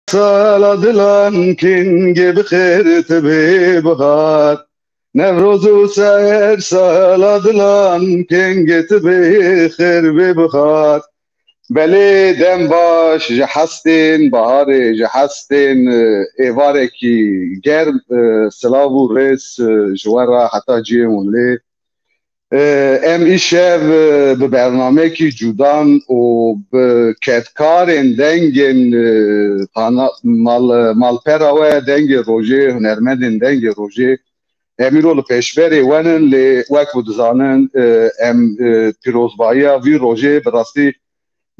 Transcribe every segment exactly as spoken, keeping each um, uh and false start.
Sala dilan kengê bi xêr tibê bihar. Newroz û ser sala dilan kengê tibê xêr bê bihar. Belê dem baş ji hestên baharê, ji hestên, e, êvarekî germ, e, silav û rêz, e, ji we re heta cihê hûn lê. E, em îşev, e, bi bernamekî cudan û bi kedkarên dengên, e, qana-, mal-, malpera we, dengê rojê, hunermendên dengê rojê, em îro li pêşberê we nin, lê wek ku dizanin, e, em, e, pîrozbahiya vî rojê bi rastî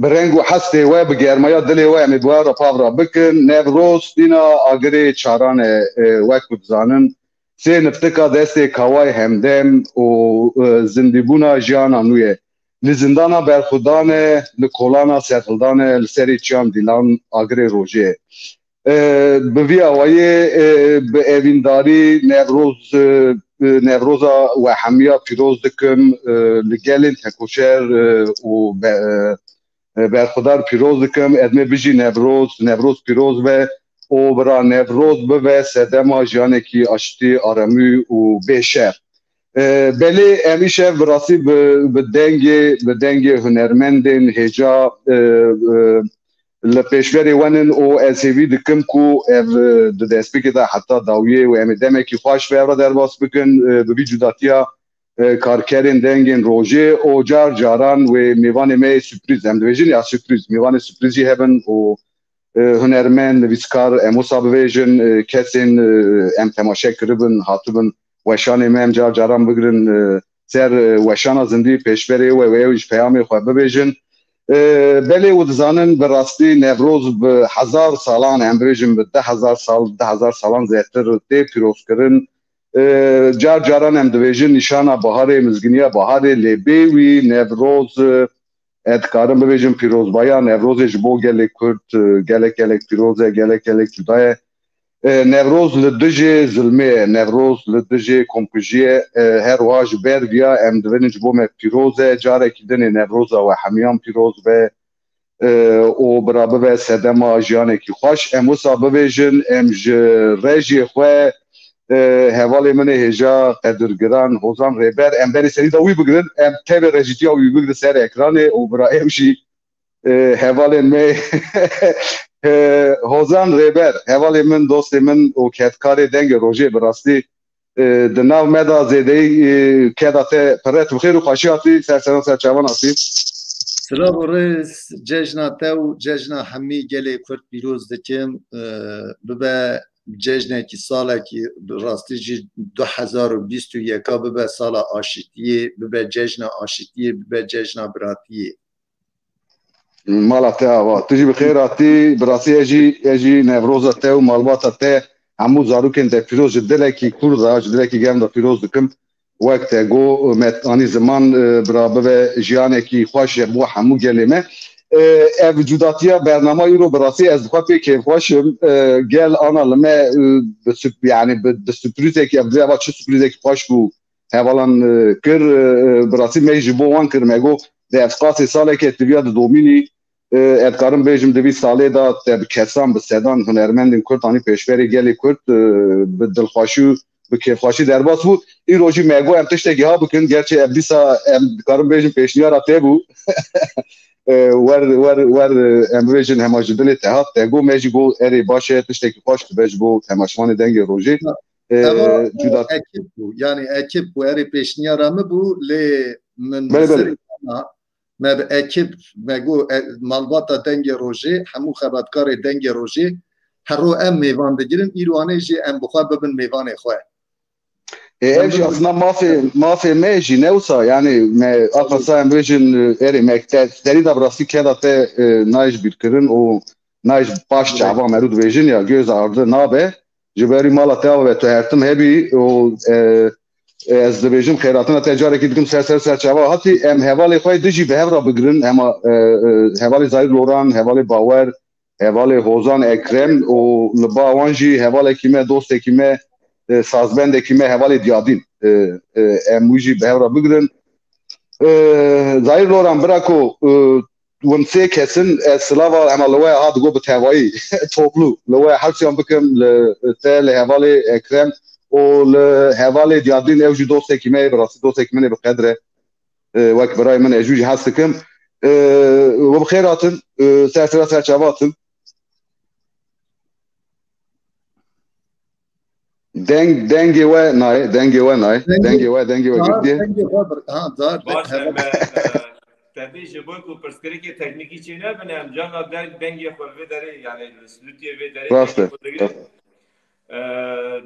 bi reng û hestê we, bi germaya dilê we em ê bi we re pav re bikin. Newroz tîna agirê çaran e, e, wek ku dizanin. Sê niftika destê kawayê hemdem û, e, zindîbûna jiyana nû ye. Li zindana berxwedan e, li kolana serhildan e, li serê çiyan dîlan agirê rojê ye. E, bi vî awayî, e, bi evîndarî Newroz, e, e, Newroza we hemiya pîroz dikim, e, li gelên tekoşer, e, û be-, e, e, berxwedar pîroz dikim. Edmê bijî Newroz, Newroz pîroz be û bira Newroz bibe sedema jiyanekî aştî, aremî û bê şer. E, belê em îşev bi rastî bi, bi dengê, bi dengê hunermendên hêja, e, e, li pêşberê we nin û ez hêvî dikim ku ev, e, di destpêkê de heta dawiyê û em ê demekî xweş bi ev re derbas bikin, e, bi vî cudatiya, e, karkerên dengên rojê û car caran wê mêvanê me yê sürprîz, em dibêjin ya sürprîz, mêvanê sürprîz jî hebin û, e, hunermend, nivîskar, em wisa bibêjin, e, kesên, e, em temaşe kiribin, hatibin, weşanê me em car caran bigirin, e, ser, e, weşana zindî pêşberê we, wê ew ji peyamê xwe bibêjin. E, belê û dizanin bi rastî Newroz bi hezar salan, em bibêjin bi deh hezar sal, deh hezar salan zêdetir tê pîrozkirin. E, car caran em dibêjin nîşana baharê, mizginiya baharê, lê bê wî Newroz, e, ez dikarim bibêjim pîrozbahiya Newrozê ji bo gelê Kurd, e, gelek gelek pîroz e, gelek gelek cuda ye. E, Newroz li dijê zilmê ye, Newroz li dijê komkujiyê ye. E, her wiha ji ber viya em dibêjin ji bo me pîroz e, carekî din ê Newroza we hemiyan pîroz be, e, û bira bibe sedema jiyanekî xweş. Em wisa bibêjin, em ji rejiyê xwe, e, hevalê min ê hêja qedirgiran Hozan Rêber, em berê serî de wî bigirin, em tevê rejîtiya wî bigirin ser ekranê û bira ew jî, e, hevalên me, e, Hozan Rêber, hevalê min, dostê min û kedkarê dengê rojê bi rastî, e, di nav me de zêdeyî, e, keda te pire, tu bi xêr û xweşî hatî, ser seran ser çavan hatî. Silav û rêz, cejna te û cejna hemî gelê Kurd pîroz dikim. E, bibe cejnekî, salekî, bi rastî jî du hezar û bîst û yeka bibe sala aşitiyê, bibe cejna aşitiyê, bibe cejna biratiyê. Mala te ava. Tu jî bi xêr hatî. Bi rastî ez jî, ez jî Newroza te û malbata te, hemû zarokên te pîroz ji dilekî kûr de, ji dilekî germ de pîroz dikim. Wek te got, me anî ziman, e, bira bibe jiyanekî xweş ji bo hemû gelê me. E, ev cudatiya bernama îro bi rastî ez bi xwe pê kêfxweş im. E, gel ana li me, e, bi sürp-, yani bi, bi sürprîzekî, ev eva çi sürprîzekî xweş bû hevalan, e, kir, e, e, bi rastî me ji bo wan kir, me got, di ev qasê saleke tiviya di domînî, e, ez dikarim bêjim, di vî salê de te bi kesan, bi sedan hunermendên Kurd anî pêşberê gelê Kurd, e, bi dilxweşî û bi kêfxweşî derbas bû. Îro jî me got em tiştekî ha bikin, gerçi ev dîsa em dikarim bêjim pêşniyara te bû. E, wer, wer, wer, e, em bibêjin hema ji dilê te hat, te got, me jî got erê baş e, tiştekî xweş dibe ji bo temaşevanê dengê rojê. E, Eva cuda ekip bû. Yani ekip bû. Erê pêşniyara min bû, lê min Belê, belê. serê me, me bi ekip, me got, e, malbata dengê rojê, hemû xebatkarê dengê rojê, hero em mêvan digirin, îro anê jî em bi xwe bibin mêvanê xwe. E, ev jî aslında mafê, mafê me jî ne wisa, yani me aqasa em bêjin, e, erê me te, serî de bi rastî keda te, e, nayê ji bîrkirin û nayê ji baş çava me rû dibêjin ya, göz ardı nabe. Ji berî mala te ve tu hertim hebî û, e, e, ez dibêjim xêratina te carekî dikim ser ser ser çava hatî. Em hevalê xwe dijî bi hev re bigirin. Hema, e, e, hevalê Zahîr Loran, hevalê Bawer, hevalê Hozan Ekrem û li ba wan jî hevalekî me, dostekî me, e, sazbendekî me, hevalê Diyadîn. E, e, em wî jî bi hev re bigirin. E, Zahîr Loran, bira ku, e, hûn sê kes in, ez silava hema li we ha digo bi tevayî, toplu, li we hewsiyan bikim, li te, li hevalê Ekrem û li hevalê Diyadîn, ew jî dostekî me ye, bi rastî dostekî min ê bi qedre. E, wek birayê min ez jû jî hez dikim. E, we bi xêr hatin, e, ser sera ser çava hatin. Deng, dengê we nayê, dengê we nayê, Dengê dengê we, dengê we Zar, girtiye. Dengê xwe bir, ha, Zar, Baş e, heval. Me, e, te bê ji bo ku pirsgirêkê teknîkî çê nebin, em carna deng, dengê xwe li vê derê, yani li stûdyoyê vê derê Rast dengê e, xwe digirin. Rast e. E,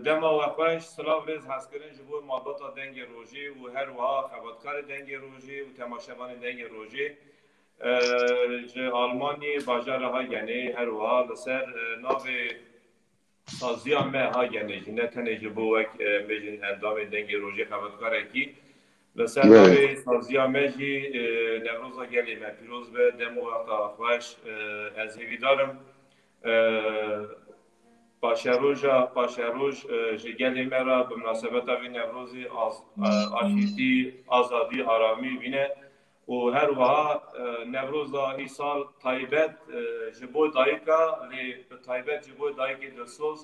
dema we xweş, silav, rêz, hezkirin ji bo malbata Dengê Rojê û her wiha xebatkarê Dengê Rojê û temaşevanên Dengê Rojê. E, ji Almanyê bajara Hagenê her wiha li ser, e, navê saziya me Hagenê jî, ne tenê ji bo wek, e, em bêjin endamên Dengê Rojê xebatkarekî. Li ser Belê. navê saziya me jî, e, Newroza gelê me pîroz be, dem û wexta xweş, e, ez hêvîdar im. E, paşeroja, paşeroj, e, ji gelê me re bi minasebeta vê Newrozê az-, e, aşîtî, azadî, aramî bîne û her wiha, e, Newroza îsal taybet, e, ji bo dayika, lê bi taybet ji bo dayikê dilsoz,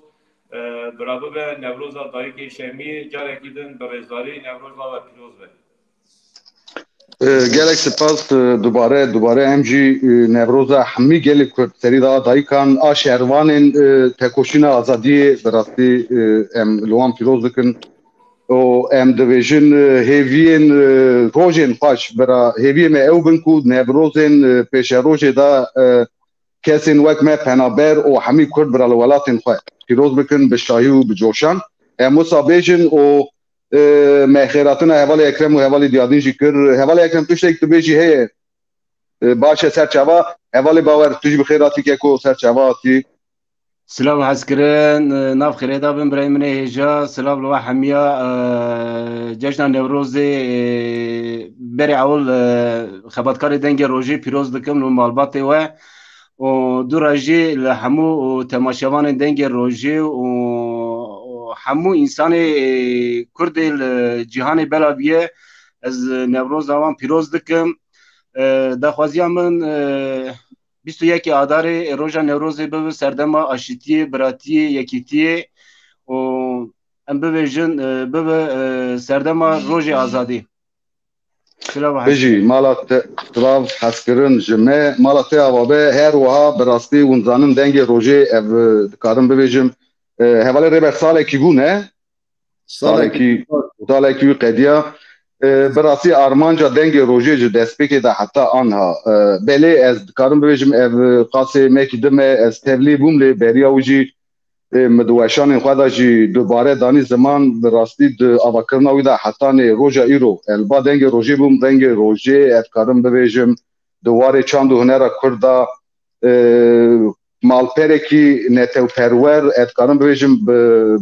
e, bira bibe Newroza dayikê Şemiyê, carekî din bi rêzdarî Newroza we pîroz be. E, gelek spas, e, dubare, dubare em jî, e, Newroza hemî gelê Kurd, serî de a dayikan, a şervanên, e, tekoşîna azadiyê, bi rastî, e, em li wan pîroz dikin. Û em dibêjin, e, hêviyên, e, rojên xweş, bira hêviyê me ew bin ku Newrozên, e, pêşerojê de, e, kesên wek me penaber û hemî Kurd bira li welatên xwe pîroz bikin bi şahî û bi coşan. Em wisa bêjin û, e, me xêratina hevalê Ekrem û hevalê Diyadîn jî kir. Hevalê Ekrem, tiştek tu bêjî heye? E, baş e, ser çava. Hevalê Bawer, tu jî bi xêr hatî keko, ser çava hatî. Silav hezkirin, e, nav xêrê da bin birayê min ê hêja, silav li we hemiya, e, cejna Newrozê, e, berê ewil, e, xebatkarê Dengê Rojê pîroz dikim li malbatê we. û dû re jî li hemû temaşevanên Dengê Rojê û, û hemû însanê, e, Kurdê li cîhanê belaviye, ez Newroza wan pîroz dikim. E, daxwaziya min, e, bîst û yekê Adarê, e, roja Newrozê bibe serdema aşîtiyê, biratiyê, yekîtiyê û em bibêjin, e, bibe, e, serdema rojê azadî. Silav Bijî, hezkirin. Mala te, silav hezkirin ji me, mala te ava be, her wiha bi rastî hûn zanin Dengê Rojê ev, e, dikarim bibêjim, e, hevalê Rêber salekî bû ne? Salekî, salekî wî qediya. E, bi rastî armanca Dengê Rojê ji destpêkê de heta anha. E, belê ez dikarim bibêjim ev, e, qasê mekî dime ez tevlî bûm lê beriya wî jî, e, min di weşanên xwe de jî dubare danî ziman, bi rastî di avakirina wî de hetanê roja îro, ez li ba Dengê Rojê bûm, Dengê Rojê, ez dikarim bibêjim, di warê çand û hunera Kurd de, e, malperekî netewperwer, ez dikarim bibêjim, bi,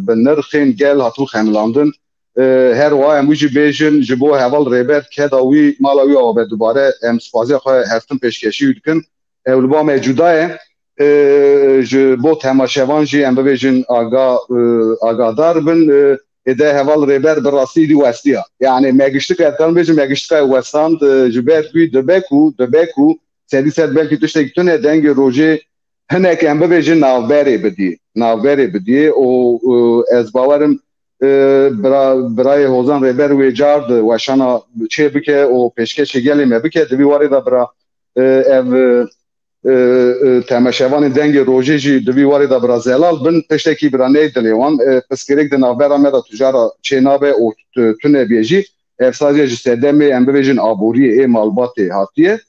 bi nirxên gel hatibû xemilandin. E, her wiha em wî jî bêjin, ji bo heval Rêber keda wî, mala wî ava be dubare, em spaziya xwe hestin pêşkêşî wî dikin. Ew li ba me cuda ye. E, ji bo temaşevan jî em bibêjin aga-, e, agadar bin. E, êde heval Rêber bi rastî dî westiya. Yani me giştika, ez dikarim bêjim, me giştika westand, e, ji ber wî dibe ku, dibe ku sedî sed belkî tiştekî tune Dengê Rojê hinek em bibêjin navberê bidî. Navberê bidî û, e, ez bawerim, e, bira-, birayê Hozan Rêber wê car di weşana çê bike û pêşkêşê gelê me bike. Di vî warê de bira, e, ev, e, e, e, temaşevanên Dengê Rojê jî di vî warê de bira zelal bin, tiştekî bira neyê dilê wan. E, pirsgirêk di navbera me de tu cara çê nabe û tu, tune bê jî. Ev saziya ji sedemê, em bibêjin, aboriyê ê malbatê hatiye.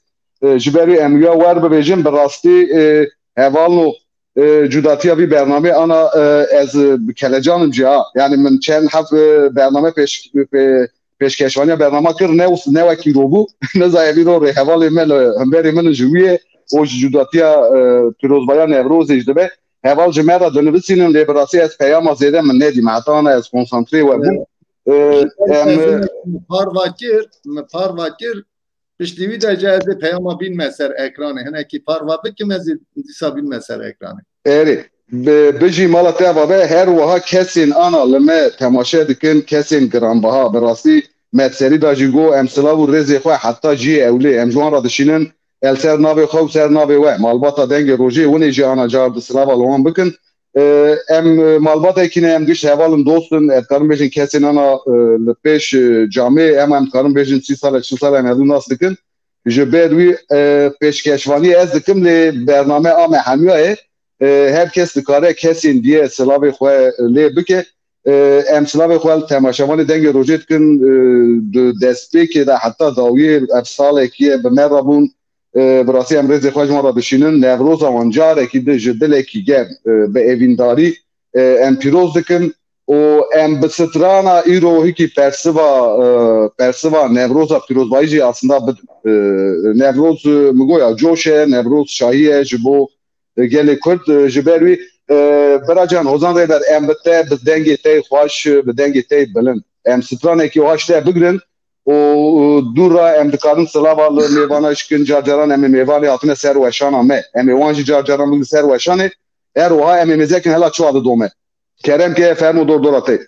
E, ji ber wê em ya wer bibêjin, bi rastî, e, hevalno, e, cudatiya vî bernamê ana, e, ez, e, bi kelecan im jî ha. Yani min çend heft, e, bername pêş-, pê-, pêşkeşvaniya bernama kir, ne, ne wekî ro bû. Niza ev îro rê hevalê me li hemberê min in ji wî ye. O ji cudatiya, e, pîrozbaya Newrozê jî dibe. Heval ji me re dinivîsînin, lê bi rastî ez peyama zêde min nedîme. Heta ana ez konsantrê we bûm. E, em, Parva kir, min parva kir. Piştî wî de jî ez ê peyama bînme ser ekranê. Hinekî parva bikim, ez ê dîsa bînme ser ekranê. Erê, bi-, bijî, mala te ava be, her wiha kesên ana li me temaşe dikin, kesên giranbaha. Bi rastî me serî da jî got, em silav û rêzê xwe heta cihê ewlê em ji wan re dişînin. El ser navê xwe û ser navê we, malbata Dengê Rojê, winê jî ana car di silava li wan bikin. E, em, e, malbatekî ne, em giş heval in, dost in, ez dikarim bêjin kesên ana, e, li pêş, e, camê, em, em dikarin bêjin sî sal e, çil sal e em hevdû nas dikin. Ji ber wî, e, pêşkeşvaniyê ez dikim, lê bername a me hemiya ye. E, her kes dikare kesên diye silavê xwe lê bike. E, em silavê xwe li temaşevanê Dengê Rojê dikin. E, di destpêkê de heta dawiyê ev salekî ye bi me re bûn. E, bi rastî em rêzê xwe ji wan re dişînin. Newroza wan carekî din ji dilekî germ, e, bi evîndarî, e, em pîroz dikin û em bi strana îro hikî persiva, e, persiva Newroza pîrozbayî jî aslında bidin. E, Newroz, e, min got ya coş e, Newroz şahî ye ji bo, e, gelê Kurd. E, ji ber wî, e, bira can Hozan Rêber, em bi te, bi dengê te xweş, bi dengê te bilind, em stranekî wiha ji te bigirin û, û dû re em dikarin silava li mêvana şikin. Car caran em ê mêvanê hatine ser weşana me. Em ê wan jî car caran bigrin ser weşanê. Her wiha em ê mêzekin hela çawa didome. Kerem ke, fermo dor dora te.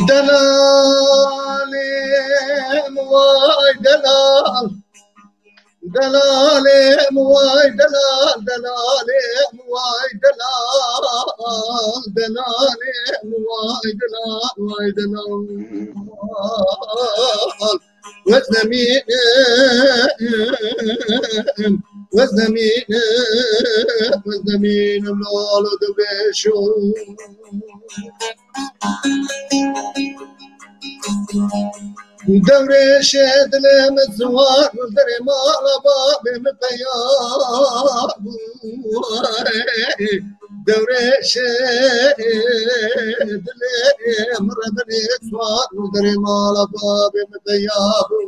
Delalê vay delal. Delalê vay delal, delalê vay delal, delalê vay delal, vay delal. Weznemîn, weznemîn, weznemîn, lolo dibêşo. Dewrêşê dilê min ziwan, derê mala babê min peya bû. Dewrêşê dilê min re dilê ziwan, derê mala babê min peya bû.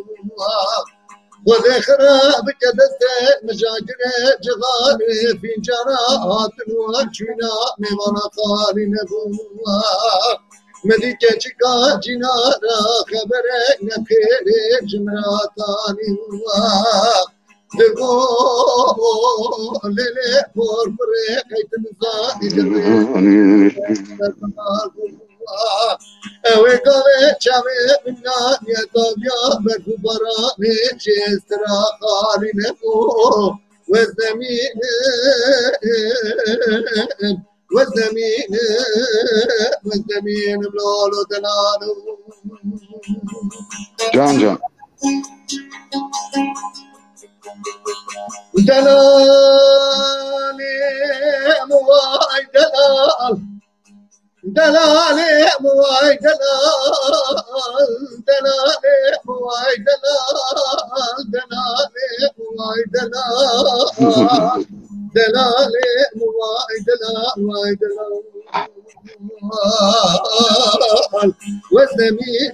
Xwedê xira bike destê mijagirê cixarê fîncana hatin û çûna mêvana xalî nebû. Min dî keçika cînara xeberek nexêrê ji min re tanî. Digo lê lê porpirê qey tu nizanî dibê. Ew ê gavê çavê min naniye daviya berf û baranê jê stira xalî nebû. Weznemîn, weznemîn, weznemîn lolo delalo. Can can. Delalê vay delal. Delalê vay delal, delalê vay delal, delalê vay delal, delalê vay delal, vay delal. Weznemîn,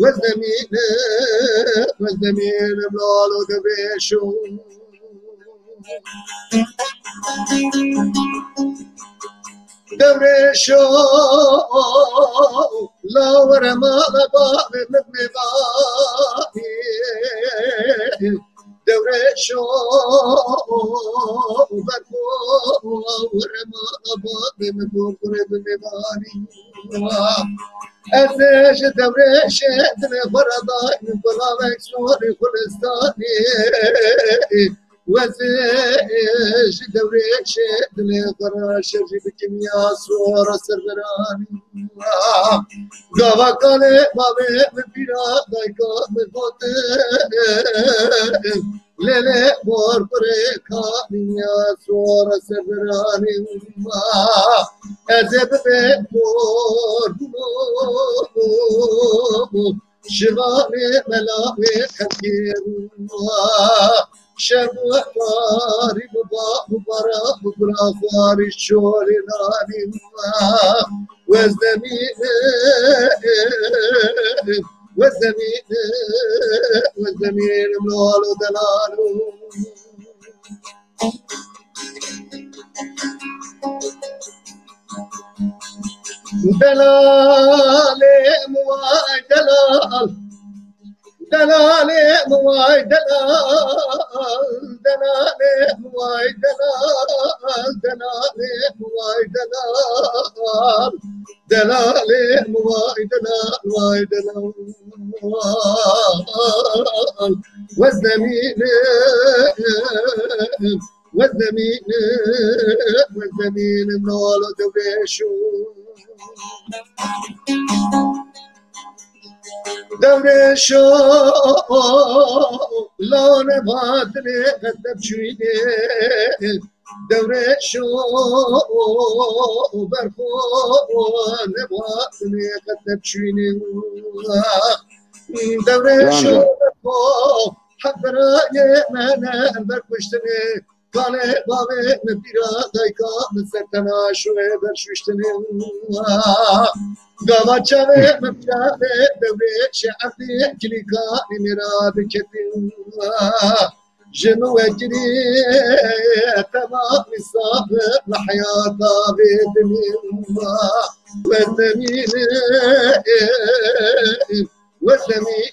weznemîn, weznemîn, lolo dibêşo. Dewrêşo, la were mala babê min mêvanî. Dewrêşo, berko, were mala babê min, kurê min mêvanî. Ez ê ji Dewrêşê dilê xwe re daynim, gulavek sorî xulistanî. Wezê ji Dewrêşê dilê xwe re şerjî bikim ya sora serveranî. Gava kalê bavê min pîra dayka min gotin, lê lê bor birê kanî ya sora serveranî. Ez ê bibêm bor bû. Şivanê melamê xelkê rû. Şev û tarî bi ba û bara bi gura xwarî şolê nanî. Wezdemî والزمين، والزمين منال ودلال. دلالي مواي دلال، دلالي مواي دلال، دلالي مواي دلال، دلالي مواي دلال، دلالي مواي دلال، واي دلال. والزمين، والزمين، والزمين نولو دبيشو. دوري شو لون باتني قد بشويني. دوري شو برخو نباتني قد بشويني. دوري شو برخو حبراي من بركشتني. Kanê bavê min pîra dayka min ser tena şûyê berşûştinê. Gava çavê min pîra vê dewrê şe'ebê kilîka nîmêra diketin. Ji min wekirî temamî saf li heyata vê dinê. Wezemîn, wezemîn,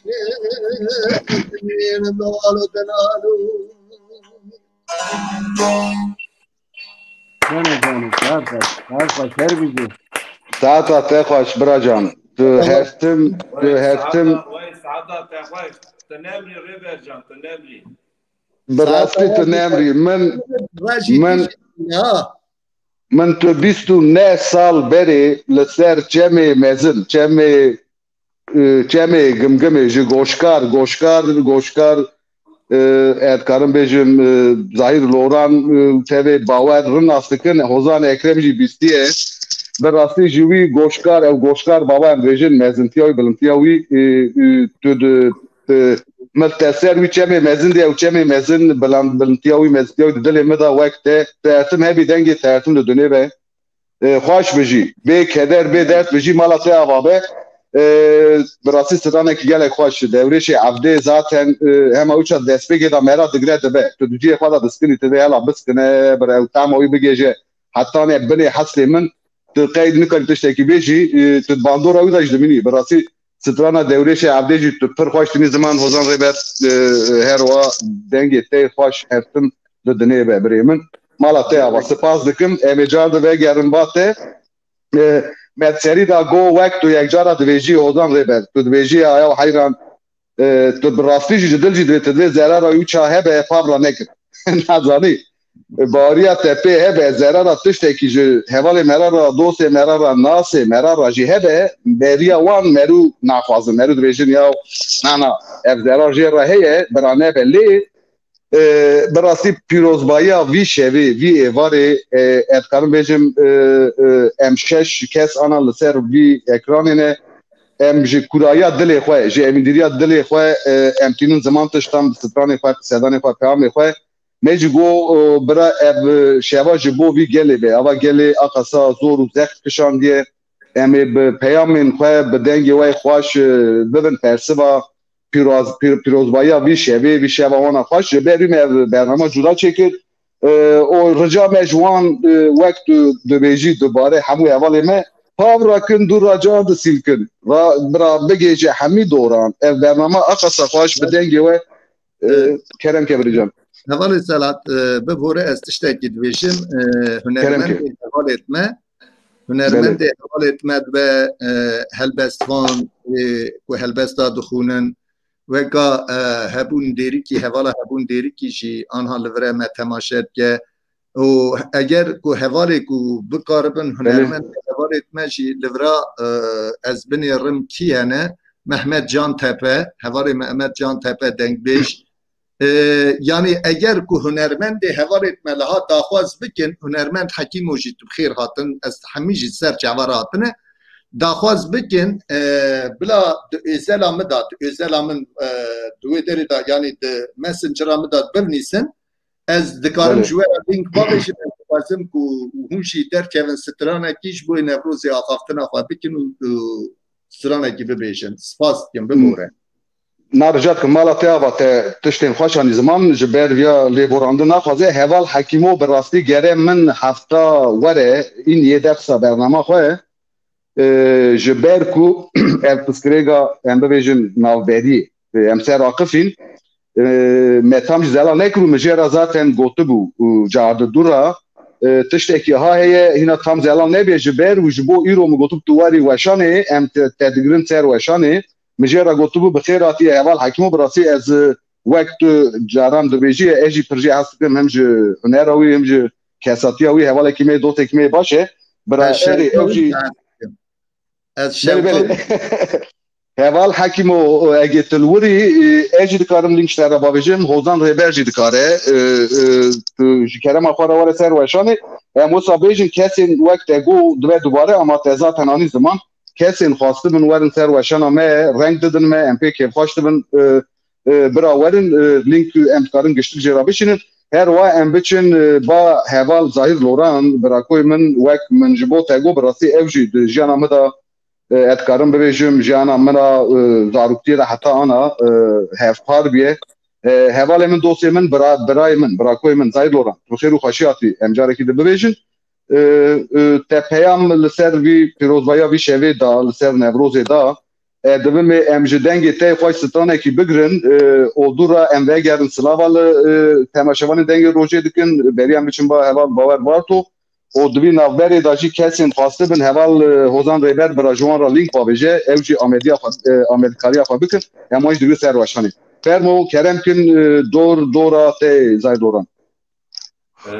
wezemîn, dalo delalo. Gene canım, saat kaç? Saat kaç? Her bir gün. Saeta te xweş, bira can. Tu Tamam. Heftim, tu Vay heftim. Saada, vay Saada, te xweş. Tu nemrî Rêber can, tu nemrî. Bi rastî tu nemrî. Min, Rajî min, tîj ya. Min tu bîst û neh sal berê li ser çemê mezin, çemê e, çemê Gimgimê ji Goşkar, Goşkar, Goşkar, e, ez dikarim bêjim, e, Zahîr Loran, e, tevê Bawer rin nas dikin, Hozan Ekrem jî bîstiye. Bi rastî ji wî Goşkar, ew Goşkar baba em dibêjin, mezintiya wî, bilintiya wî, e, e, tu di, e, min te ser wî çemê mezin de, ew çemê mezin, bilan-, bilintiya wî, mezintiya wî di dilê min de wek te, te etim hebî dengê te etim li dunê be. E, xweş bijî. Bê keder, bê dert bijî, mala te ava be. E, bi rastî stranekî gelek xweş. Dewrêşê Evdê zaten, e, hema uça destpêkê de mera digre dibe. Tu di cihê xwe de diskinî, tu vê hela biskine, bir ew tema wî bigêje. Heta ne binê heslê min, tu qeyd nikarî tiştekî bêjî, e, tu di bandora wî de jî dimînî. Bi rastî strana Dewrêşê Evdê jî tu pir xweş dinî ziman Hozan Rêber, e, her wa dengê te xweş heftim di dinê be birê min. Mala te ava. Spas dikim. Em ê car di vegerin va te. E, me serî da go wek tu yekcara dibêjî Hozan Rêber. Tu dibêjî ya, ya heyran. E, tu bi rastî jî ji dil jî divê, tu divê zerara wî ça hebe, pavra nekir. Nazanî. Baweriya te pê hebe, zerara tiştekî ji hevalê me re re, dostê me re re, nasê me re re jî hebe, beriya wan merû naxwazin. Merû dibêjin ya, na, na, ev zerar jê re heye, bira nebe. Lê E, bi rastî pîrozbayiya vî şevê, vî êvarê, e, ez dikarim bêjim, e, e, em şeş kes ana li ser vî ekranê ne. Em ji kurayiya dilê xwe, ji evîndîriya dilê xwe, e, em tînin ziman tiştan bi stranê xwe, qisedanê xwe, peyamê xwe. Me jî got, e, bira ev, e, şeva ji bo vî gelê be. Ava gelê a qasa zor û zext kişandiye. Em ê bi peyamên xwe, bi dengê we xweş, e, bibin persiva pîroz-, pîr-, pîrozbayiya vî şevê, vî şeva wana xweş. Ji ber wî me ev bernama cuda çêkir. E, û rica me ji wan, e, wek tu dibêjî dubare hemû hevalê me, pav rakin, dûr ra can disîlkin. Ra, bira bigêje hemî doran. Ev bernama a qasa xweş bi dengê we, e, E, kerem ke birî can. Hevalê Selat, e, bivore ez tiştekî dibêjim, e, Kerem ke. Hunermendê hevalê me, Belê. Hunermendê hevalê me dibe, e, helbestvan, e, ku helbesta dixwînin, weka, e, hebûn dêrikî, hevala hebûn dêrikî jî anha li vire me temaşe dike. Û eger ku hevalê ku bikaribin Belê. Hunermendê hevalê me jî li vira, e, ez binêrim kî hene, Mehmet Cantepe, hevalê Mehmet Cantepe dengbêj, E, yanî eger ku hunermendê hevalê me liha daxwaz bikin, hunermend Hekîmo jî tu bi xêr hatin, ez hemî jî ser çava re hatine. Daxwaz bikin, e, bila di êzela min de, di êzela min, e, di wê derê de, yanî di Messengera min de bivnîsin. Ez dikarim Belê. Ji we re link bavêjim, ez dixwazim ku hûn jî derkevin stranekî ji bo Newrozê axaftina xwe bikin û, û stranekî bibêjin. Spas dikim, bibore. Na, rica dikim, mala te ava, te tiştên xweş anî ziman, ji ber viya lêborandin naxwaze. Heval Hekîmo, bi rastî gere min hefta were, în yê de qisa bernama xwe, e, ji ber ku ev pirsgirêka, em bibêjin, navberî, e, em ser aqifîn, e, me tam jî zelal nekir û min jê re zaten gotibû û cardidû re, e, tiştekî ha heye, hîna tam zelal nebê ji ber û ji bo îro min gotib tu werî weşanê, em te, te digirin ser weşanê. Min jê re gotibû, bi xêr hatiye heval Hekîmo, bi rastî ez, e, wek tu caran dibêjî, ez jî pir jê hez dikim, hem ji hunera wî, hem ji kesatiya wî, hevalekî me, dostekî me baş e. Bira, ez erê, ew jî. Ez Belê, belê. Heval Hekîmo, egê tu li wir î, e, ez jî dikarim link ji te re bavêjim, Hozan Rêber jî dikare, e, e, tu ji kerema xwe re were ser weşanê. Em wisa bêjin, kesên wek te got dibe dubare, ama te zaten anî ziman. Kesên xwastibin werin ser weşana me, reng didin me, em pê kêfxweş dibin, e, e, bira werin, e, link em dikarin giştik jê re bişînin. Her wa em biçin, e, ba heval Zahîr Loran, birakoyê min, wek min ji bo te got, bi rastî ew jî di jiyana min de, e, ez dikarim bibêjim, jiyana min re, e, zaroktiyê de heta ana, e, hevpar bûye. E, hevalê min, dostê min, bira, birayê min, birakoyê min, Zahîr Loran, tu xêr û xweşî hatî, em carekî di bibêjin. E, e, te peyam li ser vî pîrozbaya vî şevê da, li ser Newrozê da. E, divimê em ji dengê te xweş stranekî bigirin, e, û dû re em vegerin silava li, e, temaşevanên Dengê Rojê dikin, beriya em biçin ba heval Bawer Barto. Û di vî navberê de jî kesên xwastibin heval, e, Hozan Rêber bira ji wan re link bavêje, ew jî amediya xwe, e, amedkariya xwe bikin, em wan jî digrin ser weşanê. Fermo, kerem kin, e, dor, dora te, Zahîr Loran. E,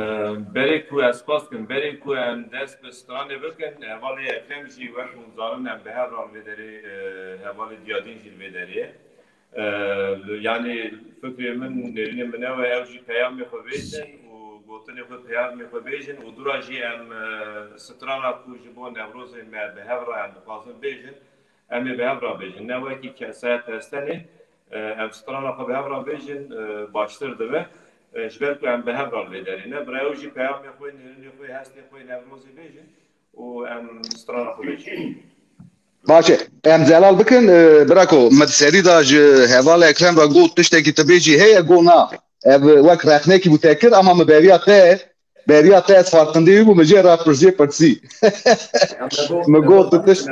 berê ku ez spas dikim, berê ku em dest bi stranê bikin, hevalê Ekrem jî wek hûn zanin em bi hev re li vê derê, e, hevalê Diyadîn jî li vê derê ye. E, yanî fikrê min, nêrînê min ew e, ew jî peyamê xwe bêjin û gotinê xwe, peyamê xwe bêjin û dûra jî em, e, strana ku ji bo Newrozê me bi hev re em dixwazin bêjin, em ê bi hev re bêjin. Ne wekî kesayet hestenê, e, em strana xwe bi hev re bêjin, e, baştir dibe. E, ji ber ku em bi hev re li vê derê ne. Bira ew jî peyamê xwe, nêrînê xwe, hestê xwe Newrozê bêjin û em strana xwe bêjin. Baş e. Em zelal bikin, e, birako, min di serî de ji heval Ekrem re got, tiştekî tu bêjî heye, got na. Ev wek rexnekî bû te kir, ama min beriya te, beriya te ez farqindê wî bû, min jê re pirsiyê pirsî. Min got, tu tiş-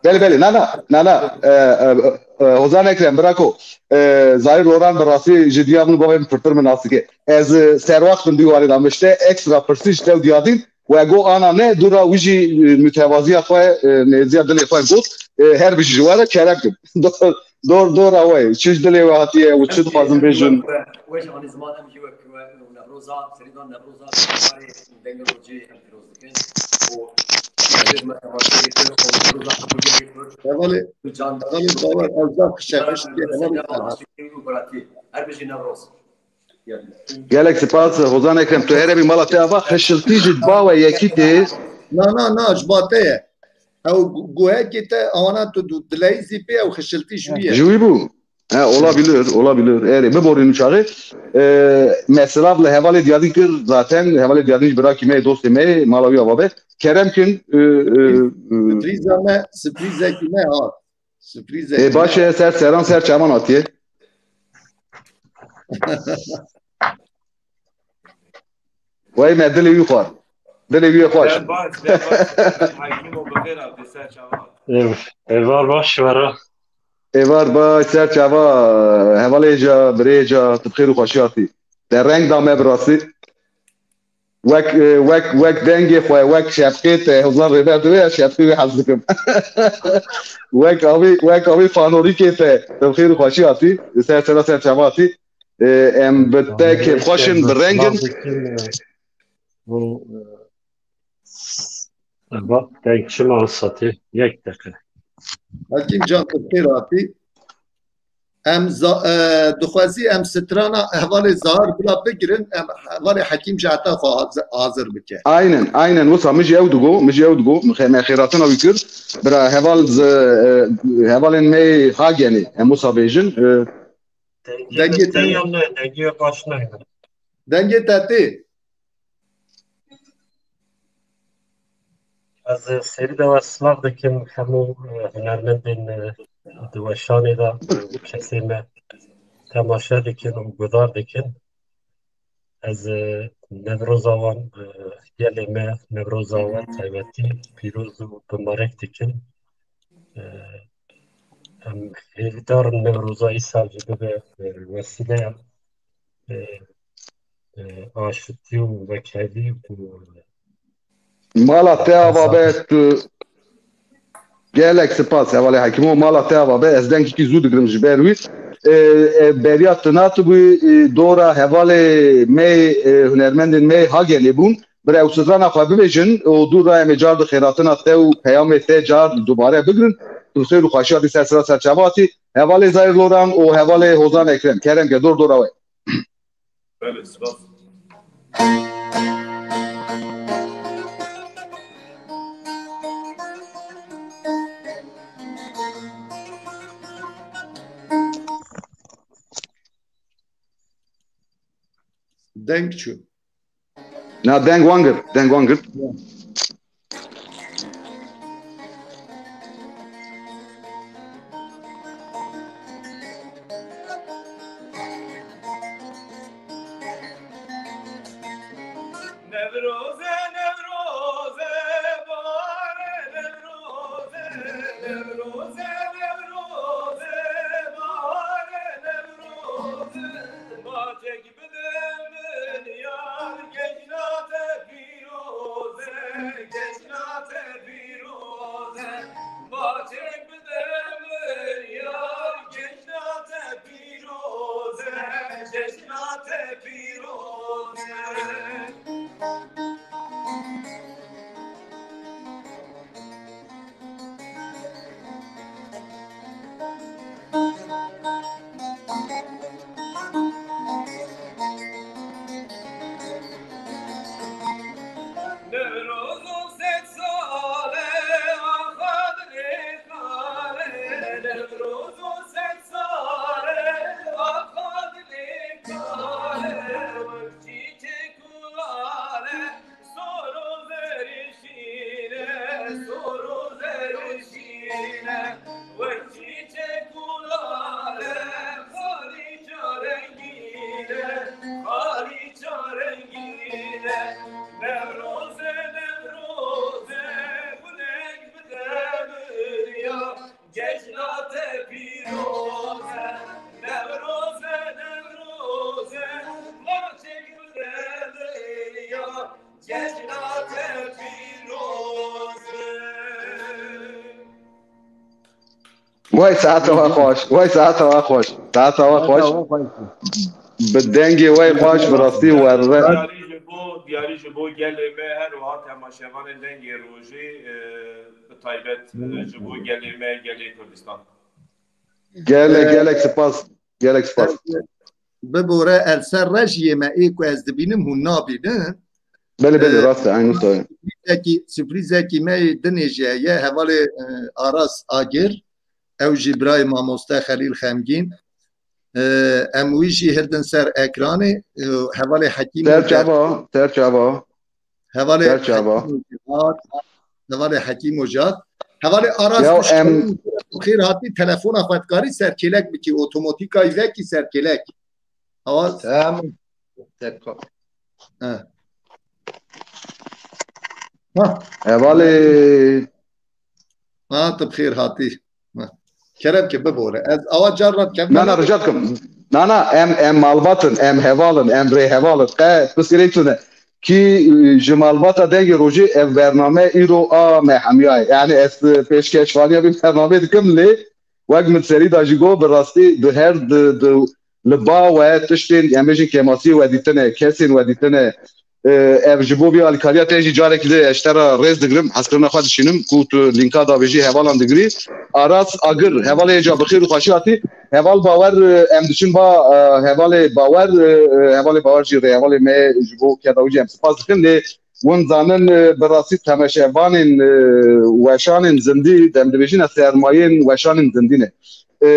Belê, belê, na, na, na, na. E, e, e, Hozan Ekrem, birako, e, Zahîr Loran bi rastî ji diya min û bavê min pirtir min nas dike. Ez, e, serwaxt im dîwarê de, min ji te ekstra pirsî ji te û Diyadîn, we got ana ne, dûra wî jî, e, mütevaziya xwe, e, nêziya dilê xwe got, e, her bijî ji we re kerem kim. Dor, dor, dora we, çi ji dilê we hatiye û çi dixwazin bêjin? Wê ji anî ziman em jî wek we û Newroza, serî dan Newroza, Dengê Rojê em pîroz dikin. Û ez me temaşe kir, û Newroza qebûliyê kir. Hevalê, Can hevalê Bawer, ez da qişeqiş Hevalê, hevalê Serhat. Her bijî Newroz. Gelek spas, Hozan Ekrem, tu here bî mala te ava, xişiltî ji ba we yekî tê. Na, na, na, ji ba te ye. Ew gu-, guhekê te, awana tu du-, dileyîzî pê, ew xişiltî ji wî ye. Ji wî bû. He, olabilir, olabilir. Erê, biborîn çaxê. E, me silav li hevalê Diyadî kir, zaten hevalê Diyadî ji birakî me, dostê me, mala wî ava be. Kerem kin, e, e, e. Sürprîza me, sürprîzekî me hat. Sürprîzekî me. E, baş e, ser seran, ser çavan hatiye. Wey me dilê wî xwar. Dilê wî xweş. Te baş, te baş. Hekîm û bi xêr hatî ser çavan. Ev-, êvar baş were. Êvar baş ser çava. Hevalê ca, birê ca, tu bi xêr û xweşî hatî. Te reng da me bi rastî. Wek, e, wek, wek dengê xwe, wek şefqê te, Hozan Rêber dibe, ez şefqê wê hez dikim. Wek avî, wek avî fanorîkê te, tu bi xêr û xweşî hatî. Ser sera ser çava hatî. E, em bi te kêfxweş in, bi reng in. Bak, deng çima satê? Yek deqe. Hekîm can, tu xêr hatî. Em za-, e, dixwezî em strana hevalê Zahar bila bigirin, em hevalê Hekîm ji heta xwe hazir, hazir bike. Aynen, aynen. Wisa min jî ew digo, min jî ew digo. Min xe-, me xêratina wî kir. Bira heval z-, e, hevalên me Hagenê, em wisa bêjin. E, Dengê te yan ne, dengê baş ne. Dengê te tê. Ez serî de we silav dikim hemû, e, hunermendên, e, di weşanê de, e, kesê me temaşe dikin û guhdar dikin. Ez, e, Newroza wan, e, gelê me, Newroza wan taybetî pîroz û bimarek dikim. E, em hêvîdar in Newroza îsal jî bibe, e, wesîleya, e, e, aşitî û wekhevî û Mala te ava be, tu gelek spas hevalê Hekîmo, mala te ava be, ez dengekî zû digirim ji ber wî. E, e, beriya tu natibû, e, dora hevalê me, e, hunermendên me ha gelê bûn. Bira ew strana xwe bibêjin û dû ra em ê car di xêratina te û peyamê te car dubare bigirin. Tu xêr û xweşiya dî ser sira serçevatî. Hevalê Zahir Loran û hevalê Hozan Ekrem. Kerem ke dor dora we. Belê, spas. Deng çû. Na, deng wan girt, deng wan girt. Newroze, Newroze, bahare, Newroze, Newroze, Newroze, bahare, Newroze, bahçek bide min yar, cejna te pîroz e, cejna te pîroz e. Bahçek bide min yar, cejna te pîroz e, cejna te pîroz e. Newroz û sed sal e, axa dilê xal e. Newroz û sed sal e, axa dilê xal e. Wek çîçek û lale, sor û zerişîne, sor û zerişîne. Wek çîçek û lale, xalîça rengîn e, xalîça rengîn e. Newroz e, Newroz e, gunek bide min ya, cejna te pîroz e. Newroz e, Newroz e, maçek bide min ya, cejna te pîroz e. Wey saeta we xweş, wey saeta we xweş, saeta we xweş. Bi dengê wey xweş, bi rastî werre. Diyarî ji bo, diyarî ji bo gelê me, her wiha temaşevanên Dengê Rojê, e, bi taybet, e, ji bo gelê me, gelê Kurdistan. Gelek, gelek spas, gelek spas. Bibore, el ser rejiyê me ê ku ez dibînim hûn nabînin. Belê, belê, Ee, rast e, eynî wisa ye. Sürprizekî, sürprizekî me yê dinê jî heye, hevalê, e, Aras Agir, ew jî birayê mamoste Xelîl Xemgîn. Ee, em wî jî hirdin ser ekranê, e, hevalê Hekîm Ser Hoca. Çava, ser çava. Hevalê Ser çava. Hekîm Hoca. Hevalê Hekîm Hoca. Hevalê Aras Ya Duşkevî em xêr hatî, telefona xwe dikarî serkêlek bikî, otomatîkayî vekî serkêlek. Awa Tamam. Tekrar. He. Ha. Hevalê. Ha, tu bi xêr hatî. Ha. Kerem ke bibore. Ez awa car re kem. Na, na, rica dikim. Na, na, em, em malbat in, em heval in, em rêheval in. Qe pirsgirêk tune. Kî, e, ji malbata Dengê Rojê ev bername îro a me hemiya ye. Yani ez, e, pêşkeşvaniya vî bernamê dikim lê wek min serî da jî got, bi rastî di her di, di li ba we tiştên, em bêjin, kêmasiyê we dîtine, kesên we dîtine. E, ev ji bo vî alîkariya te jî carekî di ez ji te re rêz digirim, hezkirina xwe dişînim ku tu lînka davêjî hevalan digirî. Aras Agir, hevalê ca bi xêr û xweşî hatî. Heval Bawer, e, em diçin ba, e, hevalê Bawer, e, e, hevalê Bawer jî rêhevalê me ji bo keda wî jî em spas dikin. Lê Hûn zanin, e, bi rastî temaşevanên, e, weşanên zindî, dem dibêjin, e, sermayên weşanên zindî ne. E,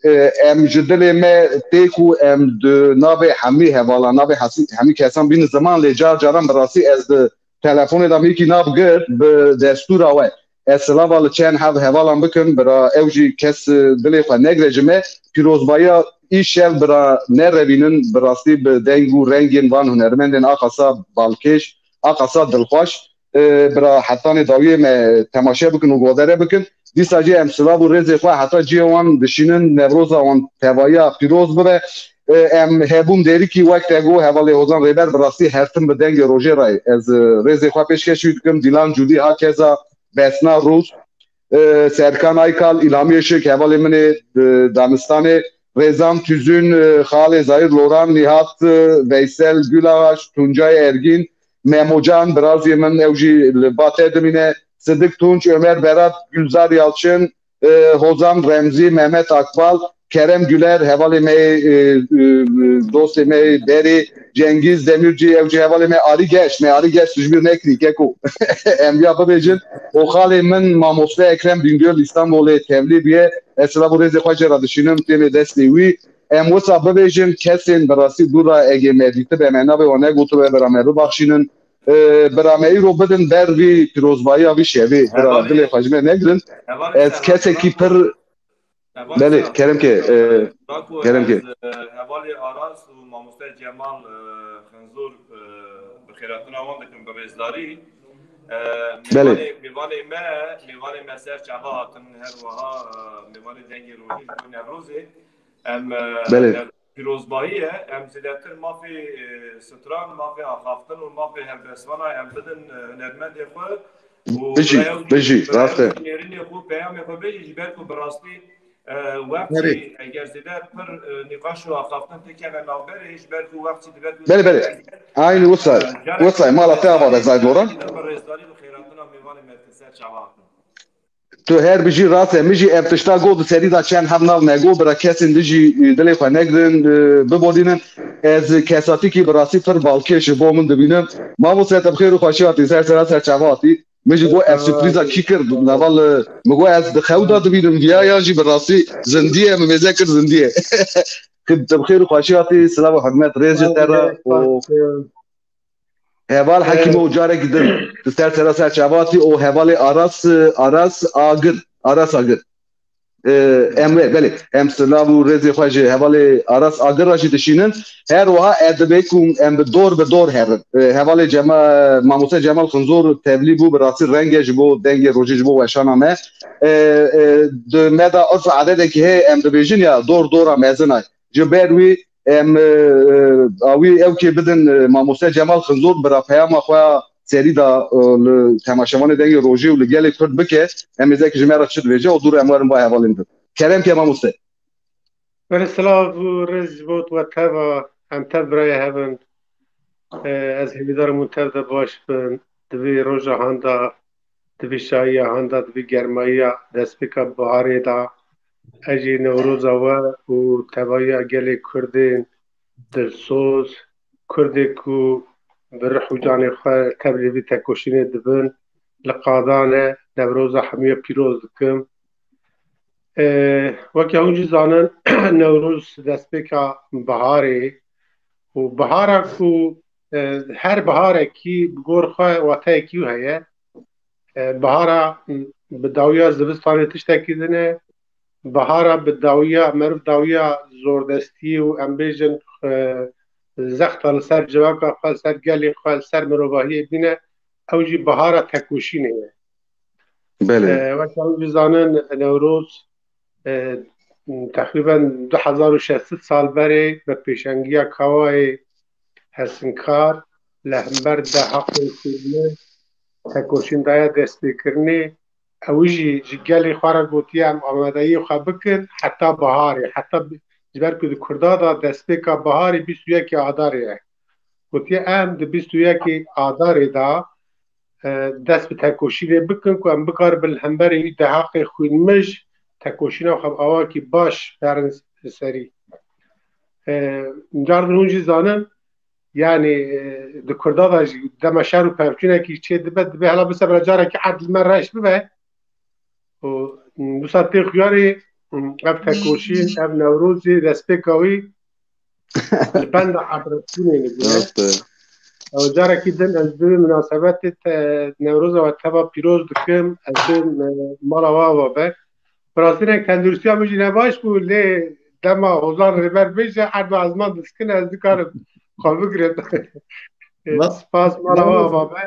e, em ji dilê me tê ku em di navê hemî hevalan, navê hesî-, hemî kesan bînin ziman, lê car caran bi rastî ez di telefonê de mîkî nav girt bi destûra we. Ez silava li çend hev hevalan bikim, bira ew jî kes, e, dilê xwe negire ji me. Pîrozbahiya îşev bira nerevînin, bi rastî bi deng û rengên van hunermendên aqasa balkêş, aqasa dilxweş, e, bira hetanê dawiyê me temaşe bikin û godere bikin. Dîsa jî em silav û rêzê xwe heta cihê wan dişînin, Newroza wan tevahiya pîroz bibe. E, em hebûn dêrikî wek te got hevalê Hozan Rêber bi rastî her tim bi dengê rojê re ye. Ez, e, rêzê xwe pêşkêşî wî dikim. Dîlan Cûdî, hakeza Besna Rûs, e, Serkan Aykal, Îlhamî Işik, hevalê min ê, e, danistanê, Rêzan Tüzün, e, Xalê Zahîr Loran, Nîhat, e, Veysel Gülağaç, Tuncay Ergin, Memo Can, birazê min, ew jî li ba te dimîne, Sidik Tunç, Ömer Berat, Gülzar Yalçın, e, Hozan Remzî, Mehmet Akbal, Kerem Güler, hevalê me, e, e, dostê me berê, Cengiz Demirci, ew jî hevalê me, Arî Geş, me Arî Geş ji bîr nekirî, keko. Em ya bibêjin, û xalê min, mamoste Ekrem Bingöl, Îstanbulê tevlî bûye, ez silav û rêzê xwe jê re dişînim, têmê destê wî. Em wisa bibêjin, kesên bi rastî dû re egê me dîtibe, me navê wan negotibe, bira me bibaxşînin. E, bira me îro bidin ber vî pîrozbahiya vî şevê, bira Hevalê, dilê xwe ji me negirin. Hevalê Ez Serhat, kesekî pir, Hevalê belê, Serhat, kerem ke, e, Bako kerem ke. Ez, e, hevalê Aras û mamoste Cemal, e, Xinzor, e, bi xêratina wan dikim, bi rêzdarî. E, Belê. Mêvanê, mêvanê me, mêvanê me ser çava hatin, her wiha, e, mêvanê Dengê Rojê ji bo Newrozê. Em, e, Belê. Nev-, pîrozbahî ye. Em zêdetir mafê, e, stran, mafê axaftin û mafê helbestvan em bidin, e, hunermendê xwe. Û Bijî, bira ew jî, bijî, bira rast ew e. Jî nêrînê xwe, peyamê xwe bêjî, ji ber ku bi rastî, e, wext Nerê? Jî eger zêde pir, e, nîqaş û axaftin têkeve navberê, ji ber ku wext jî dibe ku Belê, belê. Aynî wisa, e, carek wisa, mala te ava be, Zaydoran. Bi rêzdarî bi xêratina mêvanê me dikin ser çava hatin. Tu her bijî, rast e, min jî ev tişta got, di serî de çend hev nav me got, bira kesên din jî, e, dilê xwe negirin, e, bibolînin. Ez kesatîkî bi rastî pir balkêş ji bo min dibînim. Mamoste, te bi xêr û xweşî hatî, ser sera ser çava hatî. Min jî got, ev surprîza kî kir? Nava li, min got, ez di xew de dibînim viya, yan jî bi rastî zindî ye, min mêze kir zindî ye. Te bi xêr û xweşî hatî, silav û hurmet, rêz ji te re û Heval Hekîmo, carek din tu ser sera ser çava hatî û hevalê Aras, Aras Agir, Aras Agir. E, em wê, belê, em silav û rêzê xwe ji hevalê Aras Agir re jî dişînin. Her wiha ez dibê ku em bi dor bi dor herin. E, hevalê Cema-, Mamoste Cemal Xinzor tevlî bû, bi rastî reng e ji bo dengê rojê, ji bo weşana me. E, e, di me de urf û adeteke heye, em dibêjin ya dor dora mezin e. Ji ber wî em, e, e, a wî ew kê bidin, e, mamoste Cemal Xinzor, bira peyama xwe ya serî de, e, li temaşevanê Dengê Rojê û li gelê Kurd bike, em ê zek ji me re çi dibêje û dû re em werin ba hevalên din. Kerem ke mamoste. Belê, silav û rêz ji bo we teva, em tev birayê hev in. E, ez hêvîdar im hûn tev de baş bin. Di vî roja handa, di vî şahiya handa, di vî germayiya destpêka biharê de, ez jî Newroza we û tevahiya gelê Kurdên dilsoz, Kurdê ku bi rih û canê xwe tevlî vî tekoşînê dibin, li qadan e, Newroza hemûya pîroz dikim. E, weke hûn jî zanin, Newroz destpêka biharê û bihara ku, e, her biharekî bi gor xwe wateyekî wî heye. E, bihara, m, bi dawiya zivistanê tiştekî din e. Bihara bi dawiya, meriv dawiya zordestiyê û em bêjin, e, zexta li ser civaka xwe, li ser gelê xwe, li ser mirovahiyê bîne. Ew jî bihara tekoşînê ye. Belê. E, wek em jî zanin, Newroz, e, teqrîben du hezar û şeş sed sal berê bi pêşengiya Kawayê Hesinkar li hember de haqê Kurd tekoşîn daye destpêkirinê. Ew jî ji gelê xwe re gotiye, em amadeyî xwe bikin heta biharê, heta bi-, ji ber ku di Kurda de destpêka biharê bîst û yekê Adarê ye. Gotiye, em di bîst û yekê Adarê de, e, dest bi tekoşînê bikin ku em bikaribin li hemberê wî dehaqê xwînmij tekoşîna xwe bi awakî baş berin serî. E, Cardin hûn jî zanin, yanî, e, di Kurda de jî dema şer û pevçûnekî çê dibe, dibe hela bise bira carekî erd li me reş bibe. Û wisa tê xuyarê, ev tekoşîn, ev Newrozê, destpêka wî li benda Ebreşûnê li bûye. Rast e. Ew carekî din ez bi minasebetê te, Newroza we teva pîroz dikim, ez bi, e, mala we ava be. Bi rastî ne tenduristiya min jî ne baş bû, lê dema Hozan Rêber bêje, erd bi ezman diskine, ez dikarim xwe bigirim. E, Ma-, spas, mala we Mamos-, ava be.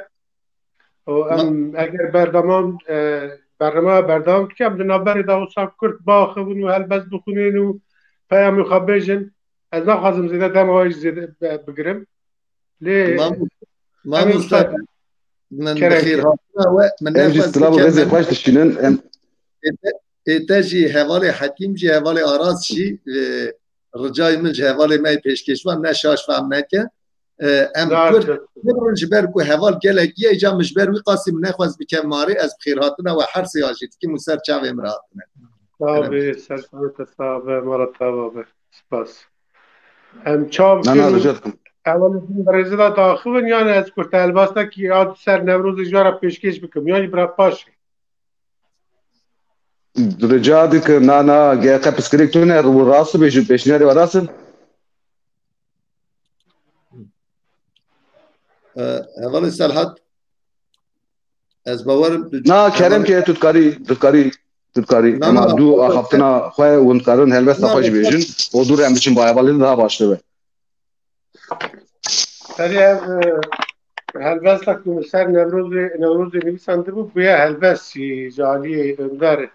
Û em Ma- eger berdamam, e, bernameya berdewam dike, em di navberê de wisa kurt biaxivin û helbest bixwînin û peyamê xwe bêjin. Ez naxwazim zêde dema we jî zêde be-, bigirim. Lê Mam-, em ê Mamoste, wisa min bi kerem xêr ke. Hatina we, min Em jî nexwest silav û bikem, rêzê min xweş dişînin. Em ê te, ê te jî hevalê Hekîm jî, hevalê Aras jî, e, ricayê min ji hevalê me yê pêşkêşvan ne şaş fehm neke. E, em Zar Kurd zor. Bibirin ji ber ku heval gelek ye, îca min ji ber wî qasî min nexwest bikem marê, ez bi xêrhatina we her sêya jî dikim û ser çavê min re hatine. Sax Kerem. Be, ser çavê te sax be, mala te ava be. Spas. Em çav Na, na, bikin û rica dikim. Hevalê din bi rêzê de daxivin, yan ez kurte helbestekî ya ser Newrozê ji we re pêşkêş bikim, yan jî bira paşê. Rica dikim, na, na, ge-, qe pirsgirêk tune, û rast bêjin, pêşniyarê we rast in. E, hevalê Serhat, ez bawerim tu Na, kerem hevalê ke tu dikarî, tu dikarî, tu dikarî. Na, Ema na, du na, axaftina xwe û hûn dikarin helbesta na, xwe jî na, bêjin. O dû re em biçin ba hevalê de daha baş dibe. Erê ev, e, helbesta ku min ser Newrozê, Newrozê nivîsandibû, bûye helbest jî ji aliyê Önder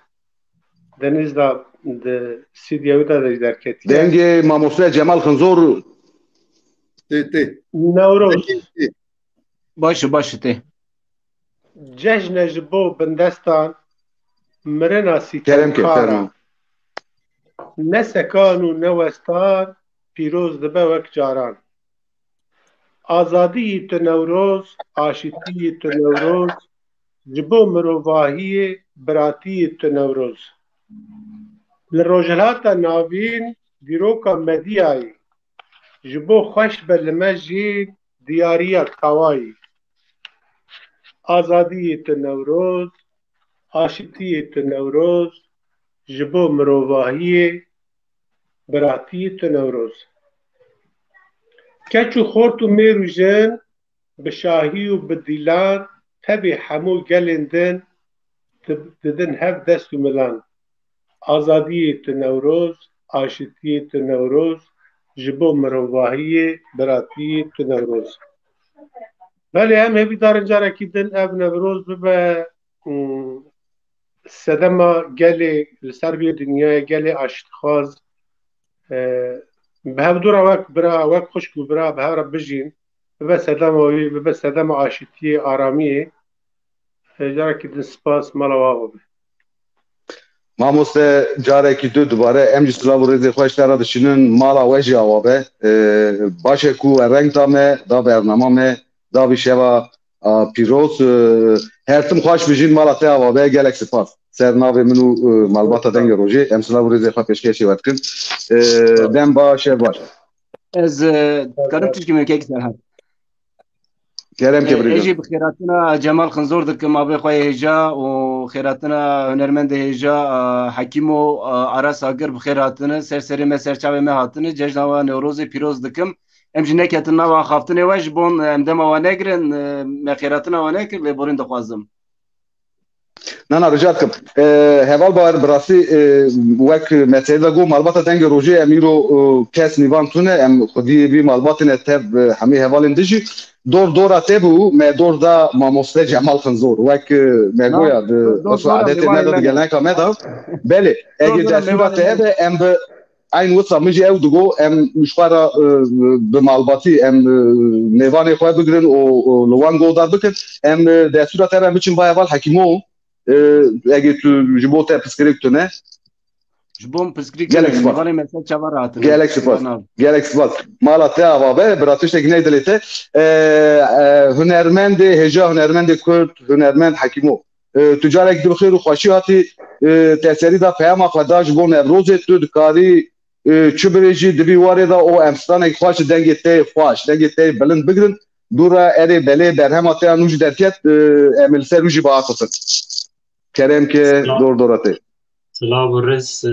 Deniz de di C D'ya wî de jî derketiye. Dengê mamoste Cemal Xinzor. Tê, tê. Newroz. Tê, tê. Baş e, baş e, tê. Cejne ji bo bindestan, mirina Kerem ke, sîtemkara. Fermo. Ne sekan û ne westan, pîroz dibe wek caran. Azadiyê tu Newroz, aşîtiyê tu Newroz, ji bo mirovahiyê, biratiyê tu Newroz. Li Rojhilata Navîn dîroka mediyayê, ji bo xweş be li me jî diyariya tawayî. Azadiyê tu Newroz, aşîtiyê tu Newroz, ji bo mirovahiyê, biratiyê tu Newroz. Keç û xort û mêr û jin, bi şahî û bi dîlan, tevî hemû gelên din di-, didin hev dest û milan. Azadiyê tu Newroz, aşîtiyê tu Newroz, ji bo mirovahiyê, biratiyê tu Newroz. Belê, em hêvîdarin carekî din ev Newroz bibe, û sedema gelê li ser vê dinyayê, gelê aştixwaz, e, bi hevdû re wek bira, wek xwişk û bira bi hev re bijîn, bibe sedema wî, bibe sedema aşîtiyê, aramiyê. E, carekî din spas, mala we ava be. Mamoste, carekî du dubare em jî silav û rêzê xwe ji te re dişînin, mala we jî ava be. E, baş e ku we reng da me, da bernama me, da vî şeva a, pîroz, e, her tim xweş bijîn, mala te ava be, gelek spas. Ser navê min û, e, malbata Dengê Rojê, em silav û rêzê xwe pêşkêşê we dikin. E, dem baş, şev baş. Ez, e, dikarim tişkî min kek Serhat. Kerem ke E, birî ez jî bi xêratina Cemal Xinzor dikim, avê xwe yê hêja û xêratina hunermendê hêja, e, Hekîmo, e, Aras Agir bi xêr hatine. Ser serê me, ser çavê me hatine. Cejna we Newrozê pîroz dikim. Em jî neketin nava axaftinê we, ji bo em dema we negirin, e, me xêratina we nekir, lêborîn dixwazim. Na, na, rica dikim. E, heval Bawer, bi rastî, e, wek me seyr de got, malbata Dengê Rojê em îro, e, kes nîvan tune, em xwedî vî malbatê ne tev, e, hemî hevalên din jî. Dor dora te bû, me dor da mamoste Cemal Xinzor. Wek, e, me Na, goya, di dor, dor urf û dora adetê me mêvanê de, di me ne. Geleka me de. Belê, Dor egê dora destûra mêvanê te me ne. Hebe, em bi Eyn wisa min jî ew digo, em ji xwe re, e, bi malbatî em, e, mêvanê xwe bigirin û, û li wan guhdar bikin. Em, e, destûra te re em biçin ba heval Hekîmo, e, egê tu ji bo te pirsgirêk tune. Ji bo min pirsgirêk Gelek tune, spas. Mêvanê me ser çava re hatine. Gelek spas. Gelek spas. Mala te ava be, bira tiştekî ney dilê te. E, e, hunermendê hêja, hunermendê Kurd, hunermend Hekîmo. E, tu carek di bi xêr û xweşî hatî, e, te serî de peyama xwe da ji bo Newrozê, tu dikarî, e, çi birêjî di vî warê de û em stranek xweş, dengê te xweş, dengê te bilind bigirin. Dû re erê belê berhema te ya nû jî derket, e, em ê li ser wî jî biaxifin. Kerem ke Silav. Dor dora te. Silav û rêz, e,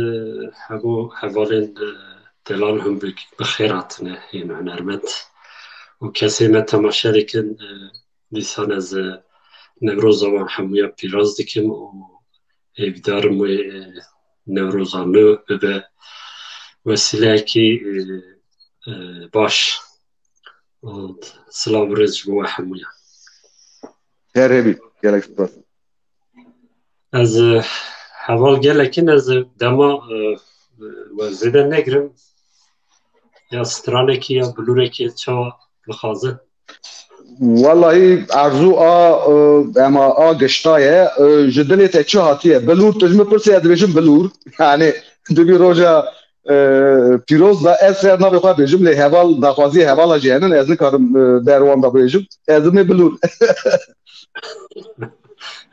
hemû hevalên, e, Delal Humbik bi xêr hatine, yên hunermend. û kesê me temaşe dikin, e, dîsan ez, e, Newroza wan hemûya pîroz dikim û hêvîdarim wê, e, Newroza nû bibe wesîleyekî, e, e, baş. Û silav û rêz ji bo we hemûyan. Her hebî, gelek spas. Ez, e, heval gelek in, ez, e, dema, e, e, we zêde negirim. Ya stranekî ya bilûrekî çawa dixwaze? Wallahî erzû a, e, ema a gişta ye, e, ji dilê te çi hatiye? Bilûr, tu ji min pirsê, ez dibêjim bilûr. Yani dibî roja, e, pîroz da ez ser navê xwe bêjim, lê heval, daxwaziyê hevala jî henin, ez nikarim, e, ber wan da bêjim. Ez dibê bilûr.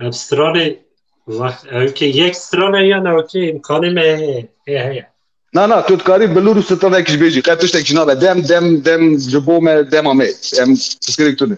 Ev stranê, wext, ew ke yek strane yan ew ke îmkanê me heye, heye, heye. Na, na, tu dikarî bilûr û stranek jî bêjî. Qet tiştek jî nabe. Dem, dem, dem ji bo me, dema me. Em pirsgirêk tune.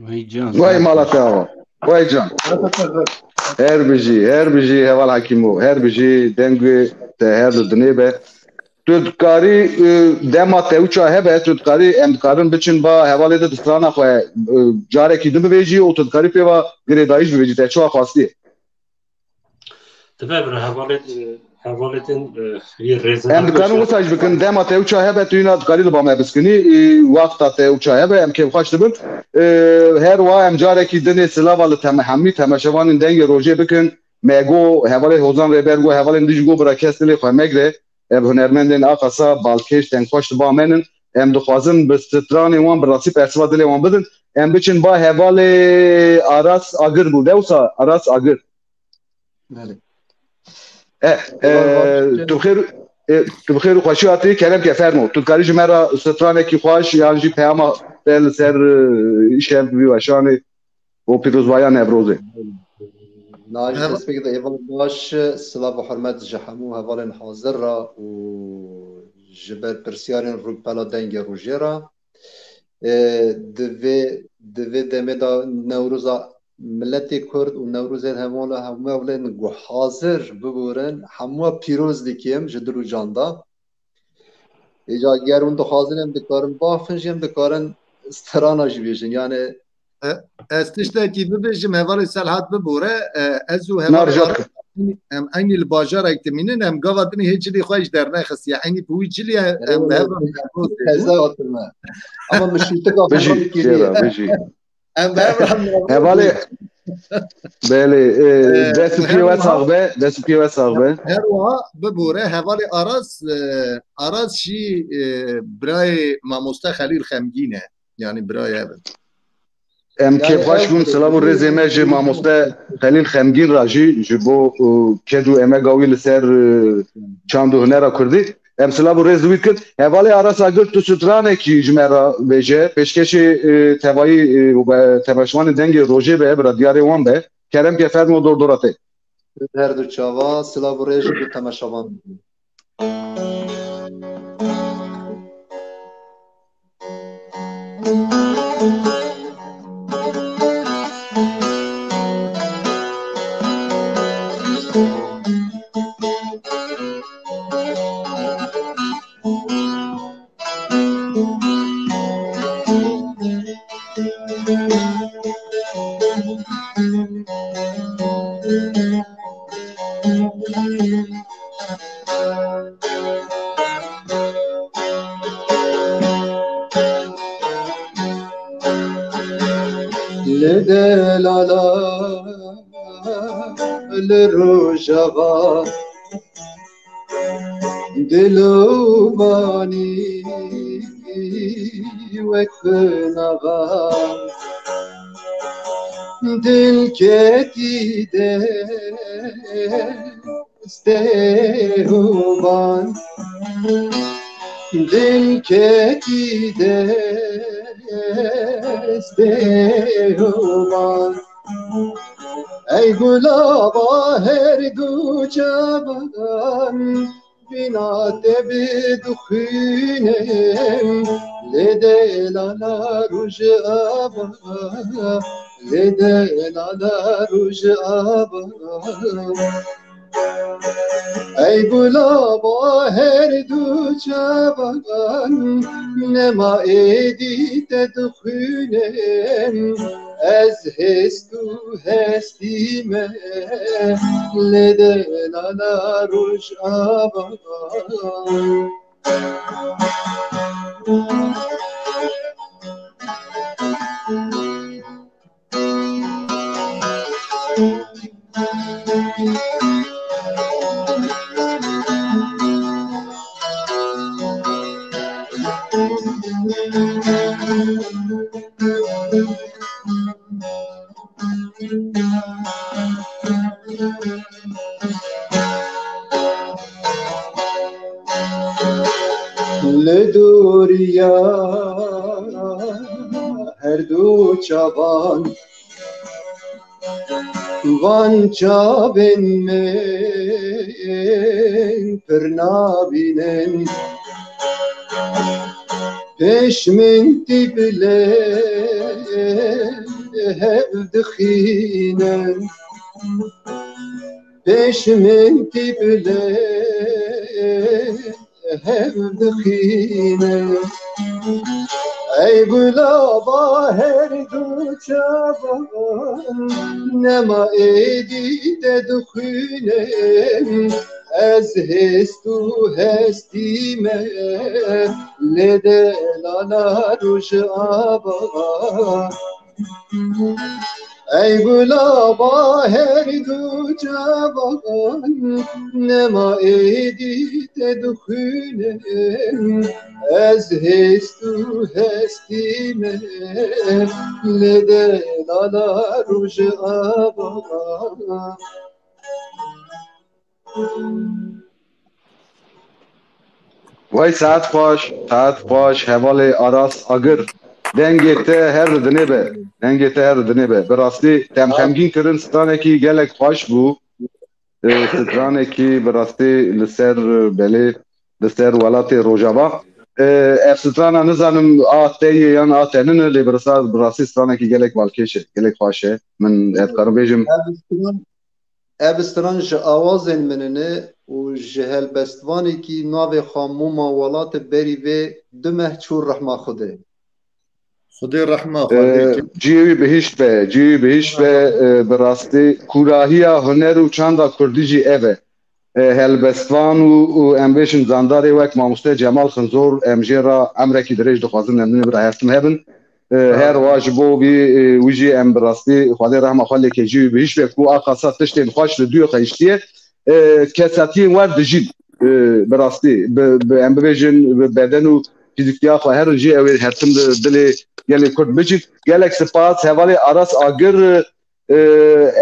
Vay can. Vay mala te ava. Vay can. Her bijî, her bijî heval Hekîmo, her bijî dengê te her di dinê be. Tu dikarî, e, dema te wisa hebe, tu dikarî, em dikarin biçin ba hevalê de di strana xwe, e, carekî din bibêjî û tu dikarî pê va girêdayîş bibêjî, te çawa xwestiye? Dibe bira hevalê, e, hevalê din, e, yê rêzin. Em dikarin wisa jî bikin, dema te wisa hebe, tu yîna dikarî li ba me biskinî, e, wexta te wisa hebe, em kêfxweş dibin. E, her wa em carekî dinê silava li teme-, hemî temaşevanên Dengê Rojê bikin. Me got, hevalê Hozan Rêber got, hevalên din jî got, bira kes dilê xwe megire. Ev hunermendên aqasa balkêş, dengxweş li ba me nin. Em dixwazin bi stranê wan bi rastî persiva dilê wan bidin. Em biçin ba hevalê Aras Agir bû. De wisa Aras Agir. Belê. E, e, Heval Barış. Tu bi xêr, e, tu bi xêr û xweşî hatî, kerem ke fermo. Tu dikarî ji me re stranekî xweş yan jî peyama te li ser, e, îşev vî weşanê û pîrozbahiya Newrozê. Naj Heval- destpêkê de êval baş, silav û hurmet ji hemû hevalên hazir re û ji berpirsiyarên Rûpela Dengê Rojê re. E, di vê, di vê demê de Newroza miletê Kurd û Newrozê hevala hemû hevalên ku hazir biborin, hemû pîroz dikim ji dil û can de. Îca ger hûn dixwazin em dikarin baxin jî em dikarin strana jî bêjin. Yani E, ez tiştekî bibêjim, hevalê Selhat bibore, e, ez û hevalê Aras, em eynî li bajarek dimînin, em gava dinê hê cilê xwe ji dernexistiye. Eynî bi wî cilî em bi hev re Newroz dibêjin. Qeza hatime. Ama min şûtika xwe Bijî, radikiye. Sêra, bijî. Em bi hev re Newroz Hevalê, dibêjin. Belê, e, E, dest û piyê we sax be, dest û piyê we sax be. Her wiha bibore, hevalê Aras, e, Aras jî, e, birayê mamoste Xelîl Xemgîn e. Yani birayê ev in. Em kêfxweş bûn, silav û rêzê me ji mamoste Xelîl Xemgîn re jî, ji bo, e, ked û emega wî li ser, e, çand û hunera kurdî. Em silav û rêz li wî dikin. Hevalê Aras Agir, tu stranekî ji me re bêje, pêşkêşê, e, tevayî, e, û be, temaşevanê Dengê Rojê be, bira diyarê wan be. Kerem ke fermo dordora te. Her du çava, silav û rêz ji bo temaşevan. Li delala, li rojava, dil û manî wek nava. Dil ketî destê hoban, dil ketî destê hoban. Ey gulaba her du çavan, vîna te bi du xwînên, lê delala rojava, lê delala rojava. Ey gulaba her du çavan, nema êdî te dixwînin, ez hêst û hestî me, lê delala rojava. Li doriya her du çavan, van çavên min pir nabînin. Pêş min tî bi lê hev dixînin. Pêş min tî bi lê hev dixîne. Ey gulaba her du çavan, nema êdî te dixwîne. Ez hêst û hestî me, lê delala rojava. Ey gulaba her du çavan, nema êdî te dixwîne. Ez hêst û hestî me, lê delala rojava. Vay saet xweş, saet xweş, hevalê Aras Agir. Dengê te her di dinê be. Dengê te her di dinê be. Bi rastî te em xemgîn kirin, stranekî gelek xweş bû. E, stranekî bi rastî li ser, e, belê, li ser welatê Rojava. E, ev strana nizanim a te ye yan a te nine, lê bi rasa-, bi rastî stranekî gelek balkêş e, gelek xweş e. Min ez dikarim bêjim. Ev stran, ev stran ji awazên min in û ji helbestvanekî navê xwe Mûma Welat berî vê du meh çû rehma Xwedê. Xwedê rehma xwe lê Ee, cihê wî bihişt be, cihê wî bihişt be, e, bi rastî kûrahiya huner û çanda kurdî jî ev e. E, helbestvan û, û em bêjin zandarê wek mamoste Cemal Xinzor em jê re emrekî dirêj dixwazin, em dinê bira hertim hebin. E, her wa ji bo vî, e, wî jî em bi rastî Xwedê rehma xwe lê ke cihê wî bihişt be ku a qasa tiştên xweş li dûyê xwe hiştiye. E, kesatiyên wer dijîn, e, bi rastî, bi, bi, em bibêjin, bi beden û fîzîktiya xwe herin jî ew ê hertim di dilê gelê Kurd bicît. Gelek spas, hevalê Aras Agir, e,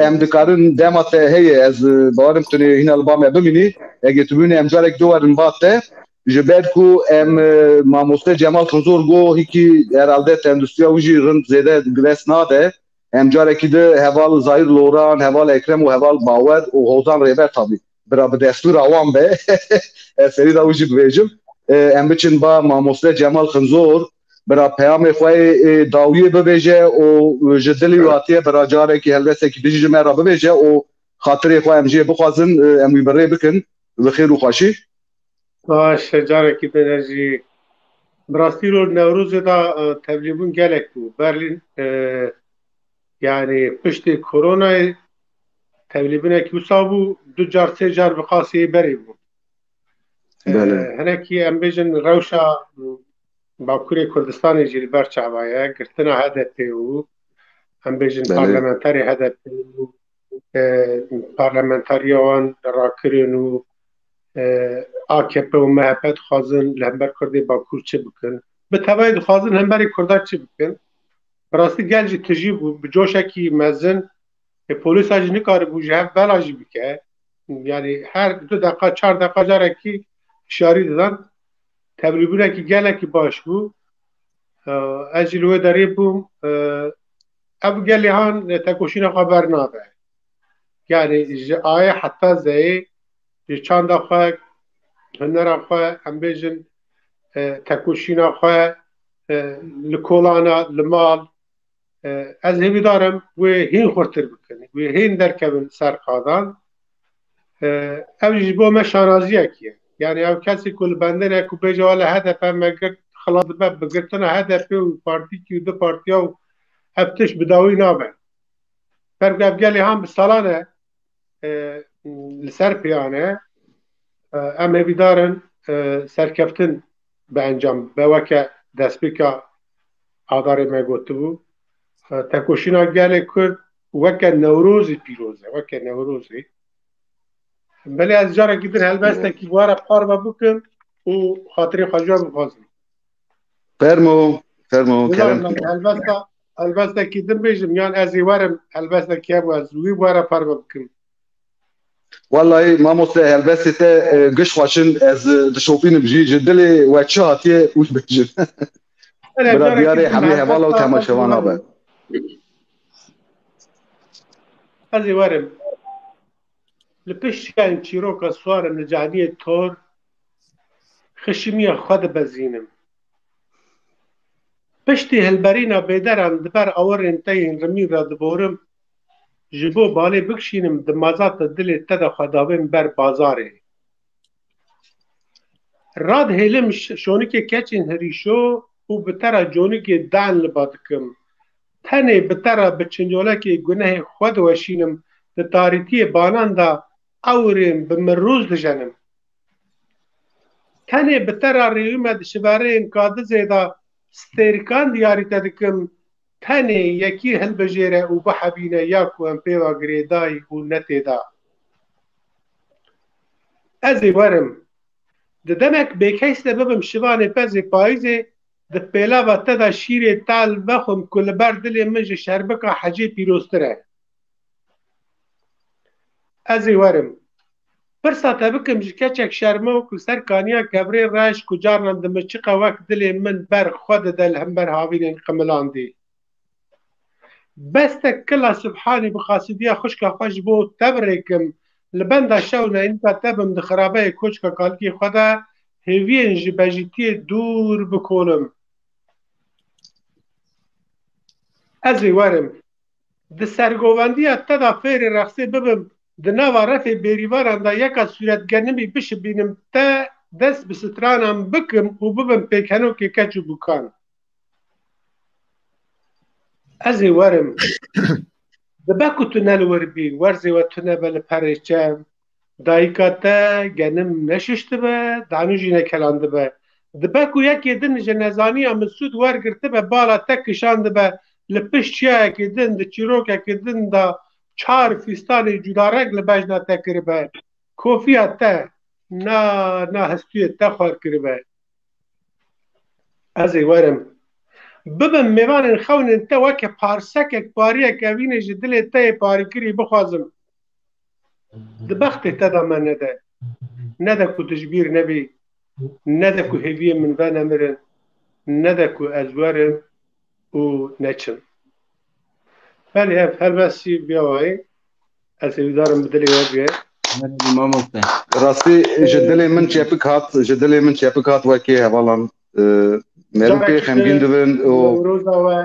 em dikarin dema te heye, ez, e, bawerim tu nê hîna li ba me bimînî. Egê tu bimînî em carek du werin ba te. Ji ber ku em, e, mamoste Cemal Xinzor got, hîkî herhalde tenduristiya wî jî rind zêde dest nade. Em carekî di heval Zahîr Loran, heval Ekrem û heval Bawer û Hozan Rêber tabî. Bira bi destûra wan be. Ez serî da wî jî bibêjim. E, em biçin ba mamoste Cemal Xinzor, bira peyamê xwe yê, e, dawiyê bibêje û ji dilî wî hatiye bira carekî helbestekî dijî ji me re bibêje û xatirê xwe em jê bixwazin, e, em wî bi rê bikin. Bi xêr û xweşî. Baş, carekî din ez jî bi rastî lo Newrozê de, e, tevlîbûn gelek bû. Berlîn, e, yani piştî koronayê tevlîbûnekî wisa bû, du car, sê car bi qasî berê bû. E, Belê. Hinekî em bêjin rewşa, e, Bakurê Kurdistanê jî li ber çava ye, girtina H D P û em bêjin Belê. parlamenterê H D P û e, parlamentariya wan rakirin û, e, A K P û M H P dixwazin li hember Kurdê Bakur çi bikin? Bi tevayî dixwazin hemberî Kurda çi bikin? Bi rastî gel jî tijî bû, bi coşekî mezin, e, polîsa jî nikaribû ji hev bela jî bike. Yani her du deqa, çar deqa carekî hişyarî didan. Tevlîbûnekî gelekî baş bû. E, ez jî li wê derê bûm. E, ev gelê han tekoşîna xwe bernabe. Yani ji ayê heta zeyê, ji çanda xwe, hunera xwe, em bêjin, e, tekoşîna xwe, e, li kolana, li mal, e, ez hêvîdar im wê hîn xurtir bikin, wê hîn derkevin ser qadan. E, ev jî ji bo me şanaziyekî ye. Yani ev kesî ku li bendê ne ku bêje wele H D P me girt, xilas dibe, bi girtina H D P û partîkî û du partiya û ev tişt bi dawî nabe. Ber ku ev gelê han bi salan e, e, li ser pêyan e. E, em hêvîdar in, e, serkeftin bi encam be weke destpêka Adarê me gotibû. E, tekoşîna gelê Kurd weke Newrozê pîroz e, weke Newrozê. Belê ez carekî din helbestekî were parve bikim û xatirê xwe ji we bixwazim. Fermo, fermo, kerem. Nizanim helbesta, helbestekî din bêjim, yan ez ê werim helbestekî hebû ez wî were parve bikim. Wallahî mamoste helbestê te, e, giş xweşin, ez, e, dişopînim jî, ji dilê we çi hatiye wî bêjin. Bira diyarê hemî hevala û temaşevana be. Ez ê werim. Li piştî çîroka siwar im li cahniyê tor, xişimiya xwe dibezînim. Piştî hilberîna bêderan di ber awirên te yên rimîn re diborim, ji bo balê bikişînim di mazata dilê te de xwe davêm ber bazarê. Radihêlim ş-, şonikê keçên hirîşo û bi te re conikê dan li ba dikim. Tenê bi te re bi çincolekê gunehê xwe diweşînim, di tarîtiyê banan de ewrên bi mirûz dijenim. Tenê bi te re rêwî me di şivereyên Kadizê de stêrkan diyarî te dikim, tenê yekî hilbijêre û bihebîne ya ku em pê ve girêdayî û ne tê de. Ez ê werim. Di demek bêkeys de bibim şivanê pezê payîzê, di pêlava te de şîrê tal vexwim ku li ber dilê min ji şerbika hecê pîroztir e. Ez ê werim. Pirsa te bikim ji keçek şermo ku ser kaniya kevirê reş ku carnan dimiçiqe wek dilê min ber xwe dide li hember havînên qimilandî. Bes te kila Subhanî bi qasidiya xwişka xwe ji bo te birêkim, li benda şew neynika te bim di xirabeyê koçka kalikê xwe de hêviyên ji bejîtiyê dûr bikolim. Ez ê werim. Di sergovendiya te de fêrê rexsê bibim, di nava refê bêrîvaran de yeka sûretgenimî bişibînim, te dest bi stranan bikim û bibim pêkenokê keç û bûkan. Ez ê werim. Dibe ku tu ne li wir bî, werzê we tune be li perê çem. Dayika te genim neşiştibe, danû jî nekelandibe. Dibe ku yekê din ji nezaniya min sûd wergirtibe, bala te kişandibe, li pişt çiyayekê din, di çîrokekê din de çar fîstanê cudareng li bejna te kiribe. Kofiya te, na, na hestûyê te xwar kiribe. Ez ê werim. Bibim mêvanên xewnên te weke parsekek pariyek evînê ji dilê te yê parîkirî bixwazim. Di bextê te de me nede. Nede ku tu ji bîr nebî. Nede ku hêviyên min venemirin. Nede ku ez werim û neçim. Belê ev helbestî biya wayê. Ez hêvîdarim bi dilê we bûye. Merhaba mamoste. Rastî ji dilê min çepik hat, ji dilê min çepik hat wekî hevalan, e, merokê Carekî xemgîn din dibin û Newroza we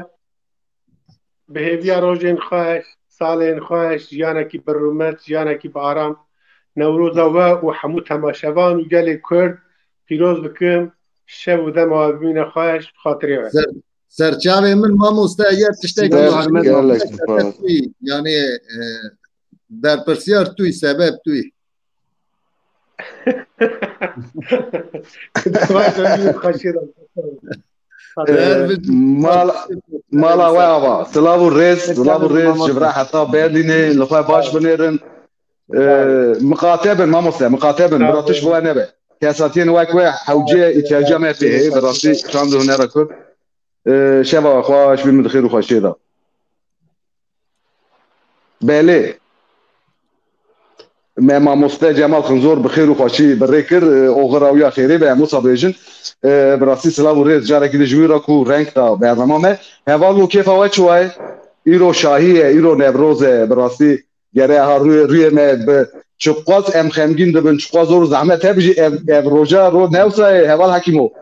bi hêviya rojên xweş, salên xweş, jiyanekî bi rûmet, jiyanekî bi aram. Newroza we û hemû temaşevan û gelê Kurd pîroz bikim. Şev û dema we bimîne xweş, bi xatirê we. Ser, serçavê min mamoste eger tiştek Gelek, gelek. Yanî, e, berpirsiyar tu yî, sebeb tu yî. Mala, mala we ava. Silav û rêz, silav û rêz ji vira heta Berlînê li xwe baş binêrin. E, miqate bin mamoste, miqate bin. Bira tu ji bo we nebe. Kesatiyên wek we hewce îhtiyacê me pê heye, bi rastî şan di hunera Kurd. E, şeva xweş bî, min di xêr û xweşiyê de. Belê. Me mamoste Cemal Xinzor bi xêr û xweşî bi rê kir, e, oxira wî ya xêrê be, em wisa bêjin. E, bi rastî silav û rêz carekî di ji wî re ku reng da bernama me. Heval û kêfa we çi waye? Îro şahî ye, îro Newroz e, bi rastî gere ha rûyê, rûyê me bi çiqas em xemgîn dibin, çiqas zor û zehmet hebe jî ev, ev roja ro newsa ye, heval Hekîmo.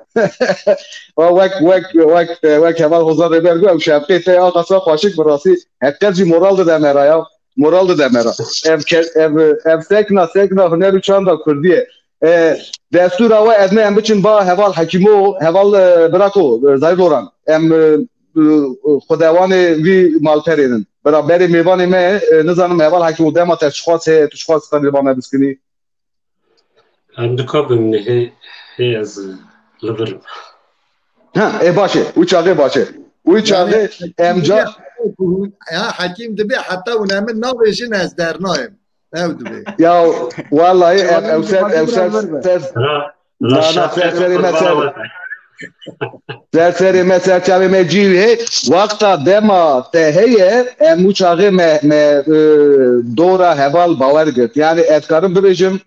Wa wek, wek, wek, wek heval Hozan Rêber got, ew şefqê te ya qasa xweşik bi rastî. Heqet jî moral dide me ra ya. Moral dide me ra. Ev ke-, ev, ev sekna, sekna huner û çanda Kurdî ye. E, destûra we ez me em biçin ba heval Hekîmo, heval, e, birako, e, Zahîr Loran. Em, e, e, xwedewanê vî malperê din. Bira berê mêvanê me, e, nizanim heval Hekîmo dema te çiqas heye, tu çiqas dixwazî li ba me biskinî? Em dikabin hê, hê ez li vir im. Ha, ê baş e. Wî çaxê baş e. Wî çaxê em ca- Ya Hekîm dibê heta hûn min navêjin ez dernayim. Ew dibê. Ya, wallahî ev, ew ser, ew ser, ser, Ra, na, na, ser, serê me ser. Ser serê me, ser çavê me cî wê. Wexta dema te heye, em wî çaxê me, me, e, dora heval bawer girt. Yani ez karim bibêjim,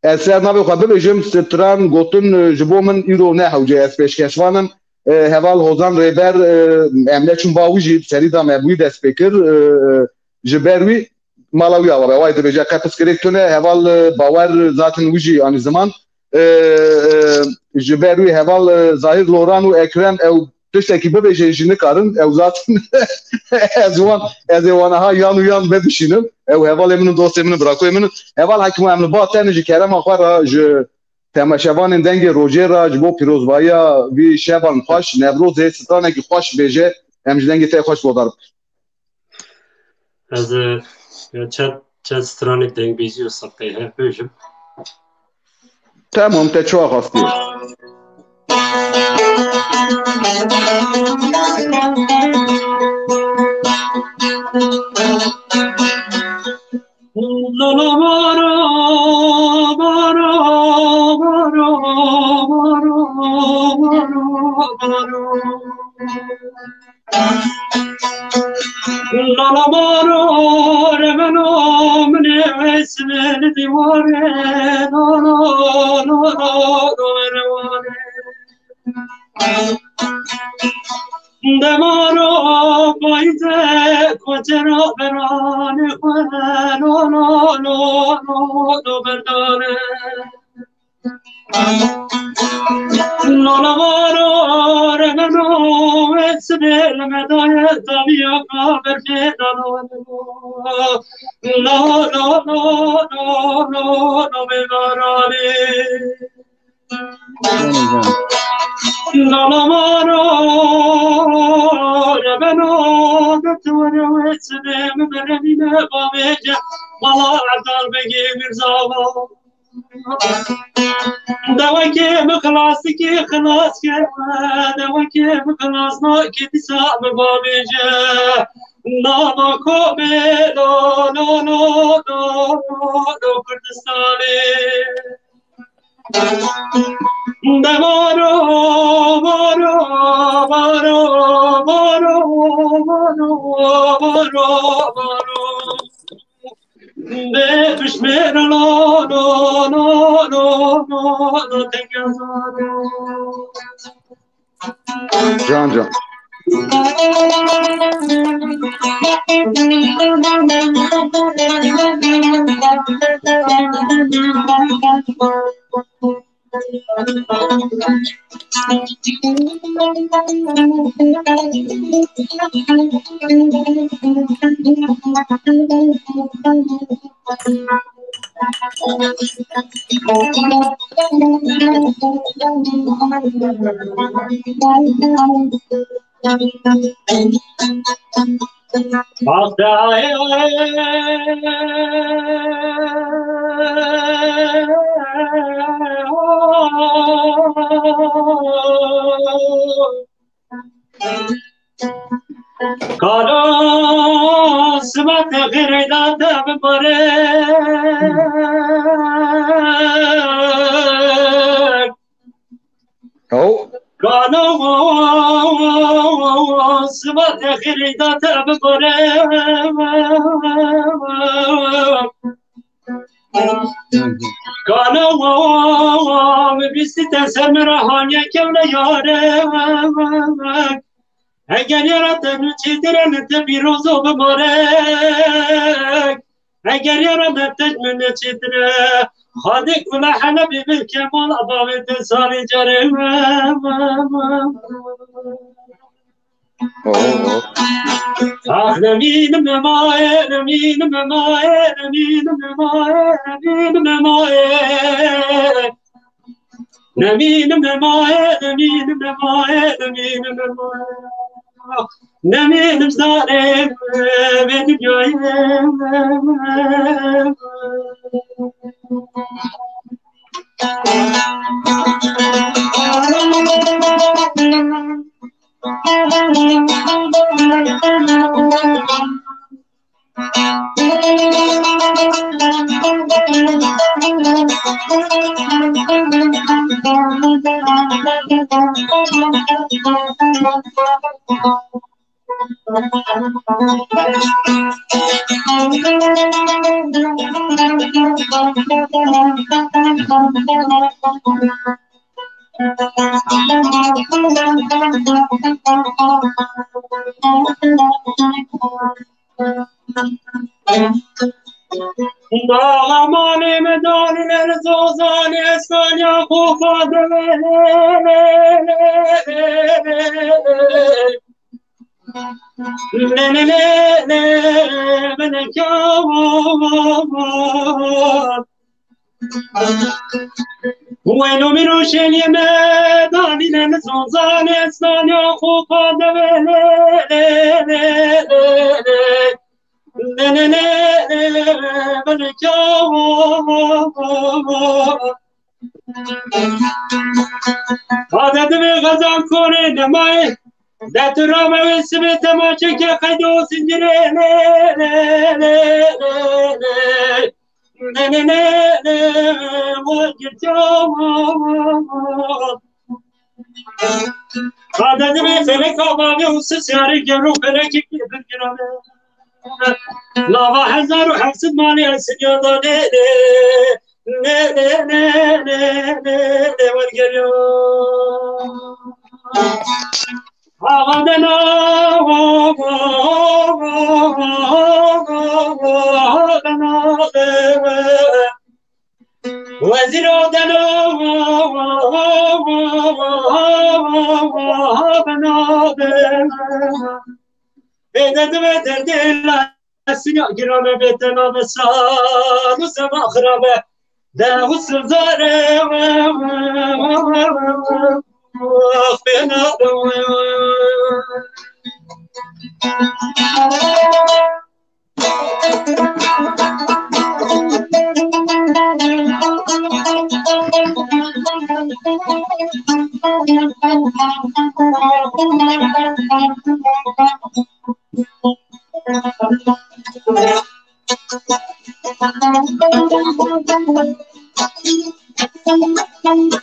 ez ser navê xwe bibêjim, stran gotin, e, ji bo min îro ne hewce, ez pêşkeşvan im. E, heval Hozan Rêber, e, em neçûn ba wî jî, serî da me bi wî dest pê kir, e, ji ber wî mala wî ava be. Way dibêje qe piskirêk tune, heval, e, bawer zaten wî jî anî ziman. E, e, ji ber wî heval, e, Zahîr Loran û Ekrem ew tiştekî bibêjin jî nikarin. Ew zaten ez wan, ez ê wan aha yan û yan bibişînim. Ew hevalê min û dostê min û birakoyê min in. Heval Hekîmo em li ba te ne ji kerema xwe re ji temaşevanên Dengê Rojê re ji bo pîrozbayiya vî şevan xweş, Newrozê stranekî xweş bêje, em ji dengê te xweş guhdar bikin. Ez, e, ya çend, çend stranek dengbêjî û sirtê heye bêjim. Tamam, te çawa xwestiye? Lala maro reveno minê esmê li dîwarê, lo, lo, lo, lo, lo, revane. Demaro payîze koçero beranê xwe, lo, lo, lo, lo, lo, berdane. Nana varo remeno, esbê lemedaye tabiya ka berfê dano. No, no, no, no, no, no, me varane. Nana varo remeno, de tu esbê me beremine bavêje. Mala Erdal Begê Mirzava. Dewekê min xilas dikê, xilas ke, dewekê min xilas nake, dîsa min bavêje. Nava komê lo, lo, lo, lo, lo, lo Kurdistanê. De baro, baro, baro, baro, baro, baro, baro. Bê pişmêr lo, lo, lo, lo, lo, lo, tengezade. Can can. Kalo sibat xêrê da te bibare. Ew. Kalo sibat xêrê da te bibare. Kana wa, wa, wa, wa, mi bîstî te ser min re haniye kewne yare. Eger yara te min çêtir e, min te pîrozo bimare. Eger yara me te ji min neçêtir e, Xadê kula Helebê min Kemal a bavê te salê care. Oh, oh. Ax, nemînim emaye, nemînim emaye, nemînim emaye, nemînim emaye. Nemînim emaye, nemînim emaye, nemînim emaye. Nemînim zarê vê dinyayê. Daxamanê me danî ler zozanê sanya xo xwe de. Lê, lê, lê, lê, min kawo. Weyno mîno şêliyê me danîne nizozanê staniya xo qadeve lê lê lê lê lê. Lê lê lê lê lê belekâ. Qade divê xezan korê nemayê. De tu rabe wê sibê temaşe ke qeydo zincirê lê lê lê lê lê lê. Lê lê lê lê lê. Qade divê feleka bavê û sisyarê gero felekê kê birgirane. Lava hezar û heft sed malê ez sinyada lê lê. Lê lê lê lê lê lê wergeriyo. Axa dena, dena, dena, wezîro dena, dena, dena. Bêde divê derdê la sinya girane bê tena be sar û sema xirabe. De û silzare bêna. Can, can.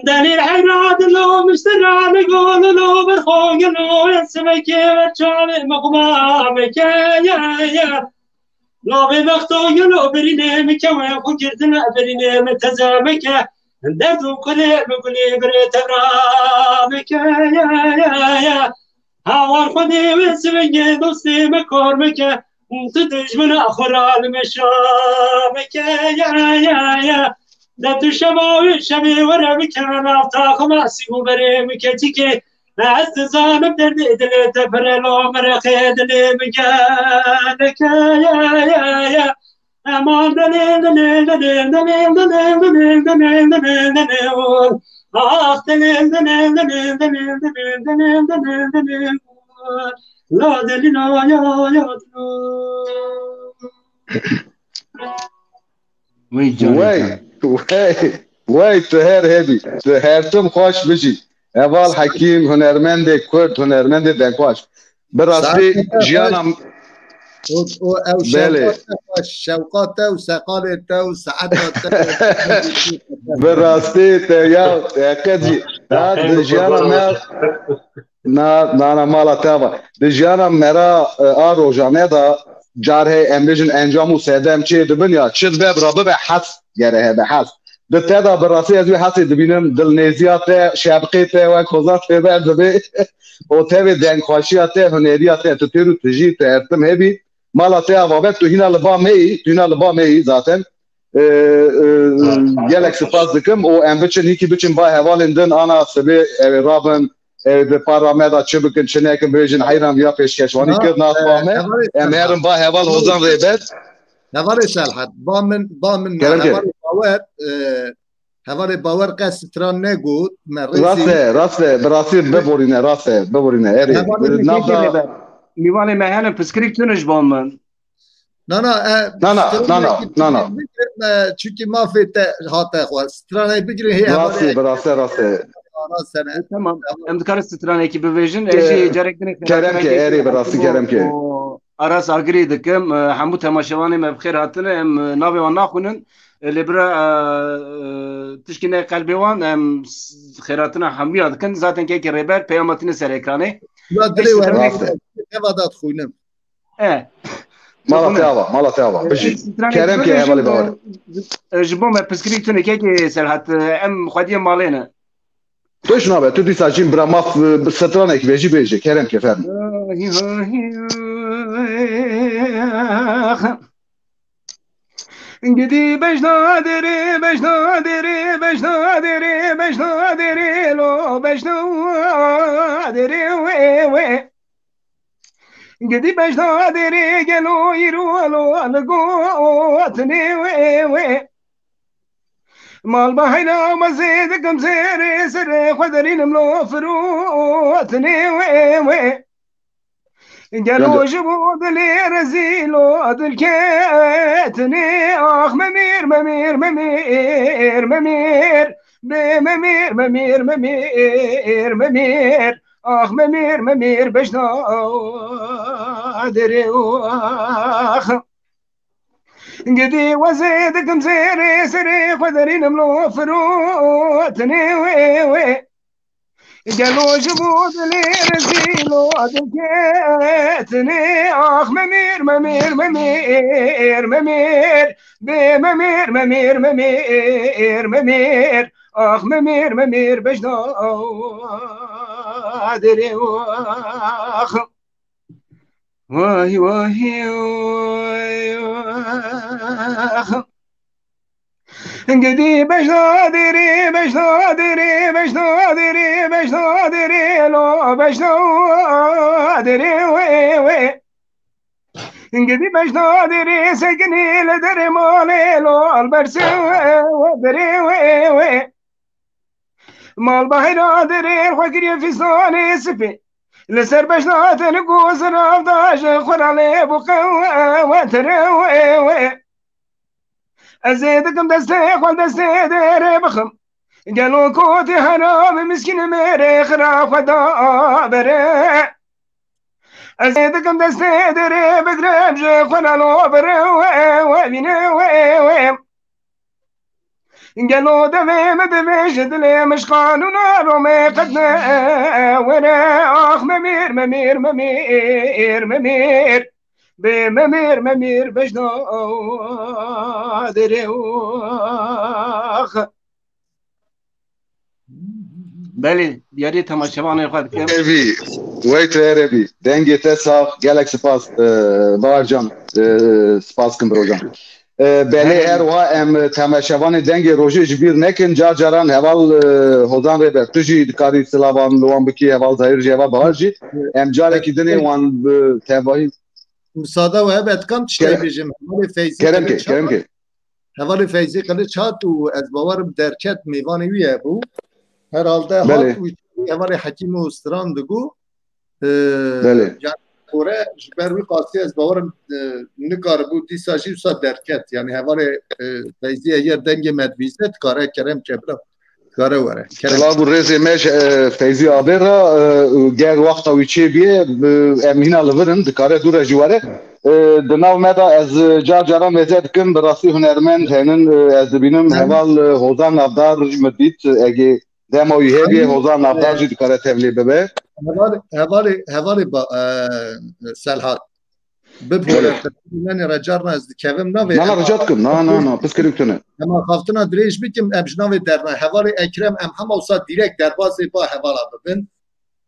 Delîl heyra dilo miştirane golilo berxo gelo esmeke çavê mexmameke ya ya. Navê bexto gelo birîne mike we xu girdine birîne me tezemeke. Derd û kulê mi gulê birê tevrameke ya ya ya. Hawar xwedê wê sivingê dostê me kor meke. Tu dijmina xwe ra li meşa meke ya ya ya. De tu şeva wê şevê were bike nav taxima sî û berê mike çikê. Ez dizanim derdê dilê te pire lo mereqê dilê min geleke ya ya ya. Eman delê delê delê delê delê delê delê delê delê. Ah delê delê delê delê delê delê delê delê. La delî la ya ya. Wî canê Wey, te. wey, wey, tu her hebî. Tu her tim xweş bijî. Heval Hekîm, hunermendê Kurd, hunermendê dengxweş. Bi rastî Saetê te jiyana xweş. Û, û ew Belê. şewqa te xweş, şewqa te û seqalê te û saeta te. Bi rastî te ya, te qet jî. Ha, di jiyana me Na, na, na, mala te va. Di jiyana me ra, e, a rojane de car heye em bêjin encam û sedem çê dibin ya, çi dibe bira bibe hes gere hebe hes. Di te de bi rastî ez wê hesê dibînim, dilnêziya te, şebqê te, wek hozan têber dibê. O tevê dengxweşiya te, huneriya te, tu têr û tijî, tu hertim hebî. Mala te ya babet, tu hîna li ba me yî, tu hîna li ba me yî zaten. E, e, gelek spas dikim û em biçin, hîkî biçin ba hevalên din, ana sibê ew ê rabin, ew ê di para me de çi bikin, çi nekin, bêjin heyran viya pêşkeşvanî Na, kir, nas e, ba me. hevalê Em Serhat. herin ba heval Hozan Rêber. Hevalê Serhat, ba min, ba min ne, Kerem ke. hevalê Bawer, e, hevalê Bawer qet stran negot, me Rast rêzî. e, rast e, bi rastî biborîne, rast e, biborîne, erê. Hevalê min Nav kekê da Rêber. Mîvanê me hene, piskirik tune ji ba min. Na, na, e, Na, na, stranekî na, na, na, na. Bigrin, e, çunkî mafê te hate xwe. Stranê bigrin hê Rastî, hevalê. bi rastî, rastî. Ana sene. E, tamam. Tamam. Em dikarin stranekî bibêjin. E, Ez jî carek din kerem ke, xêratina erê, bi rastî, Hekîm û, kerem ke. û Aras Agirî dikim. E, hemû temaşevanê me bi xêr hatine. Em, e, navê wan naxwînin. Lê bira, e, e, tişkî ne qelbê wan, em s-, xêratina hemiya dikin. Zaten kekê Rêber peyama tîne ser ekranê. Ya dilê Eşi we demê hemî neva da dixwînim. E. Mala te ava, mala te ava. Bijî. Kerem ke hevalê bawer. Ji bo me piskirî tune kekê Serhat, e, em xwediyê malê ne. Tu ji nabe, tu dîsa jîn bira maf, e, bi stranek vejî bêje, kerem ke fermi. Gidî bejna derê, bejna derê, bejna derê, bejna derê, lo bejna derê we we. Gidî bejna derê gelo îro lo li gotinê we we. Mal baheyna me zê dikim zêrê serê xwe derînim lo firotinê we we. Gelo ji bo dilê rezîlo dilketinê, ax memîr, memîr, memîr, memîr. Bê memîr, memîr, memîr, memîr. Ax memîr, memîr, bejna derê ax. Gidî wezê dikim zêrê serê xwe derînim lo firotinê wê wê. Gelo ji bo dilê rezîlo diketinê. Ax memîr, memîr, memîr, memîr. Bê memîr, memîr, memîr, memîr. Ax memîr, memîr, bejna derê ax. Vay, vay, vay, vay. Gidî bejna derê, bejna derê, bejna derê, bejna derê, lo bejna derê we we. Gidî bejna derê sekinî li derê malê lo albersê we we derê we we. Mal bahira derê xwe kiriye fîstanê sipê. Li ser bejna te li ku zirav da ji xwe re lê bû qewe tere we we. Ez ê dikim destê xwe destê derê bixim. Gelo kotî heram miskîn mêrê xira xwe da bere. Ez ê dikim destê derê bigirem ji xwe re lo bere we we vîne we we. Gelo devê me divê ji dilê mişqan û naro me qet ne were. Ax memîr, memîr, memîr, memîr. Bê memîr, memîr, bejna derê ax. Belê, diyarî temaşevanê xwe dikim. Erevî, wey tu erevî. Dengê te sax, gelek spas, e, Bahar can, e, spas kim biro can. E, belê, her wiha em temaşevanê Dengê Rojê ji bîr nekin. Car caran heval, e, Hozan Rêber, tu jî dikarî silavan li wan bikî, heval Zahîr jî, heval Bahar jî. Em carekî dinê wan bi tevahî. Misada we hebe dikan tiştê bêjim. Hevalê Feyzî Kerem ke, kerem ke. Hevalê Feyzî Qiliç hat û ez bawerim derket mêvanê wî ye bû. Herhalde hat û hevalê Hekîm û Stran digo. Ee, yani kore ji ber wî qasî ez bawerim, e, nikaribû dîsa jî wisa derket. Yani hevalê, e, Feyzî eger dengê me divîze dikare kerem ke bira. Dikare were. Kerem. Silav û rêzê me ji, e, Feyzî Abê re, e, û ger wexta wî çêbîye, e, em hîna li vir in, dikare dû re jî were. E, di nav me de ez, e, car caran mêze dikim, bi rastî hunermend henin, e, ez dibînim heval, e, Hozan Navdar jî min dît, e, egê dema wî hebe, Hozan Navdar jî dikare tevlî bibe. Hevalê, hevalê, hevalê ba, e, Selhat. Bibore, qirmenê re carna ez dikevim navê. Na, na, rica dikim. Na, na, na, piskirî tune. Em axaftina dirêj bikim, em ji navê derna. Hevalê Ekrem, em hema wisa dîrek derbazê ba hevala bibin.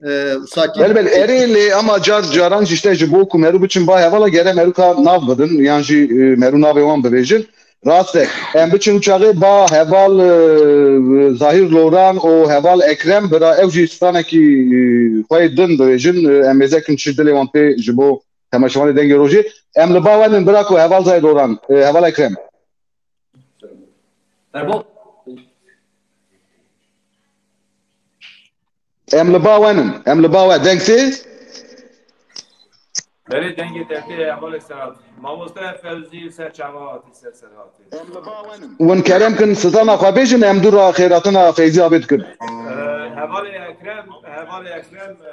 Ee, wisa kî Bel, bel, erê lê ama car, caran jî işte ji bo ku merû biçin ba hevala gere merû ka nav bidin, yan jî, e, merû navê wan bibêjin. Rast e. Em biçin çaxê ba heval, e, Zahîr Loran û heval Ekrem bira ew jî stranekî, e, xwe yê din bibêjin. E, em mêzekin çi dilê wan tê ji bo temaşevanê Dengê Rojê. Em li ba we nin bira ku heval Zahîr Loran, e, heval Ekrem. Em li ba we nin. Em li ba we deng tê. Berê dengê te tê hevalê Serhat. Mamoste Fevzî ser çava hatî, ser ser hatî. Em li ba we nin. Win kerem kin, strana xwe bêjin, em dû ra xêratina Feyzî Abê dikin. Ee, hevalê Ekrem, hevalê Ekrem, e,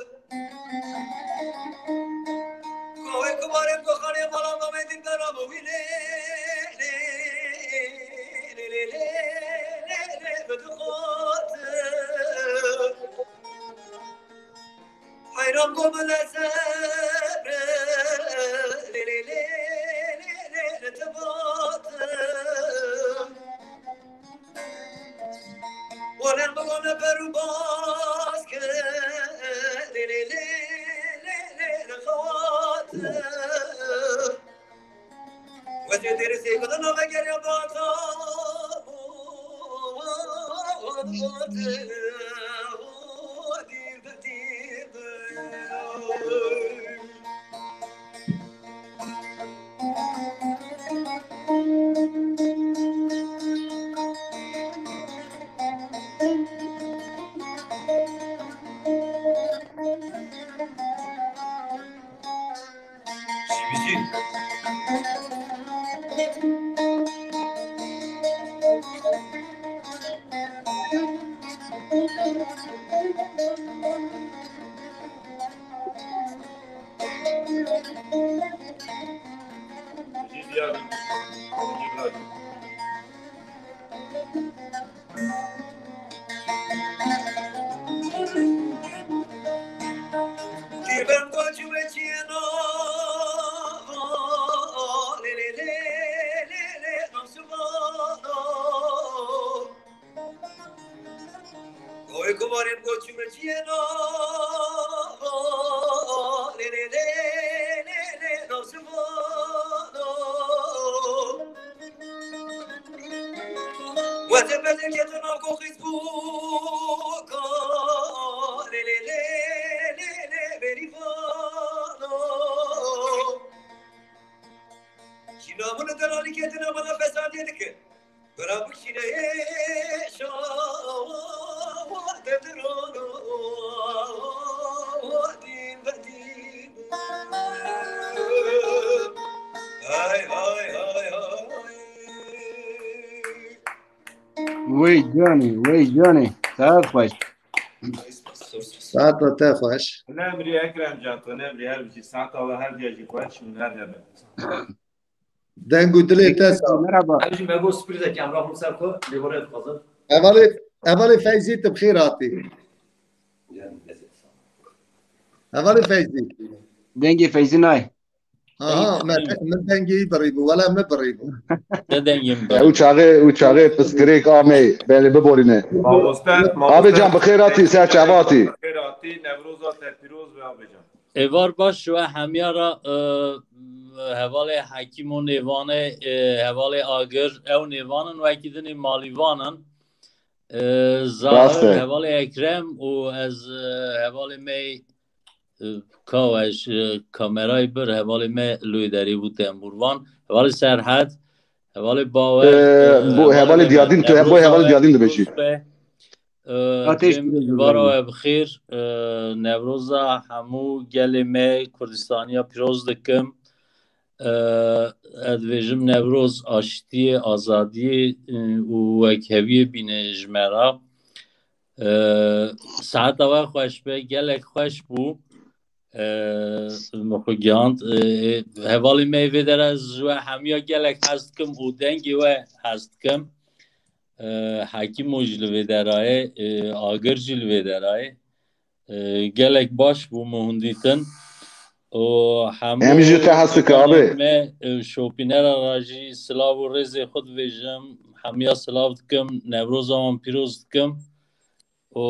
Kovê kumarê koxanê mala mamê dîndara bû wî lê, lê, lê, lê, lê, lê, lê, lê, bidixwat. Heyran bû min ez zebre, lê, lê, lê, lê, lê, li tibat. Wane bigone ber û baz ke, lê, lê, lê, lê, lê, li xewat. Wezê dêrê sêkilina vegeriya bata. Şibicî. Şibicî diyar. Şibicî bira. Tîrben koçû ve çiyeno, lê, lê, lê, lê, lê, lê, nasibano. Oy kumarên koçû ve çiyeno, lê, lê, lê, lê, lê, nasibano. Wezê pezê ketin nav ko xîz bû ka. Lê lê lê lê lê berî vano. Jîna min û te nalî ketine bana fesadê dike. Bira bikşîne şawa dedirano. Dîn be dîn. Wey canê, wey canê. Saet xweş. Saeta te xweş. Nemrî Ekrem can, tu nemrî her bijî. Saeta we her diya jî xweş û her hebe. Deng û dilê te sağ. Merhaba. Ev jî me got sürpriz e ki em raxim ser xwe lêvore dixwazin. Hevalê, hevalê Feyzî, tu bi xêr hatî. Hevalê Feyzî. Dengê Feyzî nayê. Aha, me, min dengê wî birî bû. Wela min birî bû. Te dengê min Ew çaxê, ew çaxê piskirêk amê, belê biborîne. Mamoste, Abi can, bi xêr hatî, ser çava hatî. Xêr hatî, Newroza te pîroz be abi can. Êvar baş we hemiya ra, e, hevalê Hekîm û nêvanê, e, hevalê Agir, ew nêvanin wekî dinê malîvanin. E, Rast Zahir, e. Hevalê Ekrem û ez, e, hevalê me, e, ka we ji kamerayê bir, hevalê me loy derê bû tembûrvan. Hevalê Serhed, hevalê Bawer, E, e, bu hevalê me Diyadin, tu Newroza hevalê we Diyadin dibêjî. pîroz be. E, Ateş Cem, pîroz be. vara we bi xêr. E, Newroza hemû gelê me Kurdistaniya pîroz dikim. E, ez dibêjim Newroz aştiyê, azadiyê, e, û wekheviyê bîne ji me re. E, saeta we xweş be, gelek xweş bû. E, min xwe gihand. E, hevalê me vê dere ez ji we hemiya gelek hez dikim û dengê we hez dikim. E, Hekîmo jî li vê derayê, e, Agir jî li vê derayê. E, gelek baş bû min hûn dîtin. Û hemû Em jî te hez dike, abi. Me, e, şopînera ra jî silav û rêzê xwe dibêjim. Hemiya silav dikim, Newroza wan pîroz dikim. Û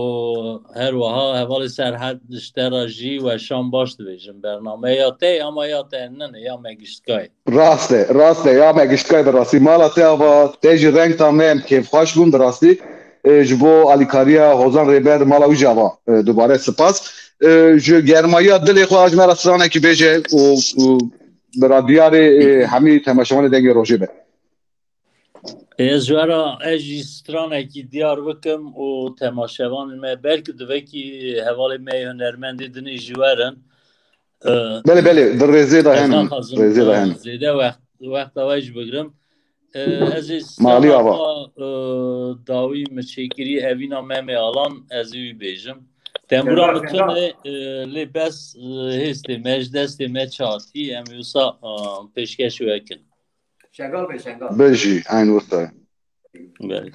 her wiha hevalê Serhed ji te ra jî weşan baş dibêjim. Bernameya te ama ya te nine ya me giştkayê. Rast e, rast e, ya me giştkayê bi rastî. Mala te ava, te jî rengta me em kêfxweş bûn bi rastî. E, ji bo alîkariya Hozan Rêber mala wî jî ava, e, dubare spas. E, ji germayiya dilê xwe a ji me re stranekî bêje û, û bi ra diyarê, e, hemî temaşevanê Dengê Rojê be. Ez ji we re ez jî stranekî diyar bikim û temaşevanên me belkî divekî hevalê me hunermendê dinê jî werin. E, Belê, belê, di rêzê de ez henin, naxwazim, rêzê de e, henin. zêde wext, wexta we jî bigrim. E, ez ê Malî strana ava. xwe, e, dawî min çêkirî Evîna Memê Alan, ez ê wî bêjim. Tembûra Şengal, min Şengal. tune, e, lê bes, e, hêstê me, ji destê me çi hatî, em ê wisa, e, pêşkêşî we kin. Şengal Bey, Şengal. Bijî, eyn wisa. Belê.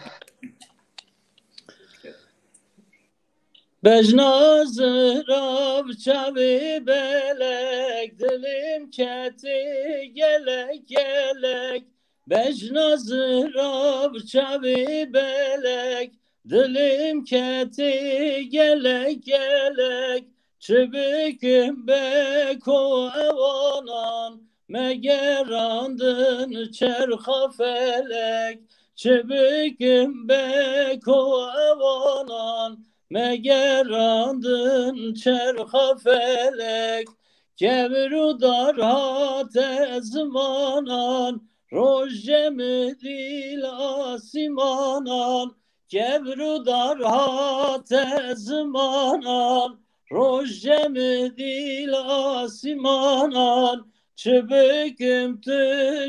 Bejna zirav çavê belek, dilim ketê gelek gelek. Bejna zirav çavê belek, dilim ketê gelek gelek. Çi bikim beko ewanan, me gerandin çerxa felek. Çi bikim beko ewanan, me gerandin çerxa felek. Kevir û dar hate zimanan, roj cemidî li asîmanan. Kevir û dar hate zimanan, roj cemidî li asîmanan. Çi bikim tu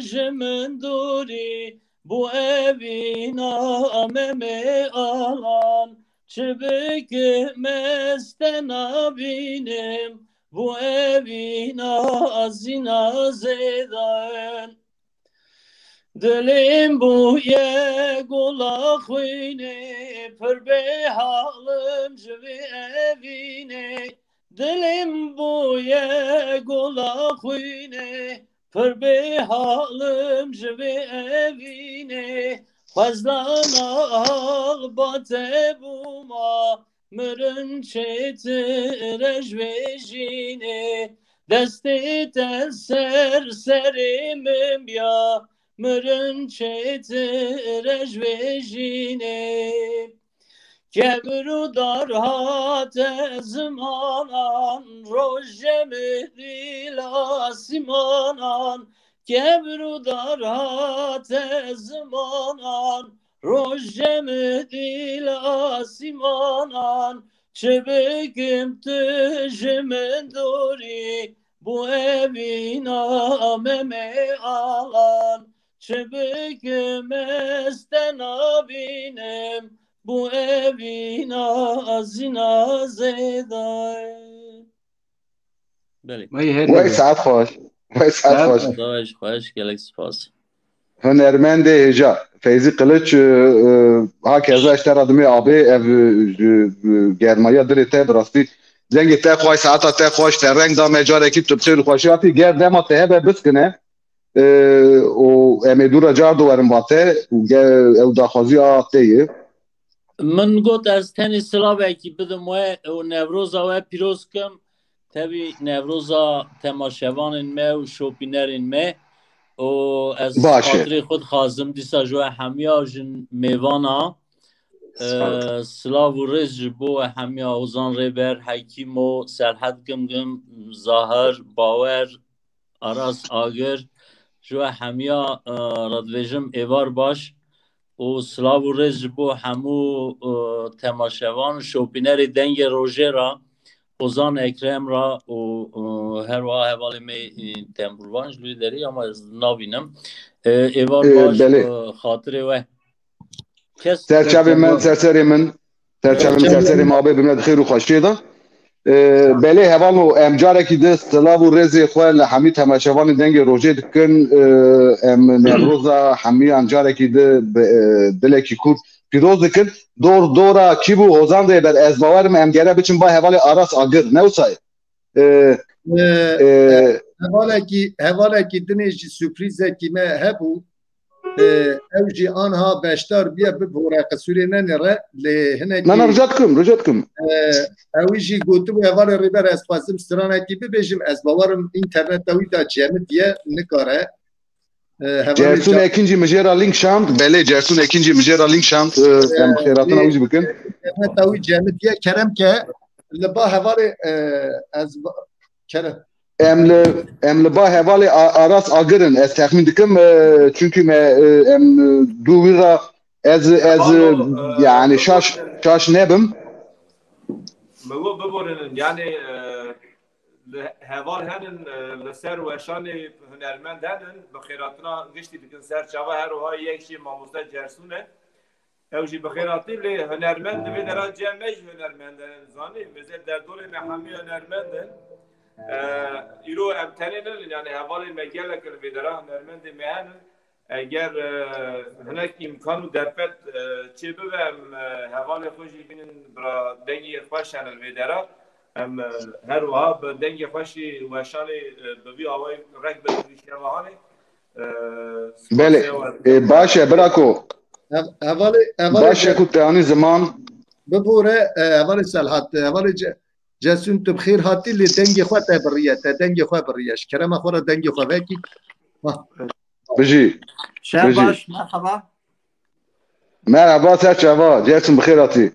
ji min dûrî, bû Evîna Memê Alan. Çi bikim ez te nabînim, bû Evîna Zîna Zêdan. Dilêm bûye gola xwînê, pir bê halim ji vê Evînê. Dilêm bûye gola xwînê, pir bê halim ji vê Evînê. Xwezdana hal ba te bûma, mirin çêtir e ji vê jînê. Destê te ser serê min biya, mirin çêtir e ji vê jînê. Kevir û dar hate zimanan, roj cemidî li asîmanan. Kevir û dar hate zimanan, roj cemidî li asîmanan. Çi bikim tu ji min dûrî, bû Evîna Memê Alan. çi bikim ez te nabînim, bû evîna zîna zêda ye. Belê. Wey her Wey saet xweş. Wey saet xweş. Saet xweş, gelek spas. Hunermendê hêja. Feyzî Kılıç, e, e, ha keza ji te re dimê abê ev, e, ji, e, germaya dilê te bi rastî. Dengê te xweş, saeta te xweş, te reng da me carekî tu bi xêr û xweşî hatî. Ger dema te hebe biskine, e, û em ê dû re car diwerin ba te û ge-, ew daxwaziya te ye. Min got ez tenê silavekî bidim we û Newroza we pîroz kim. Tevî Newroza temaşevanên me û şopînerên me û ez Baş e. xatirê xwe dixwazim dîsa ji we hemiya jin mêvana. Sağ ol. E, silav û rêz ji bo we hemiya Hozan Rêber, Hekîmo, Serhed Gimgim, Zahir, Bawer, Aras Agir, ji we hemiya, e, re dibêjim êvar baş û silav û rêz ji bo hemû, e, temaşevan û şopînerê Dengê Rojê re, Ozan Ekrem re û, e, her wiha hevalê me, e, tembûrvan ji wê derê ama ez nabînim. E, êvar E, baş, belê. e, xatirê we. Kes Ser çavê min, ser serê min. Ser çavê min, ser serê min abê bimne di xêr û xweşiyê de. Ee, belê hevalno em carekî di silav û rêzê xwe li hemî temaşevanê Dengê Rojê dikin. Ee, em Newroza hemiyan carekî di bi, e, dilekî kûr pîroz dikin. Dor dora kî bû Hozan Rêber, ez bawerim em gere biçin ba hevalê Aras Agir. Ne wisa ye? Ee, Ee, hevalekî, hevalekî dinê jî sürprîzekî me hebû. Ee, ew jî anha beşdar bûye, bibore, qisûrê nenêre, lê hinekî Na, na, rica dikim, rica dikim. Ee, ew jî gotibû, hevalê Rêber, ez xwestim stranekî bibêjim, ez bawerim înterneta wî de cemitiye, nikare. Ee, hevalê Cersun Ca- Ekin jî min jê re link şand, belê, Cersun Ekin jî min jê re link şand, e, em Ee, xêratina lê wî jî bikin. Înterneta wî cemitiye, kerem ke, li ba hevalê, e, ez ba- kerem. Em li, em li ba hevalê A-, Aras Agir in, ez texmîn dikim, e, çunkî me, e, em, e, dû wî re ez, ez, e, Hevalno, e, yani şaş, biborin. şaş nebim. Min got biborînin, yani, e, li heval henin, e, li ser weşanê hunermend henin, bi xêratina giştî dikin ser çava, her wiha yek jî mamoste Cersun e. Ew jî bi xêr hatî, lê hunermend di vê dera cem me jî hunermend in. Zanî, mêze derdorê me hemî hunermend in. E, îro em tenê nin, yani hevalên me gelek in vê dera, hunermendê me henin. Eger, e, hinek îmkan û derfet, e, çê bibe, em, e, hevalê xwe jî bînin bira dengê xweş henin vê dera. Em, e, her wiha bi dengê xweş jî weşanê, e, bi vî awayî rek bidin vî şeva hanê. E, Belê. spasiya we. E, baş e, birako. Hev-, hevalê, hevalê Baş e Ce-, ku te anî ziman. Bibore, e, hevalê Selhat, e, hevalê Ce-, Cesun, tu bi xêr hatî, lê dengê xwe te biriye, te dengê xwe biriye. Ji kerema xwe re dengê xwe vekî. Bijî. Şev Bijî. baş, merhaba. Merhaba, ser çava. Cesun, bi xêr hatî.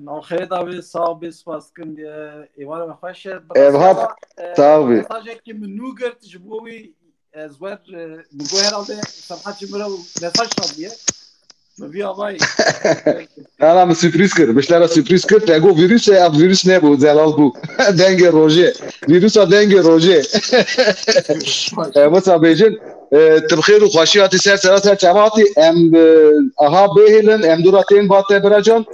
Navxêr da wê, sağ bê, spas dikim. Êvara me xweş e. Ev hat, Rastî, e, sağ bê. Mesajekî min nû girt ji bo wî, ez wer, e, min got herhalde Serhat ji min re mesaj şandiye. Min vî avayî. Ana min sürpriz kir. Min ji te re sürpriz kir. Te got vîrus e, ev vîrus nebû, zelal bû. Dengê rojê. Vîrusa dengê rojê. E, wisa bêjin, e, tu bi xêr û xweşî hatî ser sera ser çava hatî. Em, e, aha bêhêlin, em dû re tên ba te biracan.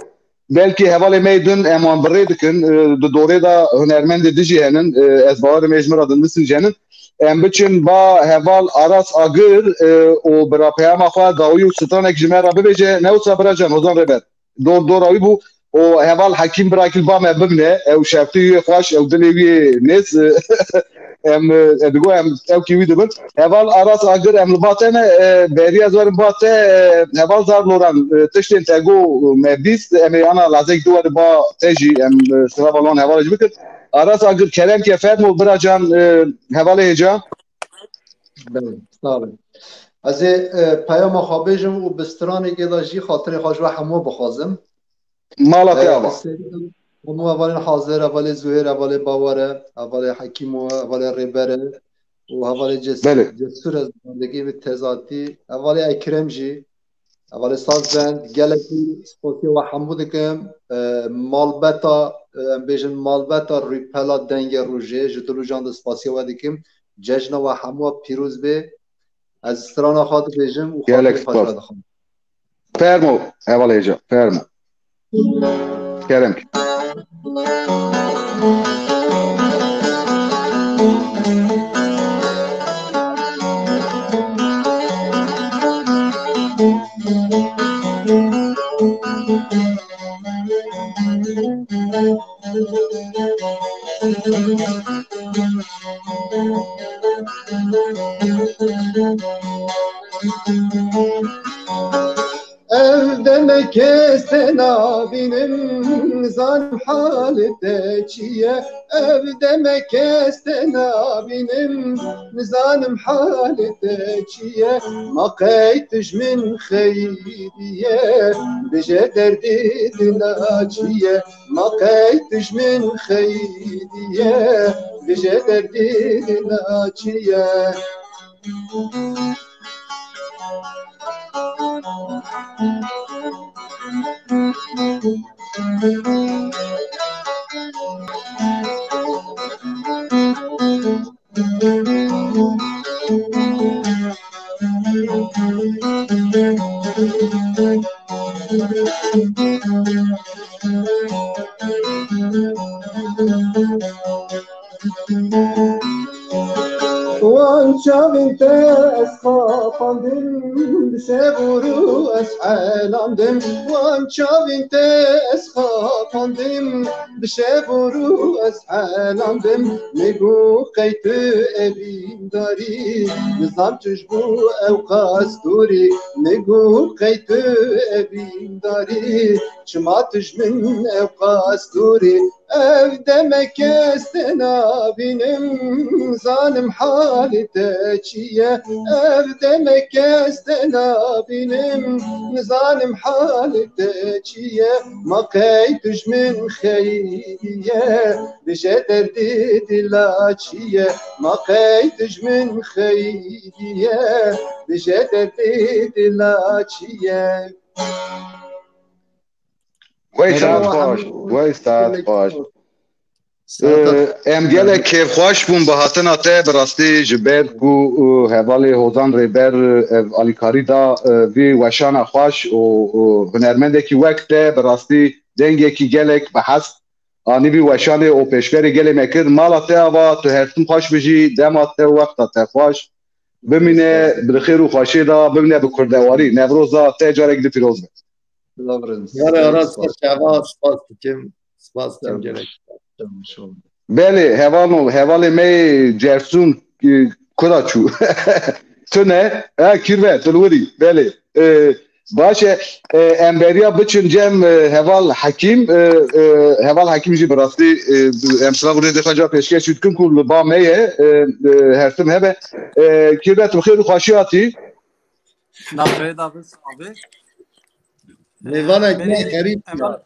Belkî hevalê me yê din em wan bi rê dikin, e, di dorê de hunermendê din jî henin, e, ez bawerim ê ji min re dinivîsin jî henin. Em biçin ba heval Aras Agir, e, û bira peyama xwe dawî û stranek ji me re bibêje, ne wisa bira can, Hozan Rêber. Dor dora wî bû, û heval Hekîm birakî li ba me bimne, ew şefqî wî yê xweş, ew dilê wî yê nêz, e, Em, e, digo em ew kî wî dibin. Heval Aras Agir, em li ba te ne, e, beriya ez werim ba te, e, heval Zar Loran, e, tiştên te got me bîst, em ê ana lazek du werin ba te jî, em, e, sira wan heval jî bikin. Aras Agir, kerem ke fermo bira can, e, hevalê hêja. Belê, sağ olun. Ez ê, e, peyama xwe bêjim û bi stranekê de jî xatirê xwe ji we hemû bixwazim. Mala te ava. Hemû hevalên hazir, hevalê Zuhêr, hevalê Bawere, hevalê Hekîmo, hevalê Rêbere û hevalê Ces-, Belê. Cesur ez bandegî bi tezatî, hevalê Ekrem jî, hevalê Sazbend, gelekî spasiya we hemû dikim. E, malbeta, e, em bêjin malbeta Rûpela Dengê Rojê, ji dil û can de spasiya we dikim. Cejna we hemû pîroz be. Ez strana xwe dibêjim û Gelek xatirê xwe spas. Jê dixwim. Fermo, hevalê ca, fermo. Kerem. Ev deme kes te nabînim, nizanim halê te çi ye. Ev deme kes te nabînim, nizanim halê te çi ye. Ma qey tu ji min xeyîdiye, bije derdê dila çi ye. Ma qey tu ji min xeyîdiye, bije derdê dila çi ye. Wan çavên te ez xapandim, bi şev û rû ez helandim. Wan çavên te ez xapandim, bi şev û rû ez helandim. Min got qey tu evîndarî, nizam tu ji bo ew qas dûrî. Min got qey tu evîndarî, çima tu ji min ew qas dûrî. Ev deme kes te nabînim, nizanim halê te çi ye. Ev deme kes te nabînim, nizanim halê te çi ye. Ma qey tu ji min xeyîdiye, bije derdê dila çi ye. Ma qey tu ji min xeyîdiye, bije derdê dila çi ye. Wey saet xweş, wey saet xweş. Ee, em gelek kêfxweş bûn bi hatina te, bi rastî ji ber ku, û, hevalê Hozan Rêber, e, ev alîkarî da, e, vî weşana xweş û, û hunermendekî wek te, bi rastî dengekî gelek bi hez anî vî weşanê û pêşberê gelê me kir. Mala te ava, tu her tim xweş bijî, dema te û wexta te xweş. Bimîne bi xêr û xweşiyê de, bimîne bi kurdewarî. Newroza te carek di pîroz be. Yare ara spas, spas dikim. Spas dikim gerek. Belê, hevalno, hevalê me yê Cersûn, e, kura çû. Tu ne? Ha, kîr ve, tu li wirî. Belê. E, baş e, e, em beriya biçin cem, e, heval Hekîm. E, e, heval Hekîm jî bi rastî, e, em silav û rêzê xwe ca pêşkêş dikim ku li ba me ye, e, e, her tim hebe. E, kîr ve, tu bi xêr û xweşî hatî. Navê Davis abi. Mêvanek me xerîb ya.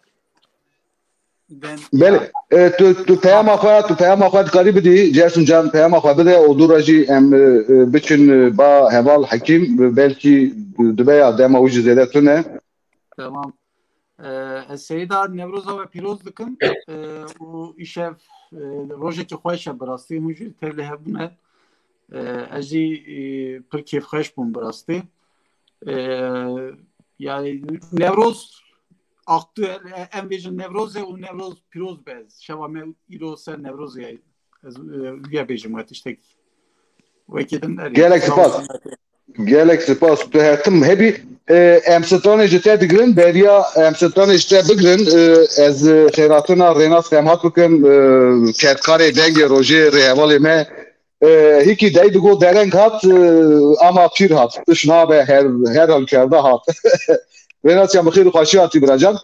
Belê. E, tu, tu peyama xwe, tu peyama xwe dikarî bidî, Cersûn can, peyama xwe bide û dû re jî em, e, e, biçin, e, ba heval Hekîm, belkî dibe ya dema wî jî zêde tune. Tamam. E, ez Seyda Newroza we pîroz dikim, e, û îşev, e, rojekî xweş e bi rastî, hûn jî tevlî hebûne. E, ez jî, e, pir kêfxweş bûm bi rastî. E, yani Newroz aktuel, e, em bêjin Newroz e û Newroz pîroz be. Şeva me îro ser Newroz e. Ez, e, wiya bêjim we tiştek. Wekî din erê. Gelek spas. Gelek spas. Tu her tim hebî, e, em stranê ji te digirin, beriya em stranê ji te bigirin. E, ez, e, xêratina Rênas Xemhat bikim, e, kedkarê dengê rojê rêhevalê me. E, hikî dey digot dereng hat, e, ama pîr hat. Tiş nabe, her, her halükarda hat. Rênas can, bi xêr û xweşî hatî biracan.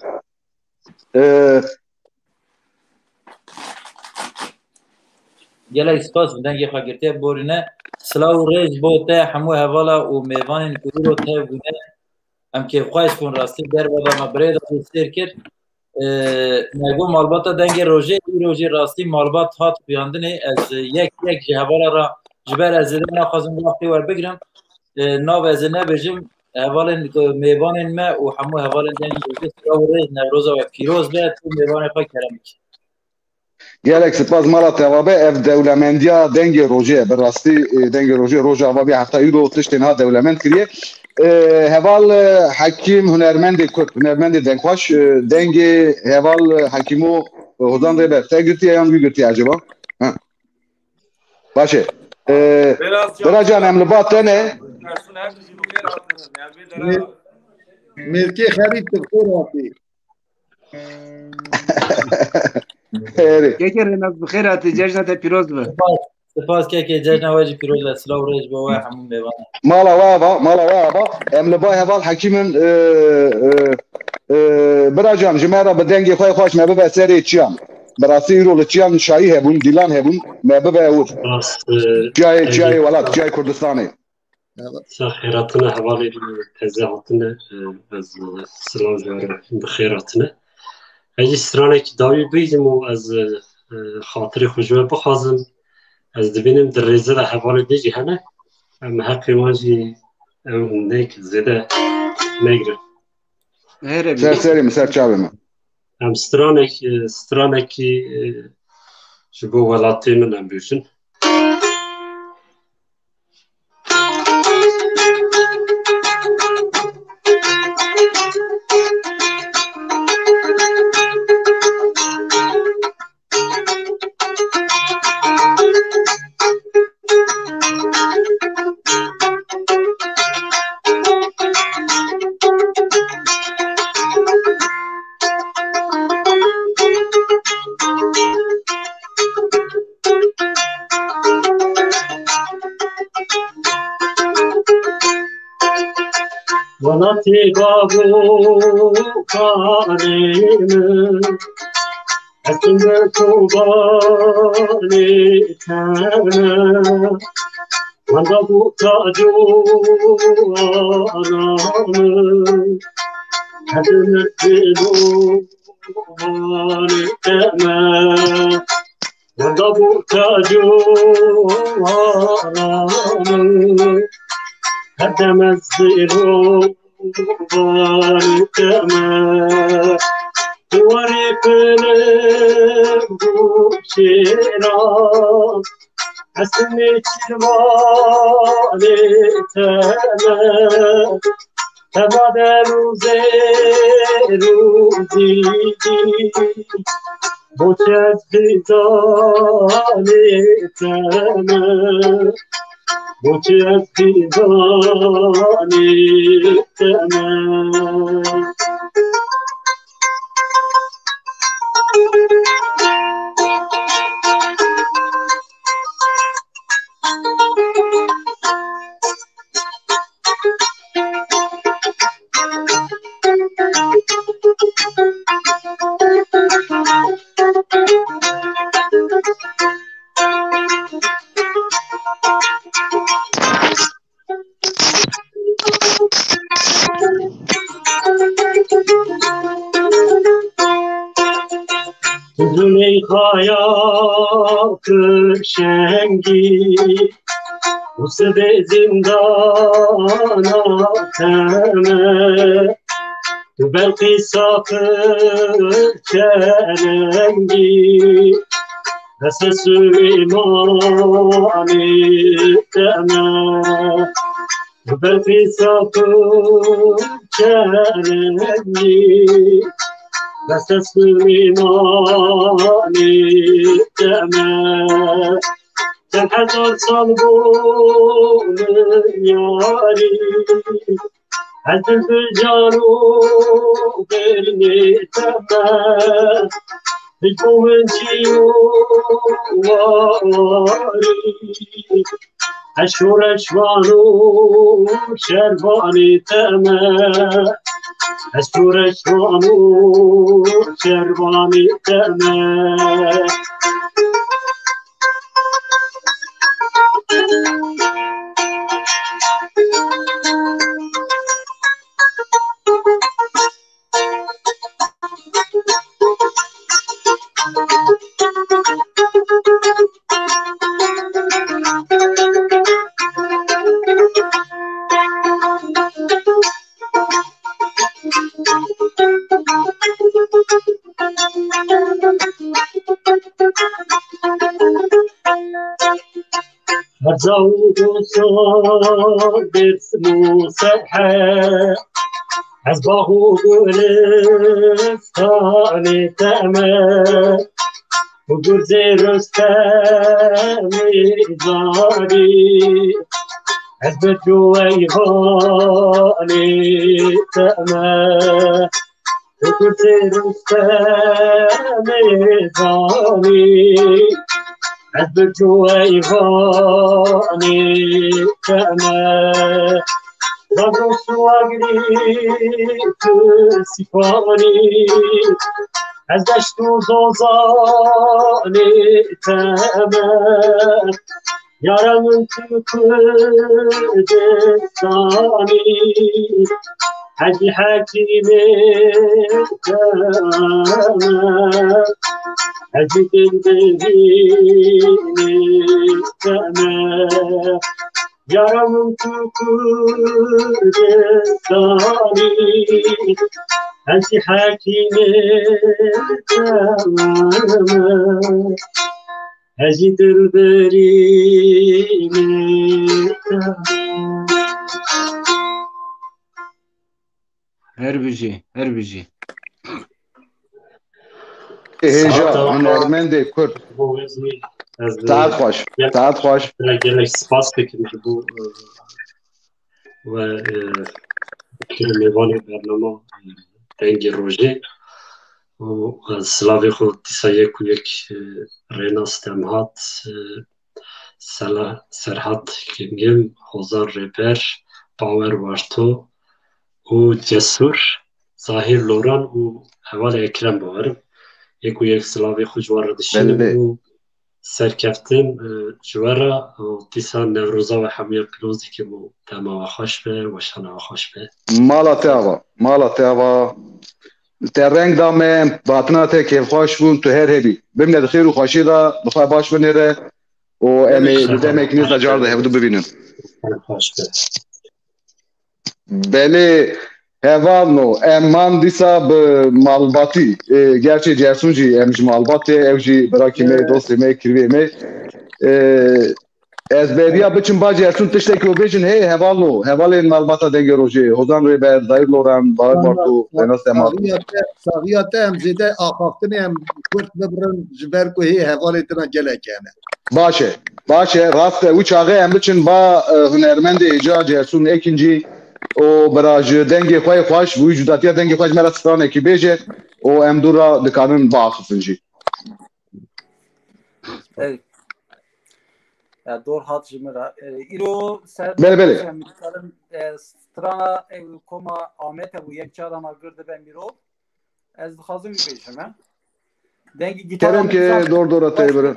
E, Gelek spas bi dengê xwe girtiye borîne. Silav û rêz bo te, hemû hevala û mêvanên ku îro tev bûne. Em kêfxweş bûn rastî derva de me birê de bû sêr kir. Ee, me got malbata Dengê Rojê, îro jî rastî malbat hat xuyandinê. Ez, e, yek yek ji hevala re, ji ber ez zêde naxwazim wextê we bigirim. Ee, nav ez ê nebêjim. Hevalên, e, mêvanên me û hemû hevalên Dengê Rojê silav û rêz, Newroza we pîroz be, tu mêvanê xwe kerem bikî. Gelek spas mala te ava be. Ev dewlemendiya dengê rojê ye. Bi rastî, e, dengê rojê roja ava bî heta îro tiştê niha dewlemend kiriye. E, heval, e, Hekîm, hunermendê Kurd, hunermendê dengxweş, e, dengê heval, e, Hekîmo, e, Hozan Rêber te girtiye yan wî girtiye acaba? Ha. Baş e. E, Biraz Bira can, em li ba te ne. Mê-, mêrkê xerîb tu bi xêr hatî. Erê. Kekê Rênas, bi xêr hatî, cejna te pîroz be. Spas, spas kekê, cejna we jî pîroz be. Silav rêz bo we hemû mêvanan. Mala we ava, mala we ava. Em li ba heval Hekîm in, e, e, e, Bira can, ji me re bi dengê xwe xweş me bibe serê çiyan. Bi rastî îro li çiyan şayî hebûn, dîlan hebûn, me bibe wir. Rast, e, Çiyayê, çiyayê welat, çiyayê Kurdistanê. Ser xêratine hevalê min teze hatine, e, ez, e, silav ji we re bi xêr hatine. Ez jî stranekî dawî bînim û ez, e, e, xatirê xwe ji we bixwazim. Ez dibînim di rêze de hevalê din jî hene. Em heqê wan jî ew nek zêde negirin. Here Ser bîne. Serê min, ser çavê min. Em stranek, e, stranekî, e, ji bo welatê min em bêjin. Welatê bavûkanê min, ez li Kobanê te me. Wenda bû tac û ana min, hevdin dil û wanê te me. Wenda bû tac û ana min, hevdem ez dil û wanê te me. Tu warê pilim bû şêra, Esimê çirvanê te me, tema der û zêr û zîdî. Boçi ez xîzanê te me, boçi ez xîzanê te me. Zuleyxaya kirşengî û sibê zindana te me. Tu Belqîsa pir çerengî, Hese Silêmanê te me. Belqîsa tu çerengî, Hese Silêmanê te me. Te hezar sal bû min yarî, ez dilbil can û birnê te me. Ji bo min çi warî, ez şoreşvan û şervanê te me. Ez şoreşvan û şervanê te me. Herza û Gosa Dêrsim û Serhe, ez bax û gulistanê te me, û gurzê Rustemê Zarî, ez bi cû eyvanê te me. Gurzê Rustemê Zarî, ez bi cû eyvanê te me. Zagros û Agirî tu Sîpanî, ez deşt û dozanê te me. Yara min tu Kurdistanî, hecî hekîmê te me, hecî dilbirînê te me. Yara min tu Kurdistanî, hecî hekîmê te me. Ez jî dilberî me. Her bijî, her bijî. Hêja, hunermendê Kurd. Saet xweş, saet xweş. Gelek spas dikim ji bo, e, we, e, kir mêvanê bernama, e, Dengê Rojê. û, e, silavê xwe dîsa yek û yek, e, Rênas Demhat, e, Sela-, Serhat Gimgim, Hozan Rêber, Bawer Warto û Cesûr Zahîr Loran û hevalê Ekrem Bawer im. Yek û yek silavê xwe ji wan re dişînim Belê. û serkeftin, e, ji we re û dîsa Newroza we hemûya pîroz dikim û dema we xweş be, weşana we xweş be. Mala te ava, mala te ava. Te reng da me, em hatina te kêfxweş bûn, tu her hebî. Bimne di xêr û xweşiyê de, bi xwe baş binêre û em ê di demek nêz de car de hevdu bibînin. Xweş be. Belê, hevalno, em man dîsa bi malbatî. E, gerçê Cersûn jî em ji malbatê, ew jî birakî me, dostê me, kirvê me. E, ez beriya biçim ba Cersûn tiştekî û bêjin, hey, hevalno, hevalên malbata Dengê Rojê, Hozan Rêber, Zahîr Loran, Bahar Bartu, Renas Demar. Saxiya te, saxiya te em zêde axaftinê em kurt bibirin, ji ber ku hê hevalê dina gelek hene. Baş e, baş e, rast e. Wî çaxê em biçin ba, e, hunermendê hêja Cersûn Ekincî û bira ji dengê xwe yê xweş, wî cudatiya dengê xwe ji me re stranekî bêje û em dû re dikarin biaxifin jî. Ey. Ya dor hat ji min re. E, îro ser Belê, belê. em dikarin, e, strana, e, koma Amet e, bû yek caran agir dibe mirov. Ez dixwazim bibêjim, he. Dengê gîtara Kerem min ke güzel. Dor dora tê bire.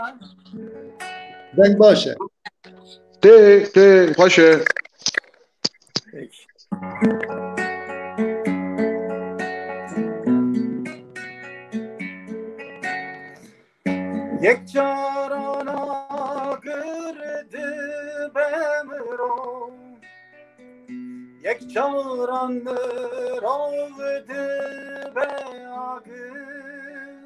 Deng baş e. Tê, tê, xweş e. Peki. Yek caran agir dibe mirov. Yek caran mirov dibe agir,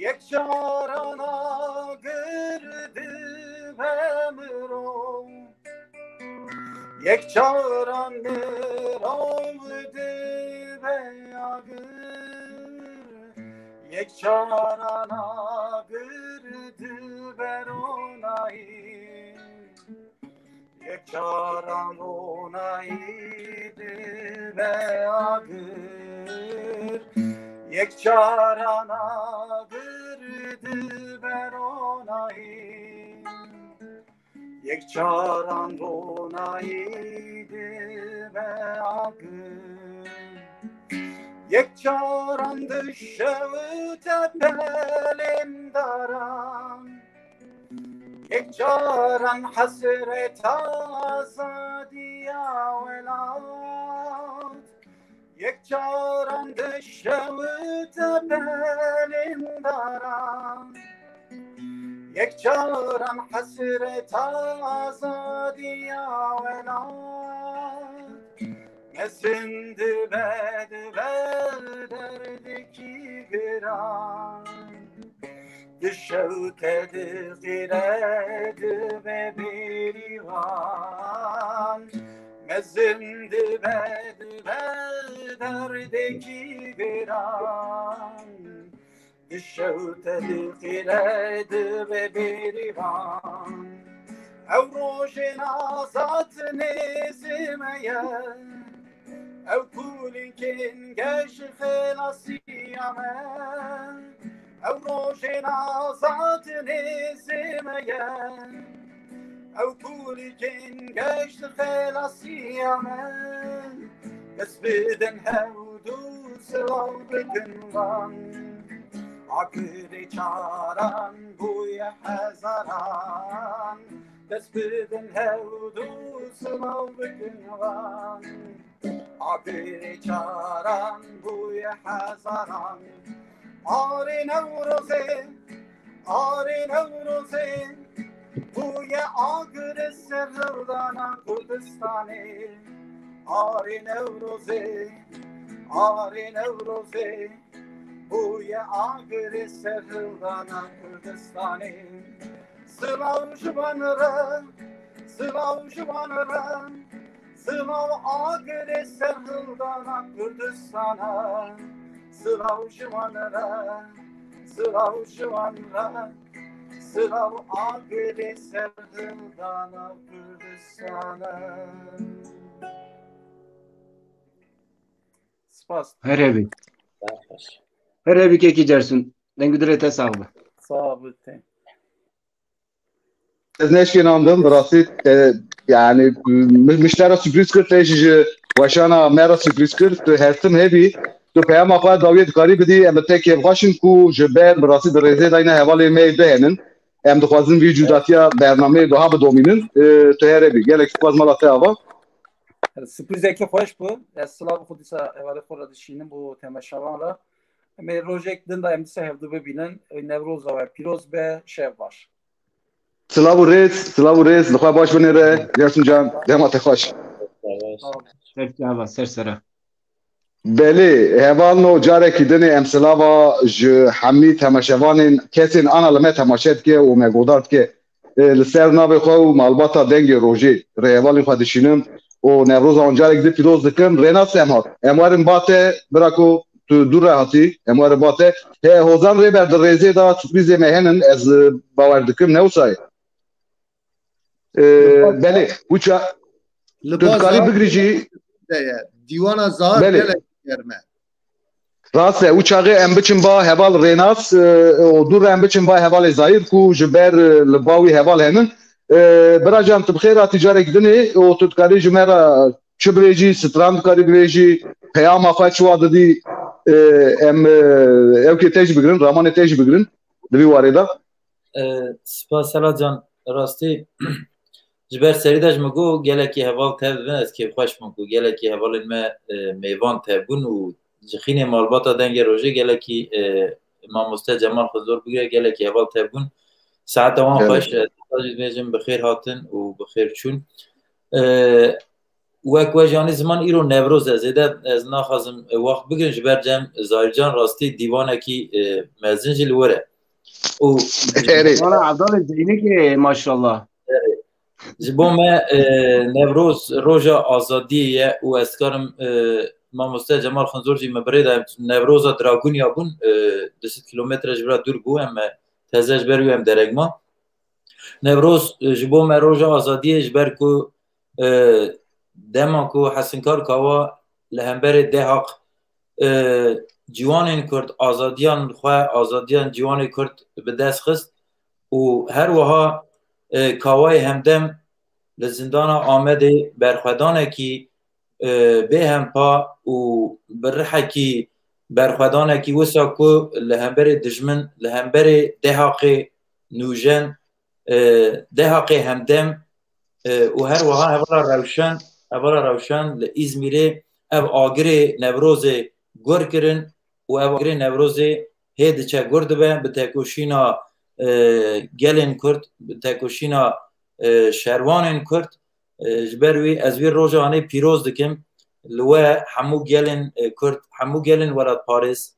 yek caran agir dibe mirov. Yek caran mirov dibe agir, yek caran agir dibe ronahî. Yek caran ronahî dibe agir, yek caran agir dibe ronahî. Yek caran ronahî dibe agir, yek caran dişewite pelên daran. Yek caran hesreta azadiya welat, yek caran dişewite pelên daran, yek caran hesreta azadiya welat. Mesin dibe, dibe derdekî giran. Di şew te diqîre dibe bêrîvan, mezin dibe dibe derdekî bêran. Di şew te diqîre dibe bêrîvan, ew rojên azad nêzî me ye. Ew kulîlkên geş xelasiya me, ew rojên azad nêzî me ye. Ew kulîlkên geş xelasiya me, dest bidin hewdû silav bikin van. Agirê çaran bûye hezaran, dest bidin hewdû silav bikin van. Agirê çaran bûye hezaran. Arê Newrozê, arê Newrozê, bûye agirê serhildana Kurdistanê. Arê Newrozê, arê Newrozê, bûye agirê serhildana Kurdistanê. Silav ji van re, silav ji van re, silav agirê serhildana Kurdistana. Silav ji van re, silav ji van re, silav agirê serhildana Kurdistana. Spas. Her hebî. Her hebî kekî Cersun. Deng û dilê te sax be. Sağ ol. Ez neşkênandim, bi rastî, e, yani, mi-, min ji te re sürprîz kir, te jî ji weşana me re sürprîz kir, tu her tim hebî, tu peyama xwe dawiyê dikarî bidî, em bi te kêfxweş in ku ji ber, bi rastî, di rêzê de yine hevalên me yê du henin. Em dixwazin vî cudatiya bernameyê wiha bidomînin. E, tu her hebî. Gelek spas mala te ava. Sürprizekî xweş bû. Ez silav xwe dîsa hevalê xwe re dişînim bo temaşevan re. Em ê rojek din de em dîsa hevdu bibînin. Ê Newroza we pîroz be, şev baş. Silav û rêz, silav û rêz, li xwe baş binêre, Gersun can, dema te xweş. Ser çava, ser sera. Belê, hevalno carekî dinê em silava ji hemî temaşevanên kesên ana li me temaşe dike û me guhdar dike. E, li ser navê xwe û malbata Dengê Rojê rê hevalên xwe dişînim û Newroza wan carek di pîroz dikim. Rênas Emhat, em werin ba te, bira ku tu dûr re hatî, em werin ba te. He, Hozan Rêber di rêzê de sürprîzê me henin, ez, e, bawer dikim, ne wisa ye? E, belê, wisa tu dikarî bigirî jî. Dîwana Zahar gelek germ e. Rast e, û çaxê em biçin ba heval Rênas, e, û dû re em biçin ba hevalê Zahîr ku ji ber, e, li ba wî heval henin. E, bira can, tu bi xêr hatî carek dinê û tu dikarî ji me re çi bibêjî, stran dikarî bibêjî, peyama xwe çi wa didî, e, em, e, ewkê te jî bigirin, ramanê te jî bigirin di vî warê de. E, spas Sela can, rastî ji ber serî de ji min got gelekî heval tev dibin, ez kêfxweş bûm ku gelekî hevalên me, e, mêvan tev bûn û ji xînê malbata Dengê Rojê gelekî, e, mamoste Cemal Xizor bigire gelekî heval tev bûn. Saeta wan xweş, e, jî dibêjim bi xêr hatin û bi xêr çûn. E, Wek we jî anî ziman îro Newroz e, zêde ez naxwazim, e, wext bigirin ji ber cem Zahîrcan rastî dîwanekî, e, mezin jî li wir e. Û Erê. Dîwana Evdalê Zeynekê maşallah. Ji bo me, e, Newroz roja azadiyê ye û ez dikarim, e, mamoste Cemal Xinzor jî min bi rê de Newroza Dragunya bûn, e, du sed kilometre ji vira dûr bû, em, e, teze ji ber wî em derek ma. Newroz, e, ji bo me roja azadiyê ji ber ku e, dema ku Hesinkar Kawa li hemberê DEHAK, e, ciwanên Kurd azadiyan xwe, azadiyan ciwanê Kurd bi dest xist û her wiha, e, Kawayê Hemdem li zindana Amedê berxwedanekî, e, bêhempa û bi rihekî berxwedanekî wisa ku li hemberê dijmin, li hemberê DEHAKê nûjen, e, DEHAKê Hemdem, e, û her wiha hevala Rewşen, hevala Rewşen li Îzmîrê ev agirê Newrozê gur kirin û ev agirê Newrozê hê diçe gur dibe bi tekoşîna, e, gelên Kurd, bi tekoşîna, e, şerwanên Kurd. E, ji ber wî ez wî roja anê pîroz dikim li we hemû gelên, e, Kurd, hemû gelên welatparêz,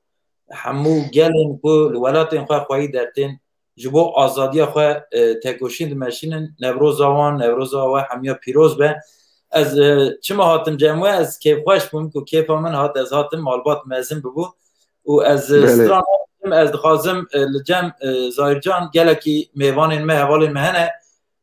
hemû gelên ku li welatên xwe xweyî dertên, ji bo azadiya xwe, e, tekoşîn dimeşînin. Newroza wan, Newroza we hemiya pîroz be. Ez, e, çima hatim cem we, ez kêfxweş bûm ku kêfa min hat, ez hatim, malbat mezin bibû. Û ez, e, Belê. stran ez dixwazim, e, li cem, e, Zahîrcan gelekî mêvanên me, hevalên me hene.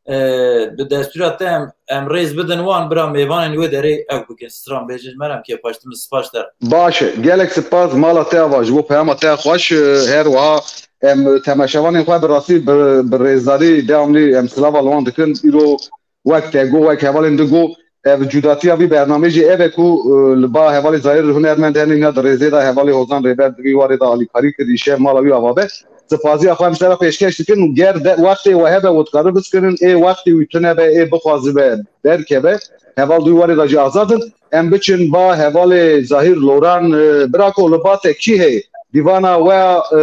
E, bi destûra te em, em rêz bidin wan, bira mêvanên wê derê ew bikin. Stran bêjin, ji me re em kêfxweş dimin, spas te. Baş e. Gelek spas, mala te ava ji bo peyama te xweş, e, her wiha em temaşevanên xwe bi rastî bi, bi rêzdarî devamlî em silava li wan dikin. Îro wek te got, wek hevalên din got, ev cudatiya vî bernameyê jî ev e ku, e, li ba hevalê Zahîr hunermend hene, hîna di rêzê de hevalê Hozan Rêber di vî warê de alîkarî kir, îşev mala wî ava be. Sipaziya xwe em ji te re pêşkeş dikin û ger de wextê we hebe û dikare biskirin, ê wextê wî tune be, ê bixwazibe derkeve, heval di wî warê de jî azad in. Em biçin ba hevalê Zahîr Loran, e, bira ku li ba te kî heye? Dîvana we, e,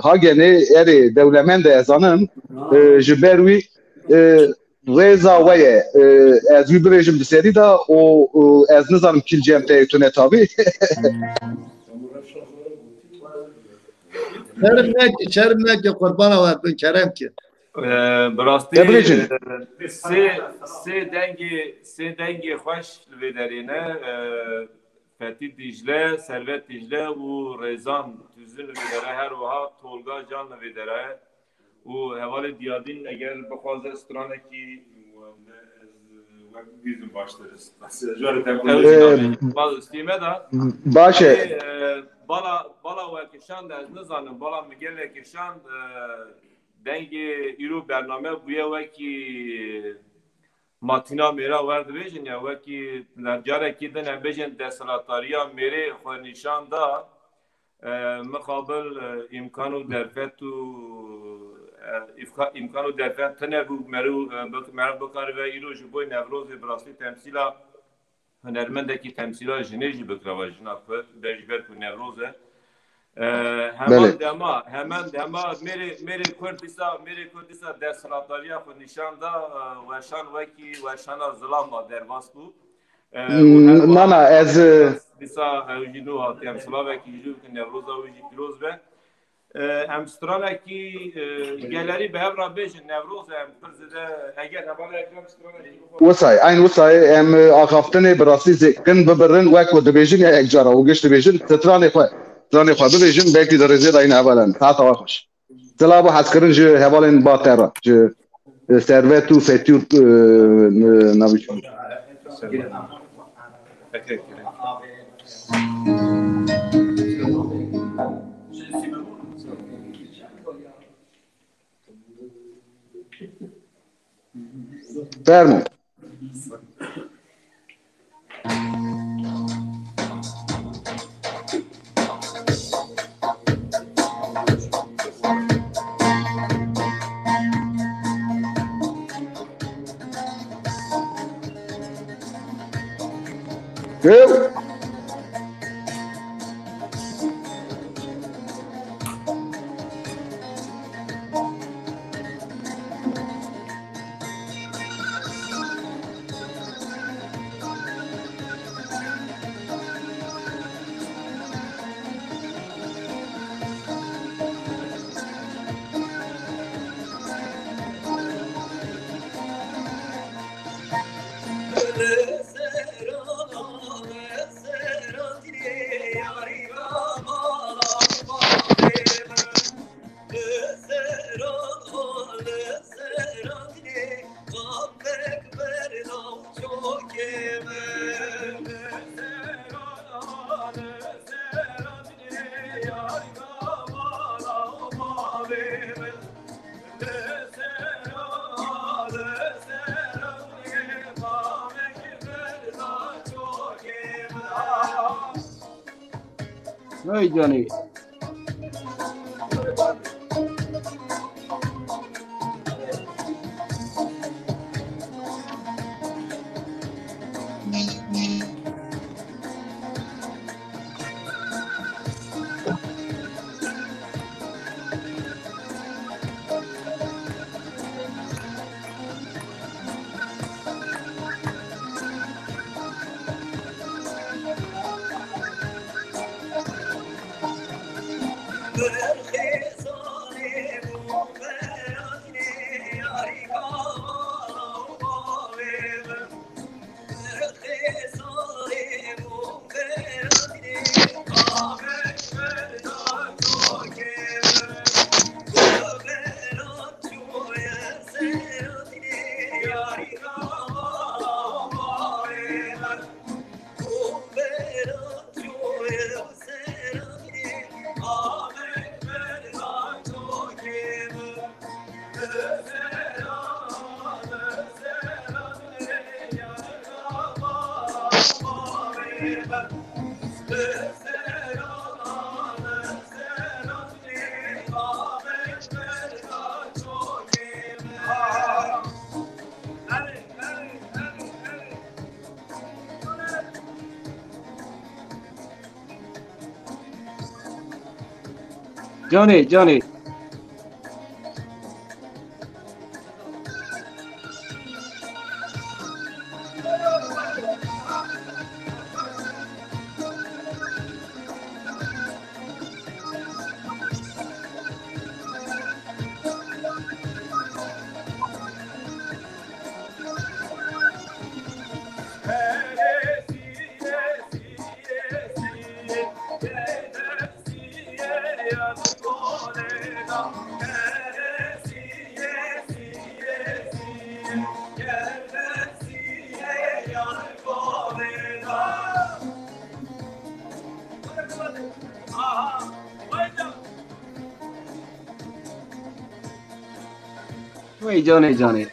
Hagenê erê dewlemend e, ez zanim, e, ji ber wî, e, rêza we ye. E, ez wî bibêjim di serî de û, û ez nizanim kî li cem te ye, tune tabî. Şerm neke, şerm neke, qurbana we bin, kerem ki. Ee, bi rastî, Tebrik ederim. e, sê, sê dengê, sê dengê xweş li vê derê ne. E, Fetî Dîcle, Servet Dîcle û Rêzan Tuzin li vê dere, her wiha Tolga Can li vê dere. Û hevalê Diyadîn eger bixwaze stranekî, wek bibîzim baştir. Ew jî nabê. Baz stîme de. Baş e. Ê, e, bala, bala we kişand, ez nizanim, bala min gelek kişand, e, dengê îro bername bûye wekî matîna mêra wer dibêjin ya, wekî carekî din em bêjin desthilatdariya mêrê xwe nîşan da. E, mixabil, e, îmkan û derfet û, e, îfka-, îmkan û derfet tune bû, meriv, e, bik-, meriv bikaribe îro ji bo Newrozê bi rastî temsîla hunermendekî, temsîla jinê jî bikira, va jina xwe be, ji ber ku Newroz e. E, heman Belê. dema, heman dema mêrê, mêrê Kurd dîsa, mêrê Kurd dîsa desthilatdariya xwe nîşan da, e, weşan wekî weşana zilam a derbas bû. E, û her wiha Na, na, ez, e, dîsa ew jî nû hatiye, em silavekî ji bikin, Newroza wî jî pîroz be. E, em stranekî, e, gelerî bi hev re bêjin, Newroz e, em pir zêde, eger hevalê Ekrem stranekî bixwe. Wisay, eyn wisay, em, e, axaftinê bi rastî zêkin bibirin, wek ku dibêjin ya yek cara û giş dibêjin, stranê xwe, stranê xwe bibêjin, belkî di rêzê de yîn heval in. Saeta we xweş. Silav û hezkirin ji hevalên ba te re, ji, e, Servet û Fetî û, e, navî çi? Fermo. Hey canî. Canê, canê. Wey canê canê.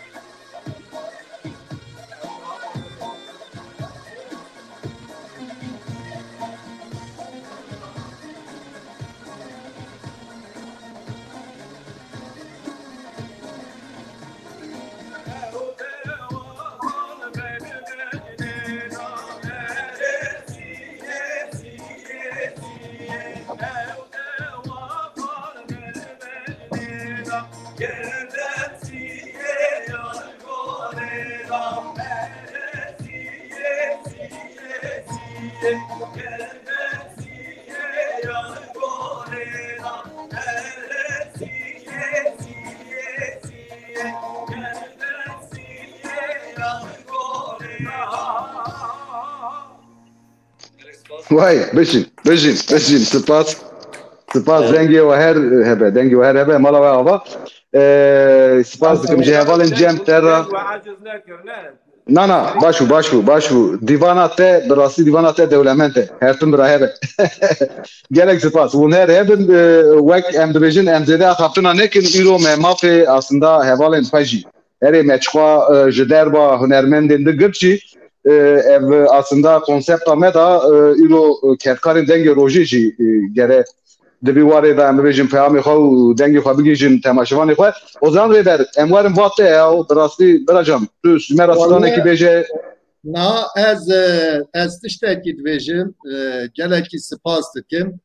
Way, bijîn, bijîn, bijîn. Spas. Spas, dengê we her hebe, dengê we her hebe, mala we ava. Ee, spas dikim ji hevalên Cem Terra. Na, na, baş bû, baş bû, baş bû. Dîvana te, bi rastî dîvana te dewlemend e. Her tim bira hebe. Gelek spas. Hûn her hebin, e, wek em dibêjin, em zêde axaftina nekin, îro me mafê aslında hevalên xwe jî. Erê me çixwa, e, ji derba hunermendên di girt jî, e, ev aslında konsepta me da, e, îro, e, kedkarên dengê rojê jî, e, gere di vî warê de em bibêjin peyamê xwe û dengê xwe bigihîjin temaşevanê xwe. Ozan Rêber, em werin va te ya û bi rastî bira can, tu ji me re stranekî bêje. Na, ez, e, ez tiştekî dibêjim, e, gelekî spas dikim.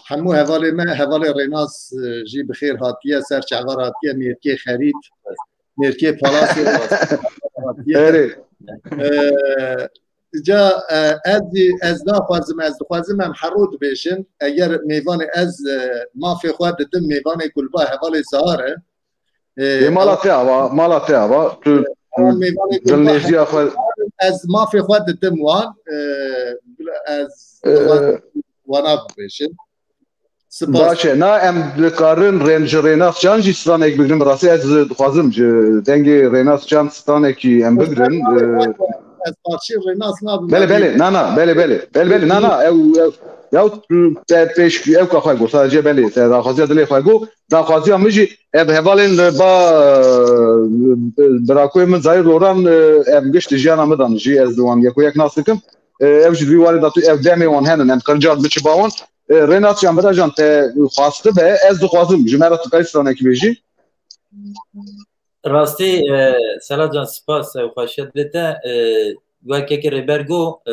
Hemû hevalê me, hevalê Rênas, e, jî bi xêr hatiye, ser çavar hatiye, mêrkê xerît, mêrkê palasê hatiye. Erê. E, ca, e, ez jî, ez naxwazim, ez dixwazim em hero dibêjin. Eger mêvanê ez, e, mafê xwe didim, mêvanê Gulba hevalê Zahar e. E, Ê mala te ava, mala te ava. Tu, tu dilnêziya xwe. Ez mafê xwe didim wan. E, ez, e, dixwazim wana bibêjim. Spas. Baş e. Na em dikarin rên-, ji Rênas Can jî stranek bigrin. Bi rastî ez dixwazim ji dengê Rênas Can stranekî em bigrin. E, ez parçeyê Rênas nabim. Belê, belê. Na, na. Belê, belê. Belê, belê. Na, na. Ew, ew, ew, te pêş, ew ka xwe got. Sadece belê. Te daxwaziya dilê xwe got. Daxwaziya min jî ev hevalên li ba, birakoyê min Zahîr Loran, e, ev giş di jiyana min de jî ez li wan yek û yek nas dikim. E, ew jî di vî warê de tu ev demê wan henin, em dikarin car biçi ba wan. E, Rênas Can, bira can te xwastibe, ez dixwazim, ji me re tu karî stranekî bêjî. Rastî, e, Sela can, spas, ew xweşiya dilê te, e, wek yekê Rêber got, e,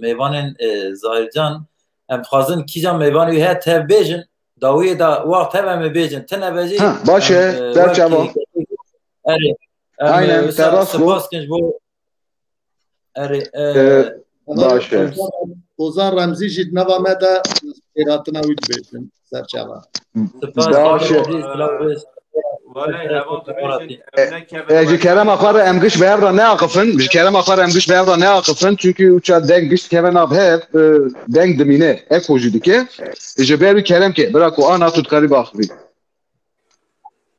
mêvanên, e, Zahîr Can, em dixwazin kîjan mêvanê wî heye tev bêjin, dawiyê de wext hebe em ê bêjin. Tine be jî, ha, baş e, em, e, ser wek çavan. Erê, em, aynen, e, te rast got. Spas kin ji bo, erê, e, e, baş e. Ozan, Ozan Remzî jî di nava me de pêkhatina wî dibêjin ser çavan. Spas, baş e. Remzî, silav rêz. Wele heval dibêjin, em nekevin. E, ji kerema xwe re em giş bi hev re neaxifin, ji kerema xwe re em giş bi hev re neaxifin, çünkü uça deng giş dikeve nav hev, e, deng dimîne, eko jî dike. Ji ber wî kerem ke, bira ku ana tu dikarî biaxivî.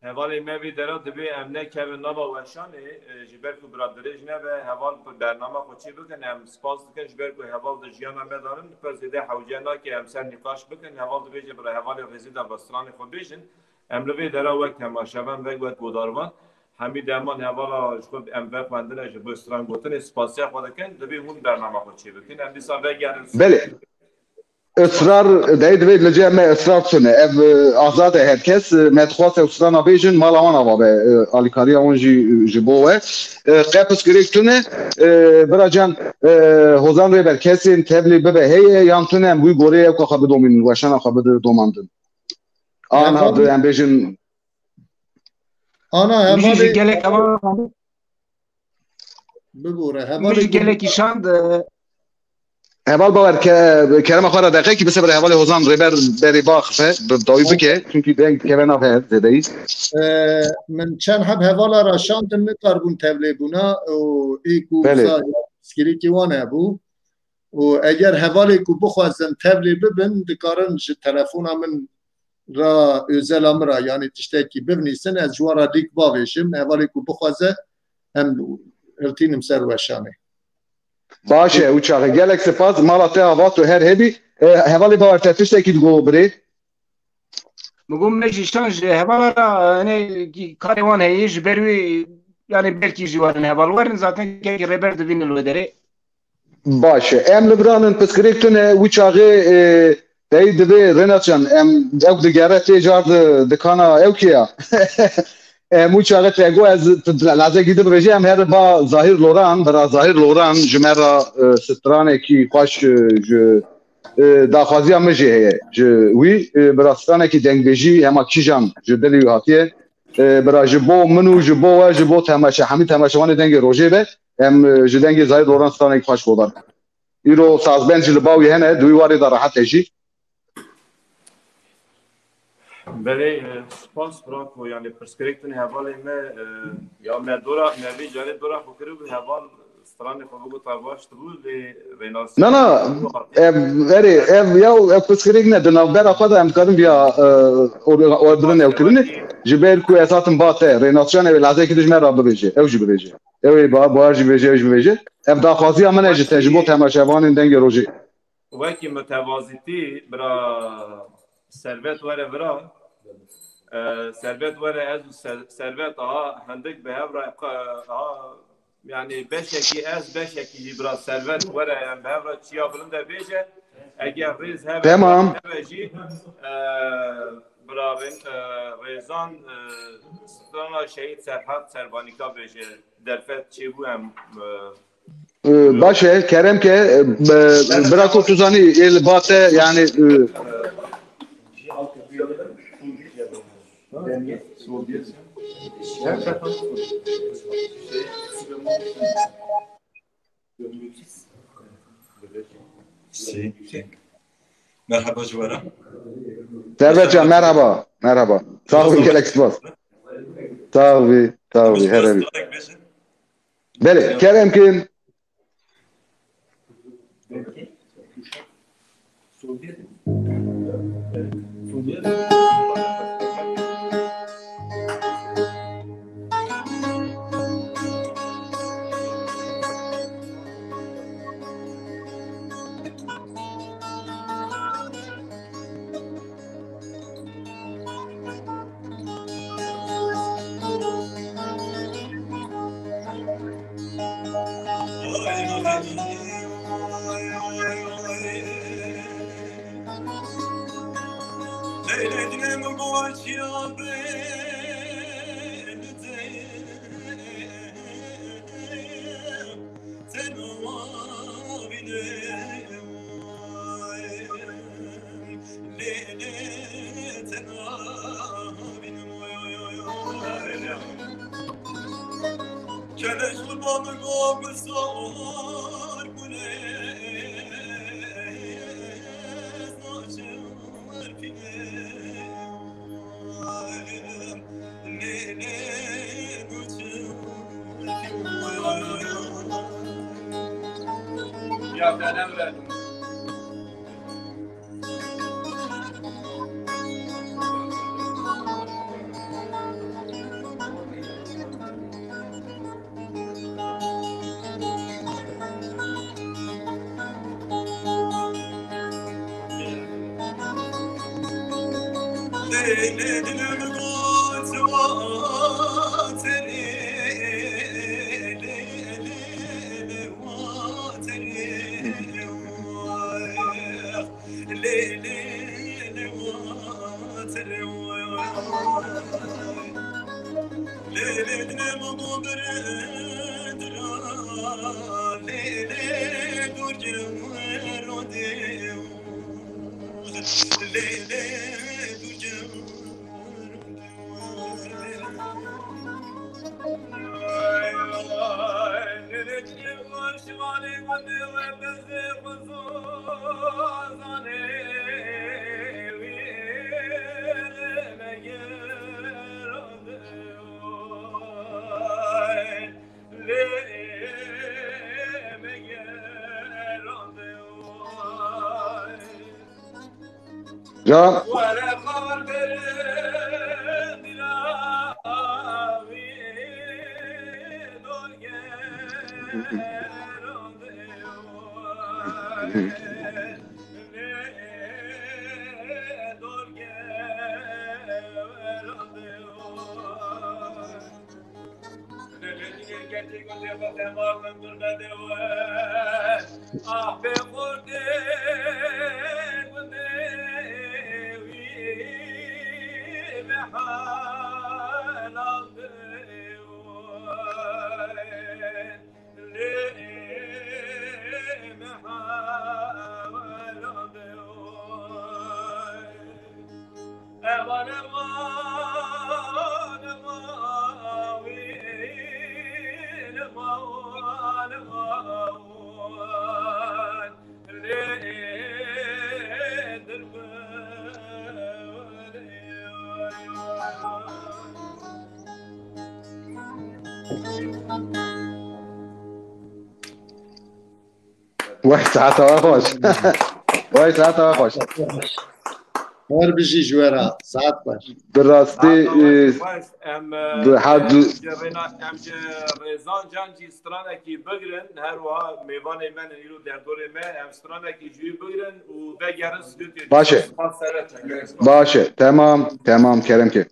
Hevalê me vî dera dibê em nekevin nava weşanê, e, ji ber ku bira dirêj nebe, heval bi bernama xwe çê bikin, em spas dikin, ji ber ku heval di jiyana me de nin, pir zêde hewce nake em ser nîqaş bikin, heval dibêje bira hevalê rêzî de bi stranê xwe bêjin. Em li vê dera wek temaşevan, wek, wek guhdarvan, hemî deman hevala ji xwe em vexwendine, ji bo stran gotinê spasiya xwe dikin, divê hûn bernama xwe çê bikin. Em dîsa vegerin. Belê. Israr, dey divê li cem me israr tune. Ev, e, azad e her kes. E, me dixwest ew strana bêjin, mala wan ava be, e, alîkariya wan jî, e, ji bo we. E, qe pirsgirêk tune, e, bira can, e, Hozan Rêber, kesên tevlî bibe heye, yan tune em wî gorê ew ka xwe bidomînin, weşana xwe bide domandin. Anha bi em bêjin. Ana hevalê gelek heval bibûre. Hevalê gelekî şand. Heval Bawer ke kerema xwe re deqekî bisebire hevalê Hozan Rêber berê baxfe bi dawî bike. Çünkü deng keve nav her zêdeyî. Min çend heb hevala ra şandin nikarbûn tevlê bûna û ê ku wisa piskirêkî wan hebû. Û eger hevalê ku bixwazin tevlê bibin, dikarin ji telefona min ra, özela min ra, yanî tiştekî bivnîsin, ez ji wan ra lîk bavêjim. Hevalê ku bixwaze, em hiltînim ser weşanê. Baş e, û çaxê gelek spas. Mala te ava tu her hebî. E, hevalê Bawer te tiştekî digo birê. Min got me jî şan ji hevala ra, yani, karê wan heye, ji ber wî, yani, belkî jî werin heval. Werin zaten kekî Rêber dibînin li wê derê. Baş e. Em li viranin piskirêk tune wî çaxê, e, teyî divê Rênaçan em ew digere tê car di dikana ew kê ya. Em wî çaxê te got ez lazekî di bibêje em herin ba Zahîr Loran, bira Zahîr Loran ji me ra, e, stranekî xweş, e, ji, e, daxwaziya min jî heye. Ji wî, e, bira stranekî dengbêjî hema kîjan ji dilî wî hatiye. E, bira ji bo min û ji bo we, ji bo temaşe, hemî temaşevanê Dengê Rojê be. Em, e, ji dengê Zahîr Loran stranekî xweş godan. Îro sazbend jî li ba wî hene, di wî warê de rehet e jî. Belê, e, spas bira ku, yani, pirsgirêk tune hevalê me, e, ya me dora, me vê carê dora xwe kiribû, heval stranê xwe bigota baş dibû, lê Rênasyan. Na, na, ev, erê, ev, ya, ev pirsgirêk ne, di navbera xwe de em dikarin viya, e, or-, or-, birin ew kirinê. Ji ber ku ez hatim ba te, Rênasyan ew ê lehzeyekî dij me ra bibêje, ew jî bibêje. Ew ê ba-, Bahar jî bêje, ew jî bêje. Ev daxwaziya min e ji te, ji bo temaşevanên Dengê Rojê. Wekî mitevazîtî, bira Servet were vira. E, Servet were ez û Ser-, Servet aha hindik bi hev re, aha, yani beşekî ez, beşekî jî bira Servet were, em bi hev re çiya bilind e bêje. Eger rêz hebe, Temam. Hebe jî, e, bira Rê-, e, Rêzan, e, strana Şehîd Serhat Serbanîka bêje. Derfet çêbû em, e, Ee, baş e, kerem ke, e, be-, bira ku tu zanî, ê li ba te, yani, e, Merhaba ji we re. Servet can, merhaba, merhaba. Sağ ol, gelek spas. Sağ ol, sağ ol, her hebî. Belê, kerem ke. Ya. Weh, saeta we xweş. Weh, saeta we xweş. Her bijî ji we re. Saet xweş. Bi rastî, Saeta we e, xweş. Em, e, bi her em du- ji Rêna-, em ji Rêzan Can jî stranekî bigirin. Her wiha mêvanê me ne îro derdorê me. Em stranekî ji wî bigirin û vegerin stûdyoyê. Baş e. Spas seret. Baş e. Temam, temam, kerem ke.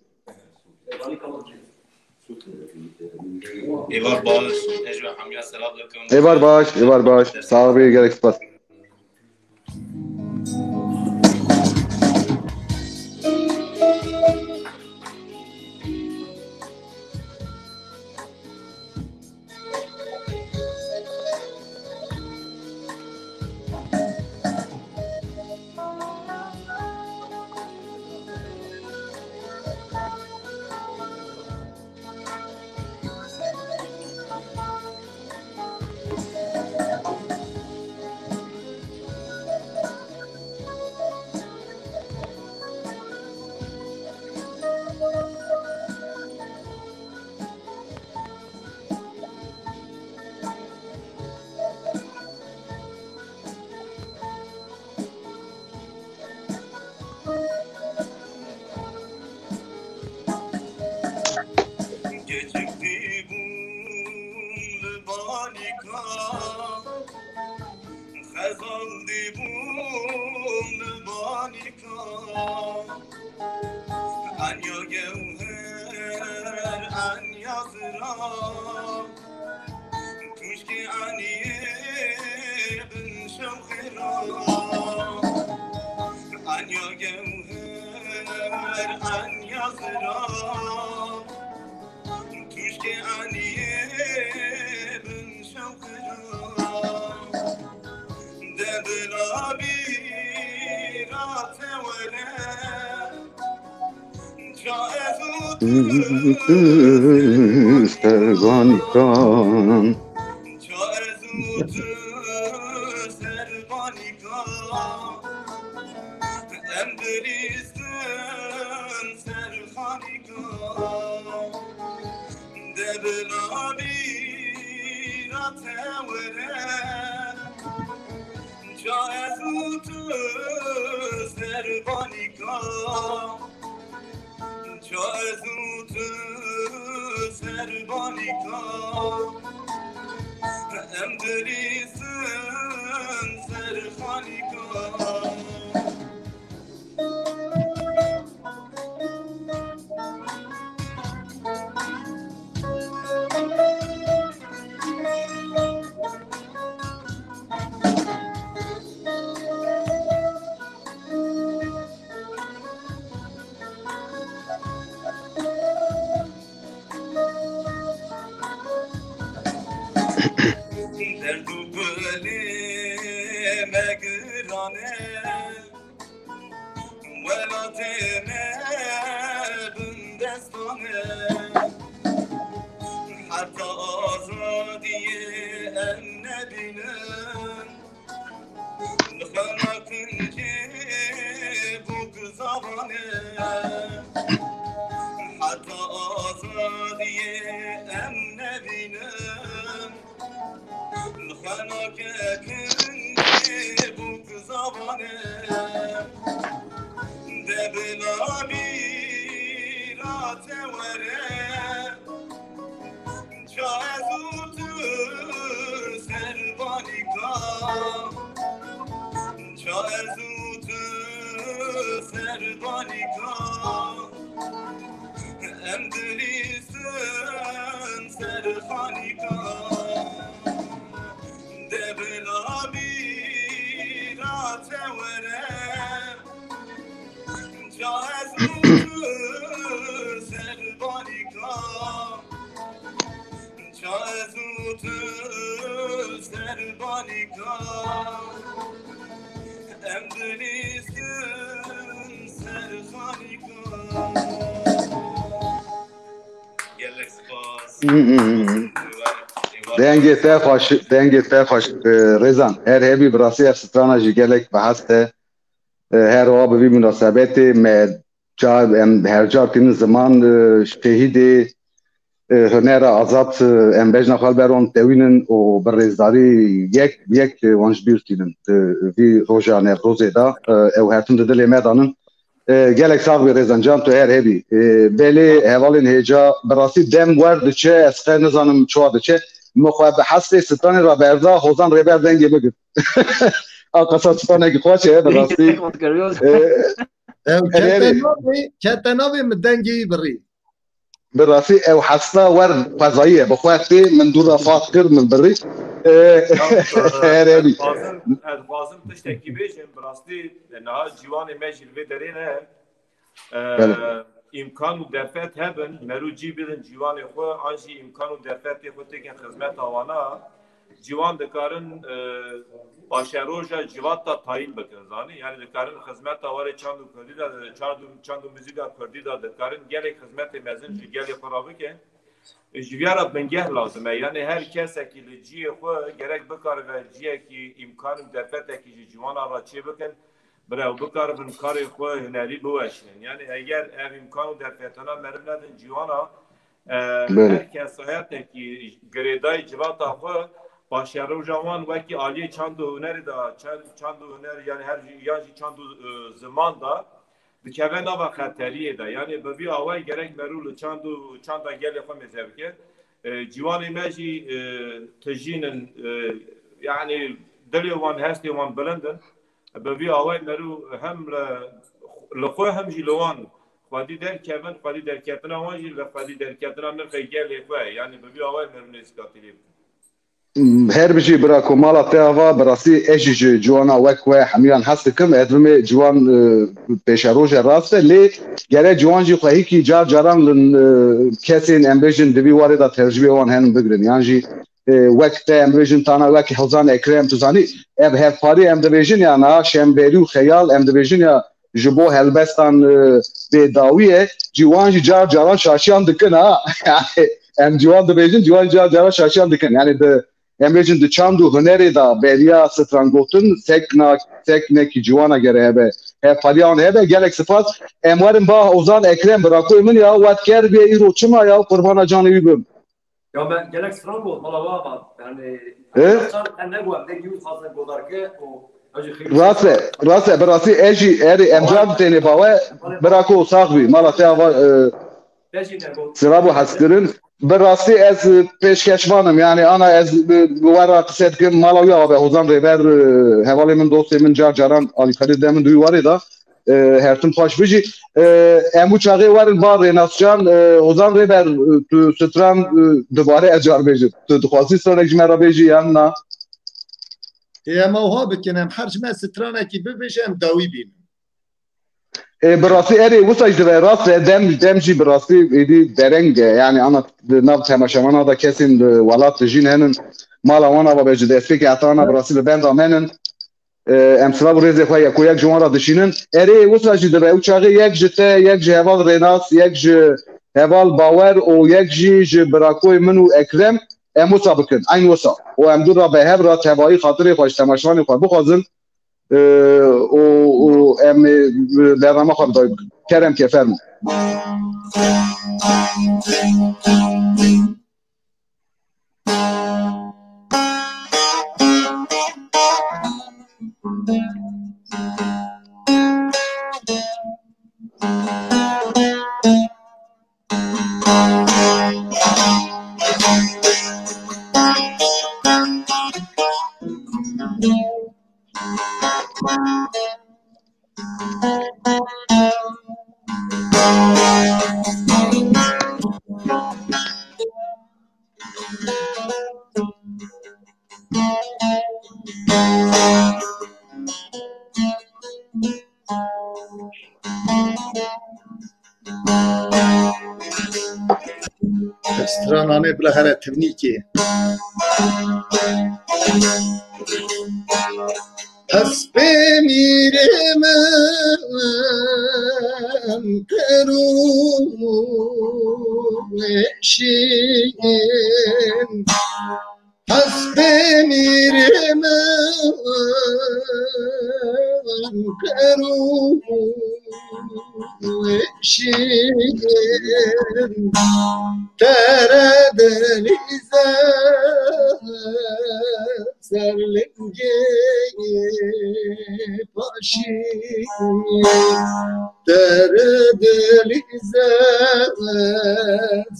Êvar baş, ez ji hemiya selam dikim. Êvar baş, êvar baş. Sağ ol, gelek spas. Geçip dibûn li banika, xezal dibûn li banika. Anya gewher, anya zira, tûşkê eniyê bin şewqê ra. Anya gewher, anya zira, tûşkê eniyê bin şewqê ra. De bila bîra te were, ça ez û tu serbanika. Ça ez û tu serbanika. Em dilîstin ser xanika. De bila bîra te were, ça ez û tu serbanika. Ça ez û tu serbanika. Em dilîstin ser xanika. Derd û bilê me giran e. Welatê me bindestan e. Heta azadiyê em nebînin, xwe nakin cê bûk zavane. Heta azadiyê em nebînin, xwe nakin cê bûk zavane. De bila bîra te were, ça ez û tu ser banika, ça ez û tu ser banika, em dilîstin ser xanika. De bila bîra te were, ça ez û tu ser banika, ça ez û tu ser banika, em dilîstin ser xanika. Gelek spas. Dengê te xweş, dengê te xweş, e, Rêzan. Her hebî, bi rastî ev strana jî gelek bi hez e. E, her wiha bi vî munasebetê me ca-, em her car tînin ziman, e, şehîdê, e, hunera azad, e, em bejna xwe li ber wan dewînin û bi rêzdarî yek yek, e, wan ji bîr tînin. Di vî roja Newrozê de, e, ew her tim di dilê me de nin. E, gelek sax bî Rêzan can, tu her hebî. E, belê hevalên hêja, bi rastî dem wer diçe, ez qe nizanim çawa diçe. Min xwe bi hestê stranê re berda, Hozan Rêber dengê min girt. A qasa stranekî xweş e, bi rastî. E, Ew erê, kete erê. navê, kete navê min dengê wî birî. Bi rastî ew hesta wer xwezayî ye. Bi xwe tê min dû re fat kir, min birî. E, Tamam, e, erê bî. ez dixwazim, ez dixwazim tiştekî bêjim. Bi rastî, e, niha ciwanê me jî li vê derê ne. E, Belê. îmkan û derfet hebin, merû cî bidin ciwanê xwe, an jî îmkan û derfetê xwe têkin xizmeta wana. Ciwan dikarin, e, paşeroja civata tayîn bikin, zanî? Yani dikarin xizmeta warê çand û kurdî de, çand û, çand û muzîka kurdî de dikarin gelek xizmetê mezin ji gelê xwe re bikin. E, ji viya re bingeh lazim e. Yani her kesekî li ciyê xwe gerek bikaribe ciyekî îmkan û derfetekî ji ciwana re çê bikin. Bira ew bikaribin karê xwe hunerî biweşînin. Yani eger ev îmkan û derfetana meriv nedin ciwana, e, Belê. her kesayetekî girêdayî civata xwe paşeroja wan wekî aliyê çand û hunerê de, çand, çand û huner, yani her jî, yan jî çand û, e, ziman de dikeve nava xeteriyê de. Yani bi vî awayî gerek merû li çand û çanda gelê xwe mêze bike. E, ciwanê me jî, e, tijîn in, e, yani dilê wan, hestê wan bilind in. Bi vî awayî merû hem li, li xwe hem jî li wan xwedî derkevin, xwedî derketina wan jî li xwedî derketina nirxê gelê xwe ye. Yani bi vî awayî merû nêzîkatî lê bikin. Her bijî bira ku mala te ava, bi rastî ez jî ji ciwana wek we hemiyan hez dikim. Ez dibimê ciwan, e, pêşeroje rast e, lê gere ciwan jî xwehîkî car caran li, e, kesên em bêjin di vî warê de tecrûbê wan henin bigirin. Yan jî, e, wek te em bêjin tana wek Hozan Ekrem, tu zanî, ev hevparî em dibêjin ya niha şemberî û xeyal em dibêjin ya ji bo helbestan, e, bêdawî ye. Ciwan jî car caran şaşiyan dikin ha. Yani em ciwan dibêjin, ciwan car caran şaşiyan dikin. Yani di, em bêjin di çand û hunerê de beriya strangotin sekna, seknekî ciwana gere hebe. Hevpariya wan hebe, gelek spas. Em werin ba Ozan Ekrem, birakoyê min ya, wat ker bê îro çima ya, qurbana canê wî bim. Ya me gelek stran got, mala we ama, yani, E? çar en ne got, ne yû xazin godarke, o, hacı xeyir. Rast e, rast e, bi rastî ez jî erê em car têne bawe, birako sax bî, mala te ava, e, Te jî ne got. Sira bû hezkirin. Bi rastî ez, e, pêşkeşvan im, yani ana ez bi, bi we re qise dikim, mala wî ava be, Hozan Rêber, e, hevalê min, dostê min, car caran alîkarî de min di wî warê de. E, her tim xweş bijî. E, em wî çaxê werin ba Rênascan, e, Hozan Rêber, e, tu stran, e, dubare ez car bêjim. Tu dixwazî stranek ji me re bêjî yan na? Ê, em awha bikin, em her ji me stranekî bibêje, em dawî bînin. E, bi rastî erê wisa jî dibe rast e, dem, dem jî bi rastî êdî dereng e. Yani ana di nav temaşevana de kesên li welat dijîn henin, mala wan ava be ji destpêkê heta ana bi rastî li benda me nin. E, em silav û rêzê xwe yek û yek ji wan re dişînin. Erê, wisa jî dibe, ew çaxê yek ji te, yek ji heval Rênas, yek ji, Heval Bawer û yek jî ji birakoyê min û Ekrem, em wisa bikin, eyn wisa. Û em du re bi hev re tevayî xatirê xwe ji temaşevanê xwe bixwazin, e, û, û em, e, bername xwe bi dawî bikin. Kerem ke, fermo. Strananê bila here tivnîkê. Hespê mîrê min qerû şîn. Hespê mîrê min qerû şîn. Tere dilîze ser lingê paşî. Tere dilîze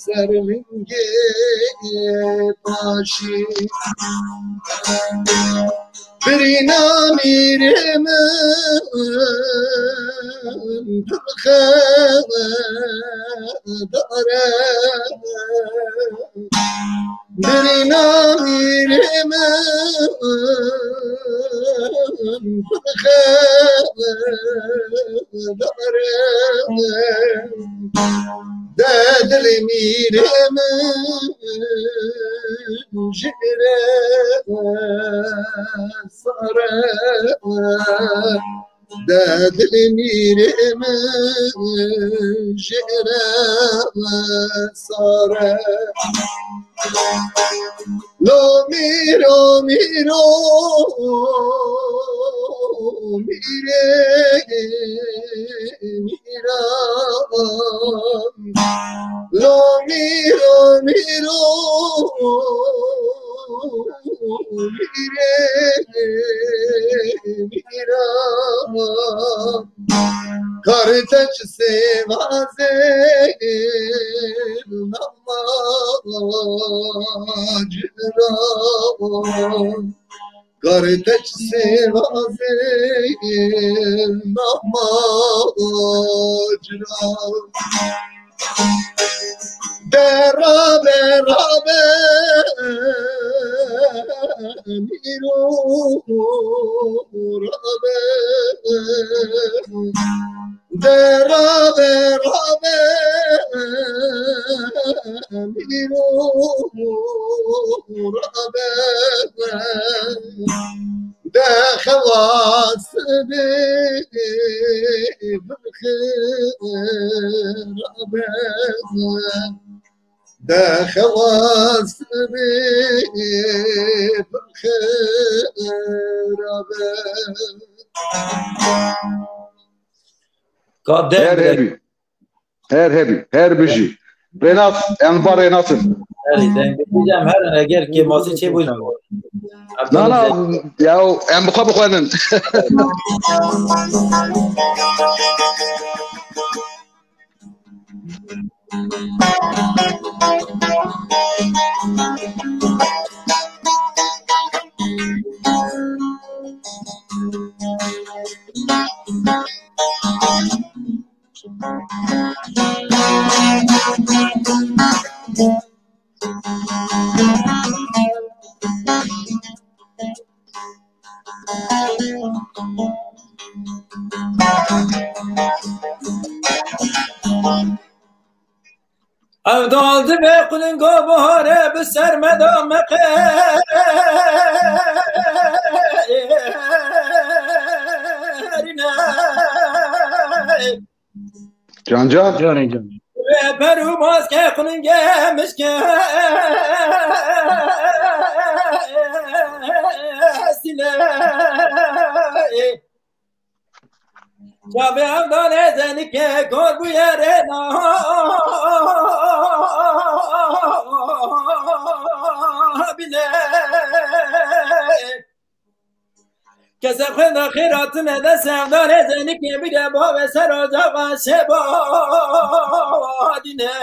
ser lingê paşî. Birîna mîrê min dirxe dare. Birîna mîrê min dirxe dare. De dilê mîrê min jê re sare. De dilê mîrê min jê re sare. Lo mîro, mîro, mîrê, mîra. Lo mîro, mîro, mîrê, mîra. Karteç sêvazê namacira. Karteç sêvazê namacira. De rabe, rabe, mîro, rabe. De rabe, rabe, mîro, rabe. De xewas be birxê rabe. De xewas be birxê rabe. Ka dem Her bile. Hebî. Her hebî. Her bijî. Rênas, em va Rênas in. Herî, dengê em herin, eger kêmasî çêbûyî. Na, na, ya em bi xwe bixwendin. Ev dal dibe qulingo bahare bi ser me da meqerîne. Can can. Canê can. Peru baske xuningê mişke sile. Çavê evdane zenike kor bûye rê na bile. Kese xwe da xêratine de sevdane zenike bire bave ser ocaxa şeba dine.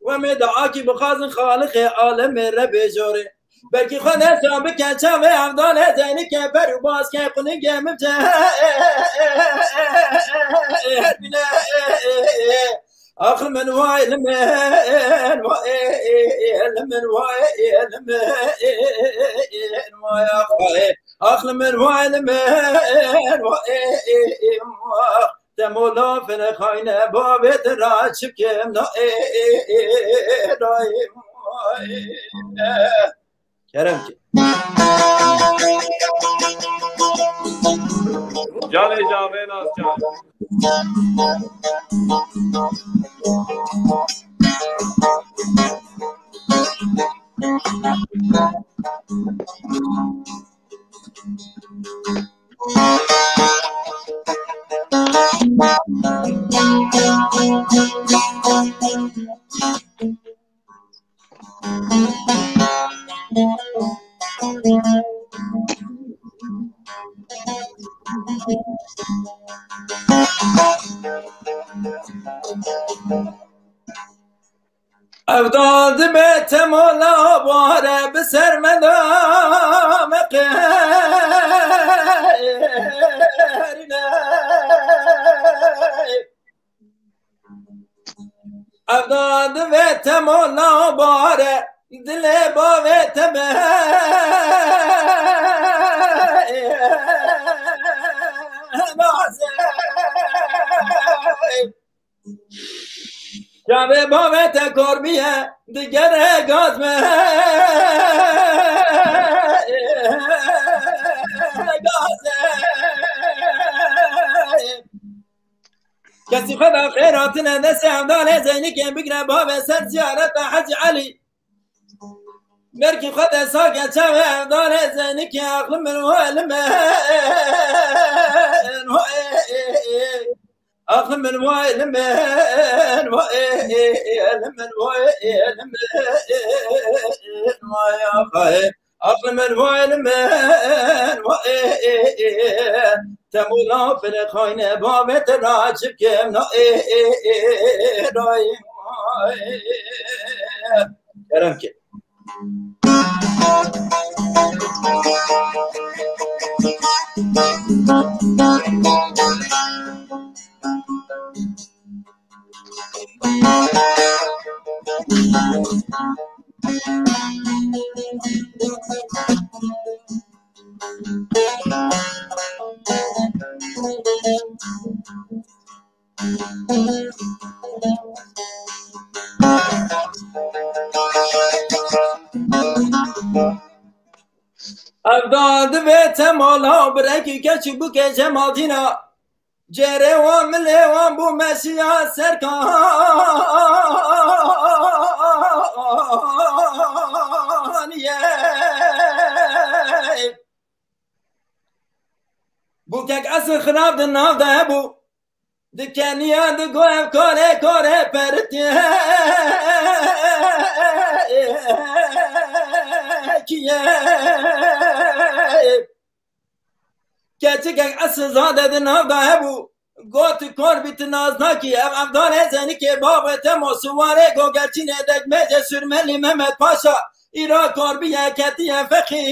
Ve me da akî bixazin xalixê alemê re bêjore. Belkî xwe ne can bike çavê evdane zenike per û baske xuningê min ce bile. Ax li min vay li min, vay li min, vay li min, vay ax vay. Ax li min vay li min, vay, vay. Te mola fene xayne bavê te ra çikim na ê, ê, ê, ê, ray, vay. Kerem ki. Canê canê nas can. Evdal dibe temala bare bi ser me da me qehrine. Evdal dibe temala bare dilê bavê te be naze. Çavê bavê te kor bîye, digere gaz me. Gaz e. Kesî xwe da xêr hatine destê evdalê Zeynikê bigre bavê ser ziyareta Hecî Elî. Merkî xwe de sake çavê evdalê Zeynikê, axli min wayli min, wayê. Axli min wayê li min, wayê li min, wayê li min, wayê axayê. Axli min wayê li min, wayê. Temûla file xayne bavê te ra çikim na ê, ê, ê, ray, wayê. Kerem ki. Evda divê temala birekî keç û bike cemadîna. Cêrê wan milê wan bû meşiya serkaniyê. Bûkek esil xirab di nav de hebû. Di keniya di go ev karê karê peritiye. Keçikek esil zade di nav de hebû. Got kor bî tu nas nakî ev evdanê zenikê bavê te mosiwarê gogeçînê dekmecê Sürmelî Mehmet Paşa. Îra kor bî yeketiye feqîrê.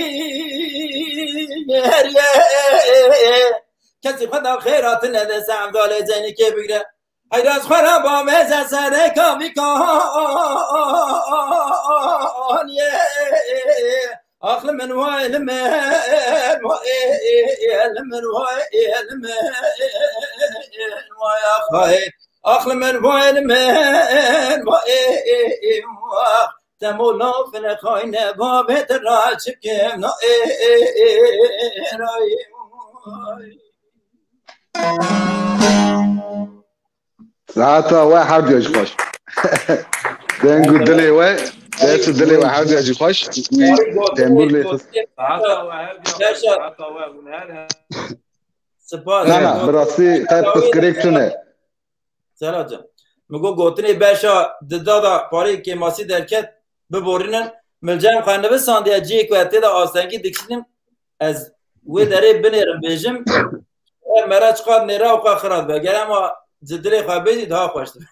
Kesî xwe da xêra tune de se evdalê zenikê bigre. Heyras xwe re bavêze serê kavîkaniyê. Ax li min wayê li min, wayê li min, wayê li min, wayê axayê. Ax li min wayê li min, wayê, wayê. Te mola file xayne bavê te ra çikim na ê, ê, ê, ray, wayê. Saeta we her duya jî xweş. Deng û dilê we, dest û dilê we her jî xweş. Wî tembûr lê xist. Spas. Na, na, bi rastî qet pirsgirêk tune. Selacan. Min got gotinê beşa dida da parê kêmasî derket biborînin. Min cem xwe nivisandiye cihê ku ez tê de astengî dikişînim. Ez wê derê binêrim bêjim. Ev mera çiqas nêra û xwe xira dibe. Ger ema ji dilê xwe bêjî daha xweş dibe.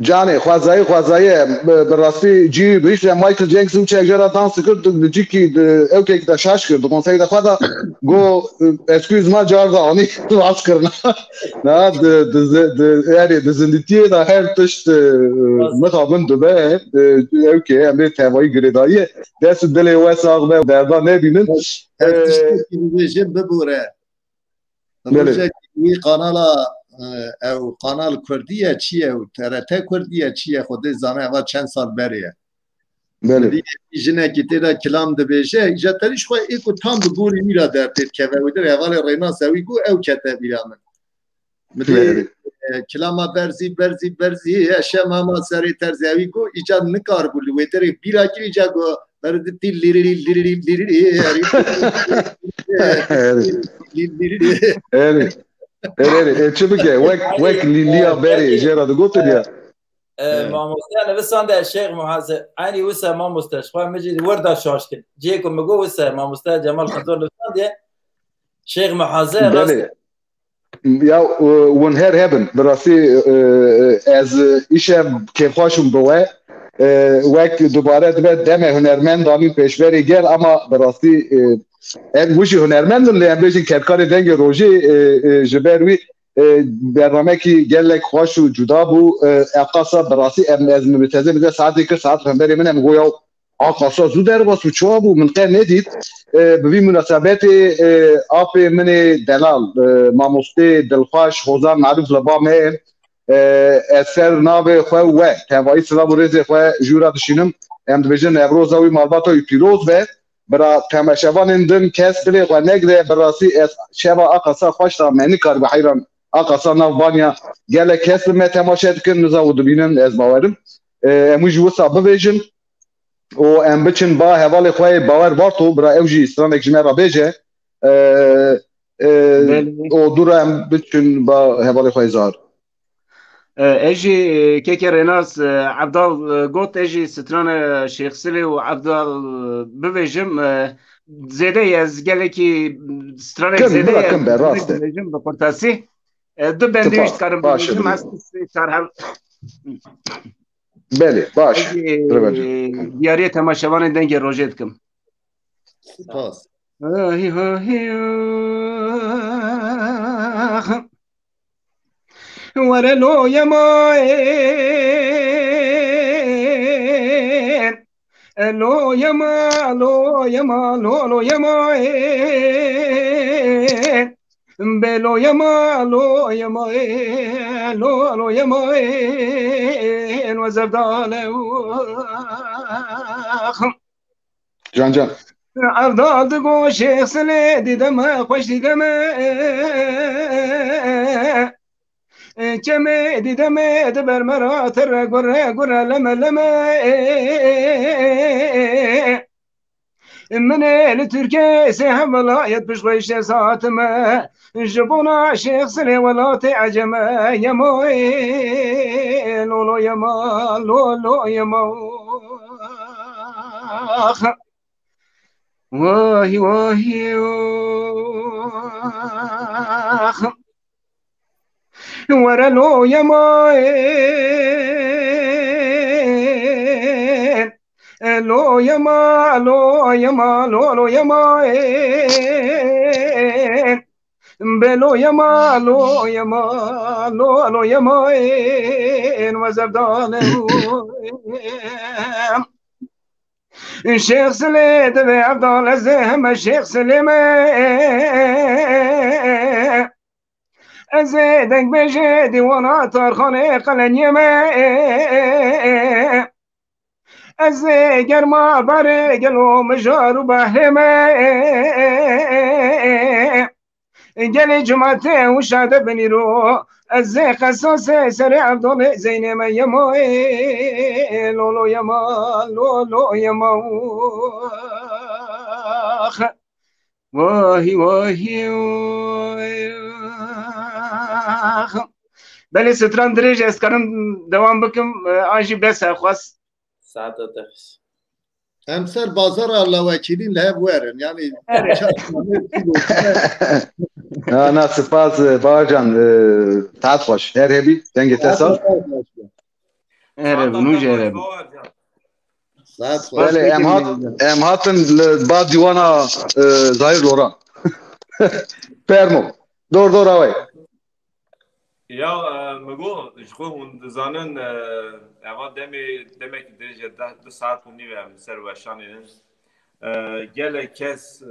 Canê, xwezayî, xwezayî, bi, bi rastî cî bihîşt, Michael Jackson çek jara dans dikir, di, di cîkî, di ewkekî de şaş kir, di konserî de xwe de got, "Excuse me, car de anî, tu vas kirina." Na, di, di, zi- di, yani, di zindîtiyê de her tişt, e, mixabin dibe, e, ewkê, em bê tevayî girêdayî ye. Dest û dilê we sax be, derda nebînin. Ez tiştekî dibêjim bibûre. Rojekî wî kanala, e, ew kanal Kurdî ye çi ye, ew T R T Kurdî ye çi ye, Xwedê zane eva çend sal berê ye. Belê. Jinekî tê de kilam dibêje, îca terî ji xwe ê ku tam bi gorî wî re dertê dikeve, wê dir hevalê Rênas ewî got ew kete bîra min. Min dî, e, kilama berzî, berzî, berzî, eşe mama serê terzê ewî got, îca nikaribû li wê derê bîra kir, îca got, Bereditî liriri liriri liriri. Erê. Erê. Erê, erê. E, çi bike? Wek, wek lîliya berê jê re digotin ya. E, mamoste nivisande Şêx Muhaze. Eynî wisa mamoste. Ji xwe min jî wir da şaş kir. Cihê ku min got wisa mamoste Cemal Xizor nivisandiye. Şêx Muhaze rast. Belê. Ya, e, hûn her hebin. Bi rastî, e, e, ez îşev kêfxweş im bi we. E, wek dubare dibe demê hunermend anîn pêşberê gel, ama bi rastî, e, em wî jî hunermend in, lê em bêjin kedkarê Dengê Rojê, e, e, ji ber wî, e, bernamekî gelek xweş û cuda bû. E, eqasa bi rastî em, ez min bi tezê min de saetê kir, saet hemberê min em goya Aqasa zû derbas û çawa bû, min qe nedît. E, bi vî munasebetê, e, apê min ê delal, e, mamostê dilxweş Hozan Marûf li ba me ye. E, ez ser navê xwe û we tevayî silav û rêzê xwe jû re dişînim. Em dibêjin Newroza wî malbata wî pîroz be. Bira temaşevanên din kes dilê xwe negire, bi rastî ez şeva Aqasa xweş da me nikaribû heyran Aqasa nav banya gelek kes li me temaşe dikin, niza û dibînin, ez bawerim. E, em wî jî wisa bibêjin. û em biçin ba hevalê xwe yê Bawer Varto, bira ew jî stranek ji me re bêje. E, e, Belê. Û dû re em biçin ba hevalê xwe yê Zahar. E, ez jî, e, kekê Rênas, e, Evdal, e, got, ez jî strana Şêx Silê û Evdal, e, bibêjim. E, zêde ye, ez gelekî stranek Kim, zêde bira, ye, kim be, rast e. Bibêjim bi kurtasî. E, du bendî Spas, wî dikarim baş e, bibêjim, bibêjim. Ez çar hev- Belê, baş. Ez, e, Rêber Can. Diyariyê temaşevanên Dengê Rojê dikim. Spas. Ay, ay, ah. Were loye ma, e, loye ma, loye ma, lo, loye ma, e. Bê loye ma, loye ma, e, lo, loye ma, e, no zevdale, o. Can Can. Evdal digo Şêx Silê dîde me, xweş dîde me, e, çemê dîde me, di ber me ra tere gure, gure, leme, leme, e. Min ê li Tirkiyeyê sê hev welayet pişt xwe îşte satime. Ji bona Şêx Silê welatê eceme yemo ê, lolo yema, lolo yema. Wahî, wahî, wah. Were lo yema ê. Lo yema, lo yema, lo, lo yema ê. Be lo yema, lo yema, lo, lo yema ê. Ve zevdale. Şêx Silê divê Evdal ez ê heme Şêx Silê me. Ez ê dengbêjê dîwana Tarxanê Qelenyê me. Ez ê germa barê gelo mijar û behrê me. Gelê cumatê û şade binîro. Ez ê qesasê serê Evdolê Zeynê me yemo ê. Lolo yema, lolo yema. Vahî, vahî, vahî. Belê stran dirêj ez karim dewam bikim, an jî bes e xwest. Saeta te xist. Em ser bazara lawekîlîn li hev werin. Yanî Erê. Na, na, spas, e, Baharcan, e, saet xweş. Her hebî, dengê te saz. Erê, nû jê erê. Saet xweş. Belê, em hat, em hatin li ba dîwana, e, Zahîr Loran. Fermo. Dor dor away. Ya, e, min got, ji xwe hûn dizanin, e, eva demê, demekî dirêj e, deh, du saet û nîv e em li ser weşanê ne. E, gelek kes, e,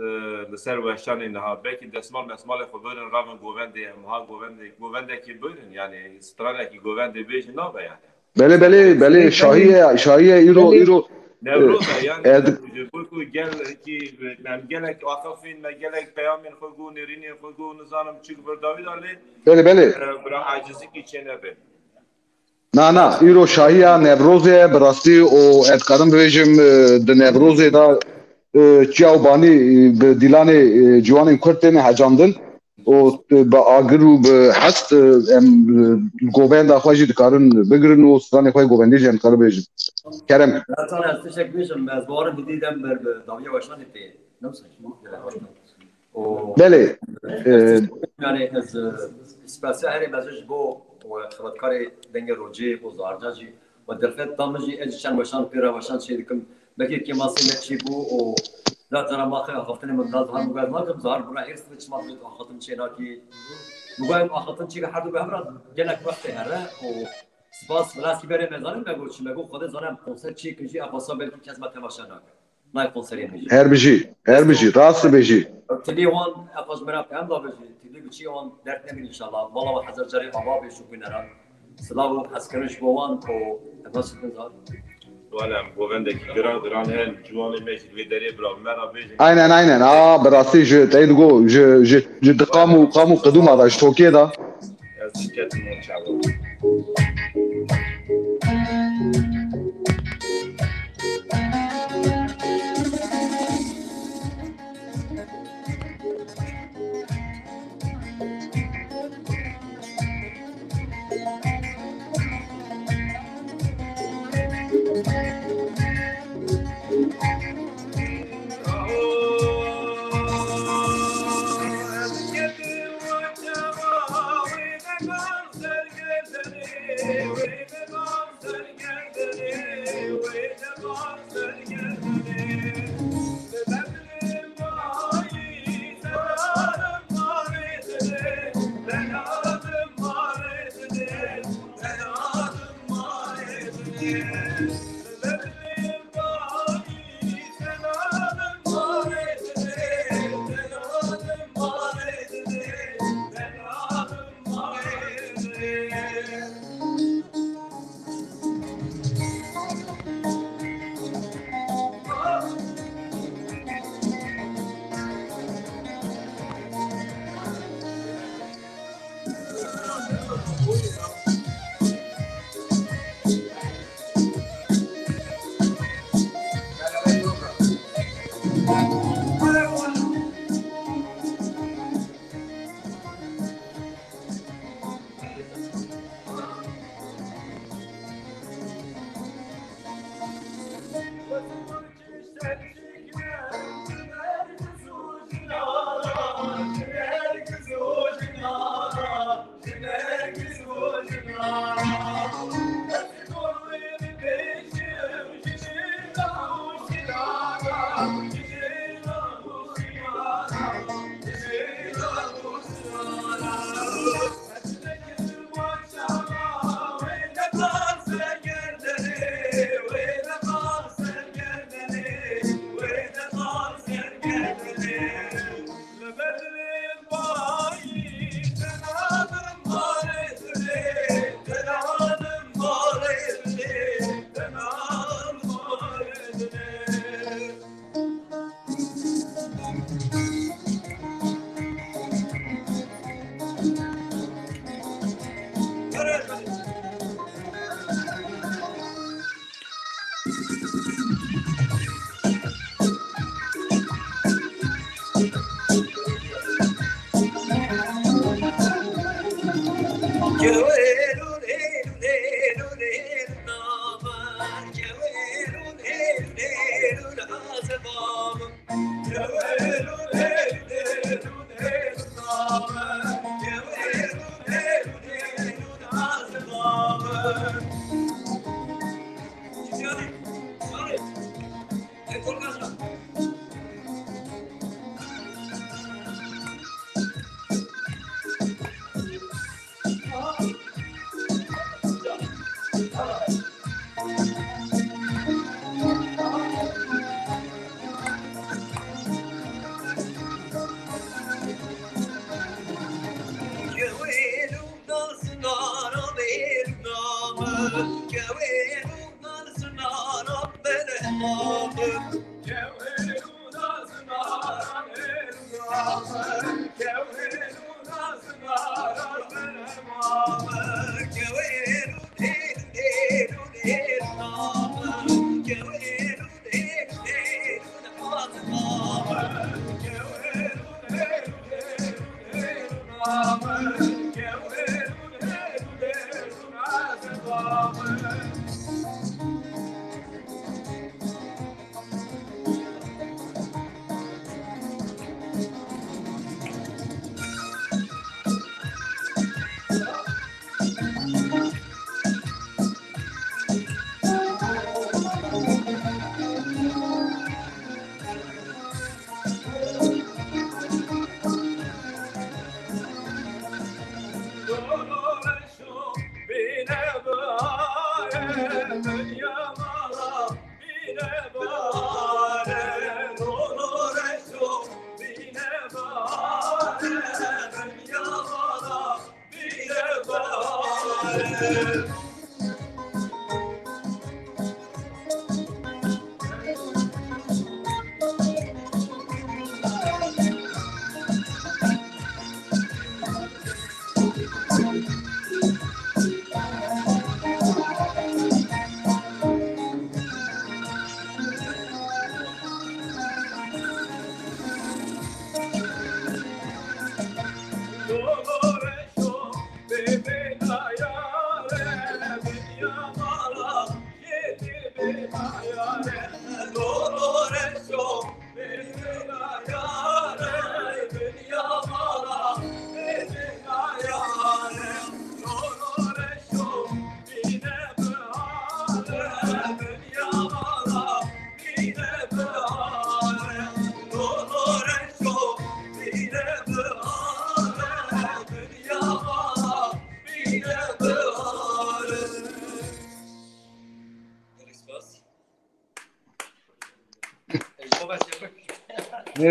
li ser weşanê niha, belkî desmal mesmalê xwe birin, ravin govendê, em ha govendê, govendekî birin, yanî stranekî govendê bêjin nabe yanî. Belê, belê, belê, şahî ye, şahî ye, îro, îro, Newroz e, e, yanî, erd- ji bo ku gelekî, em gelek axifîn, me gelek peyamên xwe got, nêrînên xwe got, nizanim çi li vir dawî da lê, Belê, belê. e, bira acizîkî çê nebe. Na, na, îro şahiya Newrozê ye, bi rastî û ez dikarim bibêjim, e, di Newrozê de, e, çiya û banî, e, bi dîlanê, e, ciwanên Kurd têne hecandin û, e, bi agir û bi hest, e, em, e, govenda xwe jî dikarin bigirin û stranê xwe govendî jî em dikarin bêjin. Kerem. Zaten ez tiştek bêjim, ez bawerim hidî dem ber bi dawiya weşanê tê. Ne wisa. Belê. E, Yani ez, e, spesiya herê mezin ji bo, e, xebatkarê Dengê Rocê û Zaharca jî û derfet da min jî ez jî çend weşan pê re weşan çê dikim. Belkî kêmasê me çê bû û da cara ma xwe axaftinê min da Zahar bû ez nakim. Zahar bûna hêrs dibe çima divêt axaftin çê nakî. Bû em axaftin çê her du be hevra gelek wextê here û spas, vilaskî berê me zanin me got çi me got Xwedê zanin em konser çê kin jî ev wasa belkî kes me temaşe nake. Nayê konserê min jî. Her bijî, her bijî, rast dibêjî. Tilî wan, ev xwe ji me re peyam da bijî. Tilî biçî wan dert nebin înşallah. Mala wan hezar carê ava bê şûk wî neran. Silav û hezkirin ji bo wan û ev nas dikin zar. Wan em govendekî giran giran hene, ciwanê me jî li vê derê bira me re bêjin. Aynen, aynen. Aa, bi rastî ji, te digo, ji, ji, ji di qam û, qam û qidûma da, ji tokê da. Ez ketim wan çawa.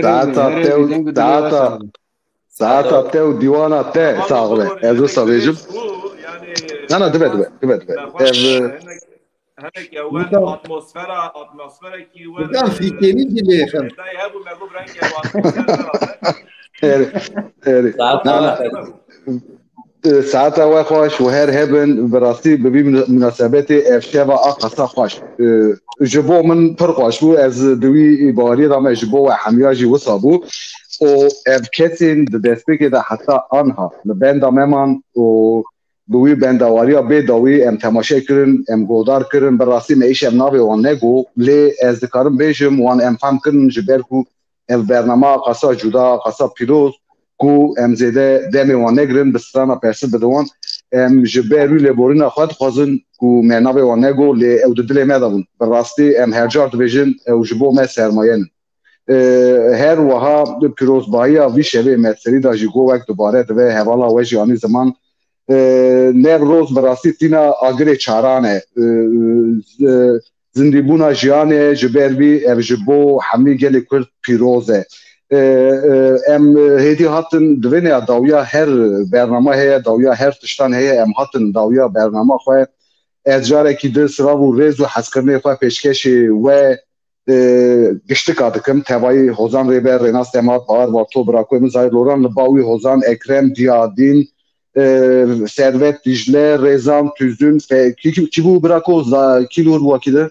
Saeta te û saeta, saeta te û dîwana te sax be. Ez wisa bêjim. Na, na, dibe, dibe, dibe, dibe. Ev, e, Hinek, hinek ew Wisa- atmosfera, atmosferekî wer, Wisa e, fîtênî jî lê xem. Dayê hebû me got rengê ew atmosfer berabe. Erê, erê. Saet Na, na. xweş. E, saeta we xweş û her hebin, bi rastî bi vî muna-, munasebetê ev şeva a qasa xweş. E, ji bo min pir xweş bû, ez di wî baweriyê de me ji bo we hemiya jî wisa bû. Û ev kesên di destpêkê de heta anha li benda me man û bi wî bendawariya bê dawî em temaşe kirin, em godar kirin, bi rastî me îşev navê wan nego, lê ez dikarim bêjim, wan em fehm kirin, ji ber ku ev bernama qasa cuda, qasa pîroz, ku em zêde demê wan negirin, bi strana persî bidin wan, em ji ber wî lêborîna xwe dixwazin ku me navê wan nego, lê ew di dilê me de bûn. Bi rastî em her car dibêjin, ew ji bo me sermaye ne. E, her wiha pirozbahiya vî şevê me serî de jî got, wek dubare dibe, hevala we jî anî ziman. E, nev roz bi rastî tîna agirê çaran e. E, e, zindîbûna jiyanê ji ber vî ev ji bo hemî gelê Kurd pîroz e. E, e, em hêdî hatin divêne ya dawiya her bernama heye, dawiya her tiştan heye, em hatin dawiya bernama xwe. Ez carekî din silav û rêz û hezkirinê xwe pêşkêşê we e, giştika dikim. Tevayî Hozan Rêber, Rênas Temat, Bahar Varto, Birakoyê min Zahîr Loran, li ba wî Hozan, Ekrem, Diyadîn, e, Servet, Dîcle, Rêzan, Tûzûn, fe-, kî, kî, kî bû Birako? Za-, kî li wir bû wekî de?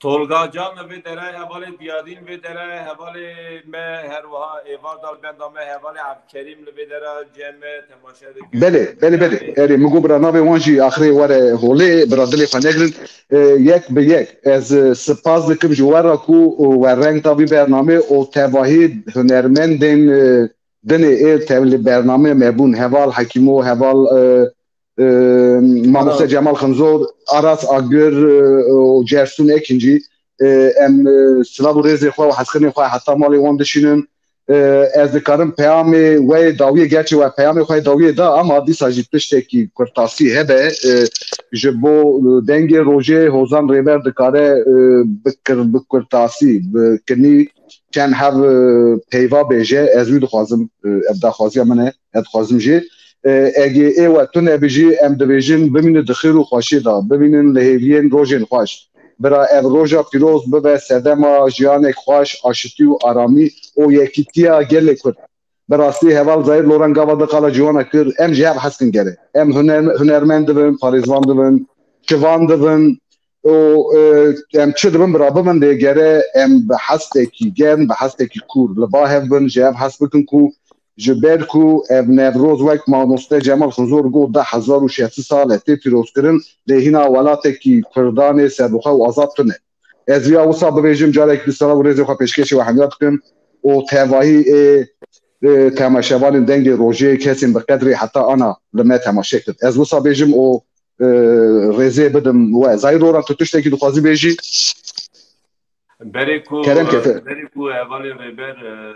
Tolga Can li vê derê, hevalê Diyadîn vê derê, hevalê me her wiha Êvar da li benda me, hevalê Evkerîm li vê derê cem me temaşe dikin. Belê, belê, belê. Erê, min got bira navê wan jî axirê were holê, bira dilê xwe negirin. E, yek bi yek. Ez, e, spas dikim ji we re ku we reng da vî bernamê û tevahî hunermendên, e, dinê ê tev li bernamê me bûn. Heval Hekîmo, heval, e, e, Mamoste Cemal Xinzor, Aras Agir, e, û Cersûn Ekincî. E, em, e, silav û rêzê xwe û hezkirinê xwe heta malê wan dişînin. E, ez dikarim peyamê we yê dawiyê, gerçî we peyamê xwe yê dawiyê da, ama dîsa jî tiştekî kurtasî hebe, e, ji bo, e, dengê rojê Hozan Rêber dikare, e, bi kir-, bi kurtasî, bi kinî çend hev, e, peyva bêje, ez wî dixwazim, e, ev daxwaziya min e, ez dixwazim jî. E, egê ê we tune bi jî, em dibêjin bimînin di xêr û xweşiyê de, bimînin li hêviyên rojên xweş. Bira ev roja pîroz bibe sedema jiyanek xweş, aşitî û aramî û yekîtiya gelê Kurd. Bi rastî heval Zahîr Loran gava di qala ciwana kir, em ji hev hez kin gere. Em huner-, hunermend dibin, parêzvan dibin, şivan dibin û, e, em çi dibin bira bibin lê gere em bi hestekî germ, bi hestekî kûr li ba hev bin, ji hev hez bikin ku ji ber ku ev Newroz wek mamoste Cemal Xinzor got deh hezar û şeş sed sal e tê pîrozkirin, lê hîna welatekî Kurdanê serbixwe û azad tune. Ez viya wisa bibêjim, carek di selav û rêzê xwe pêşkêşî we hemya dikim û tevahî ê, ê temaşevanên Dengê Rojê kesên bi qedrê heta ana li me temaşe kir. Ez wisa bêjim û, e, rêzê bidim we. Zahîr Loran, tu tiştekî dixwazî bêjî? Berê ku, Kerem kete. Berê ku hevalê Rêber, e,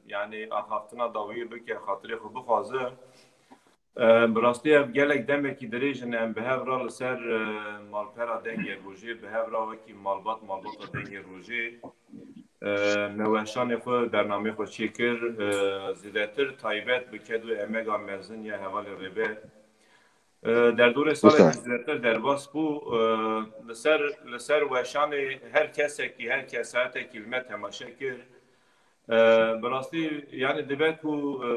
yani axaftina dawiyê bike, xatirê xwe bixwaze. E, bi rastî ev gelek demekî dirêj in, em bi hev re li ser, e, malpera Dengê Rojê, bi hev re wekî malbat, malbata Dengê Rojê, e, me weşanê xwe, bernamê xwe çêkir, e, zêdetir taybet bi ked û emega mezin ya hevalê Rêber. E, derdorê salekî zêdetir derbas bû, e, li ser, li ser weşanê her kesekî, her kesayetekî li me temaşe kir. E, bi rastî, yani dibe ku, e,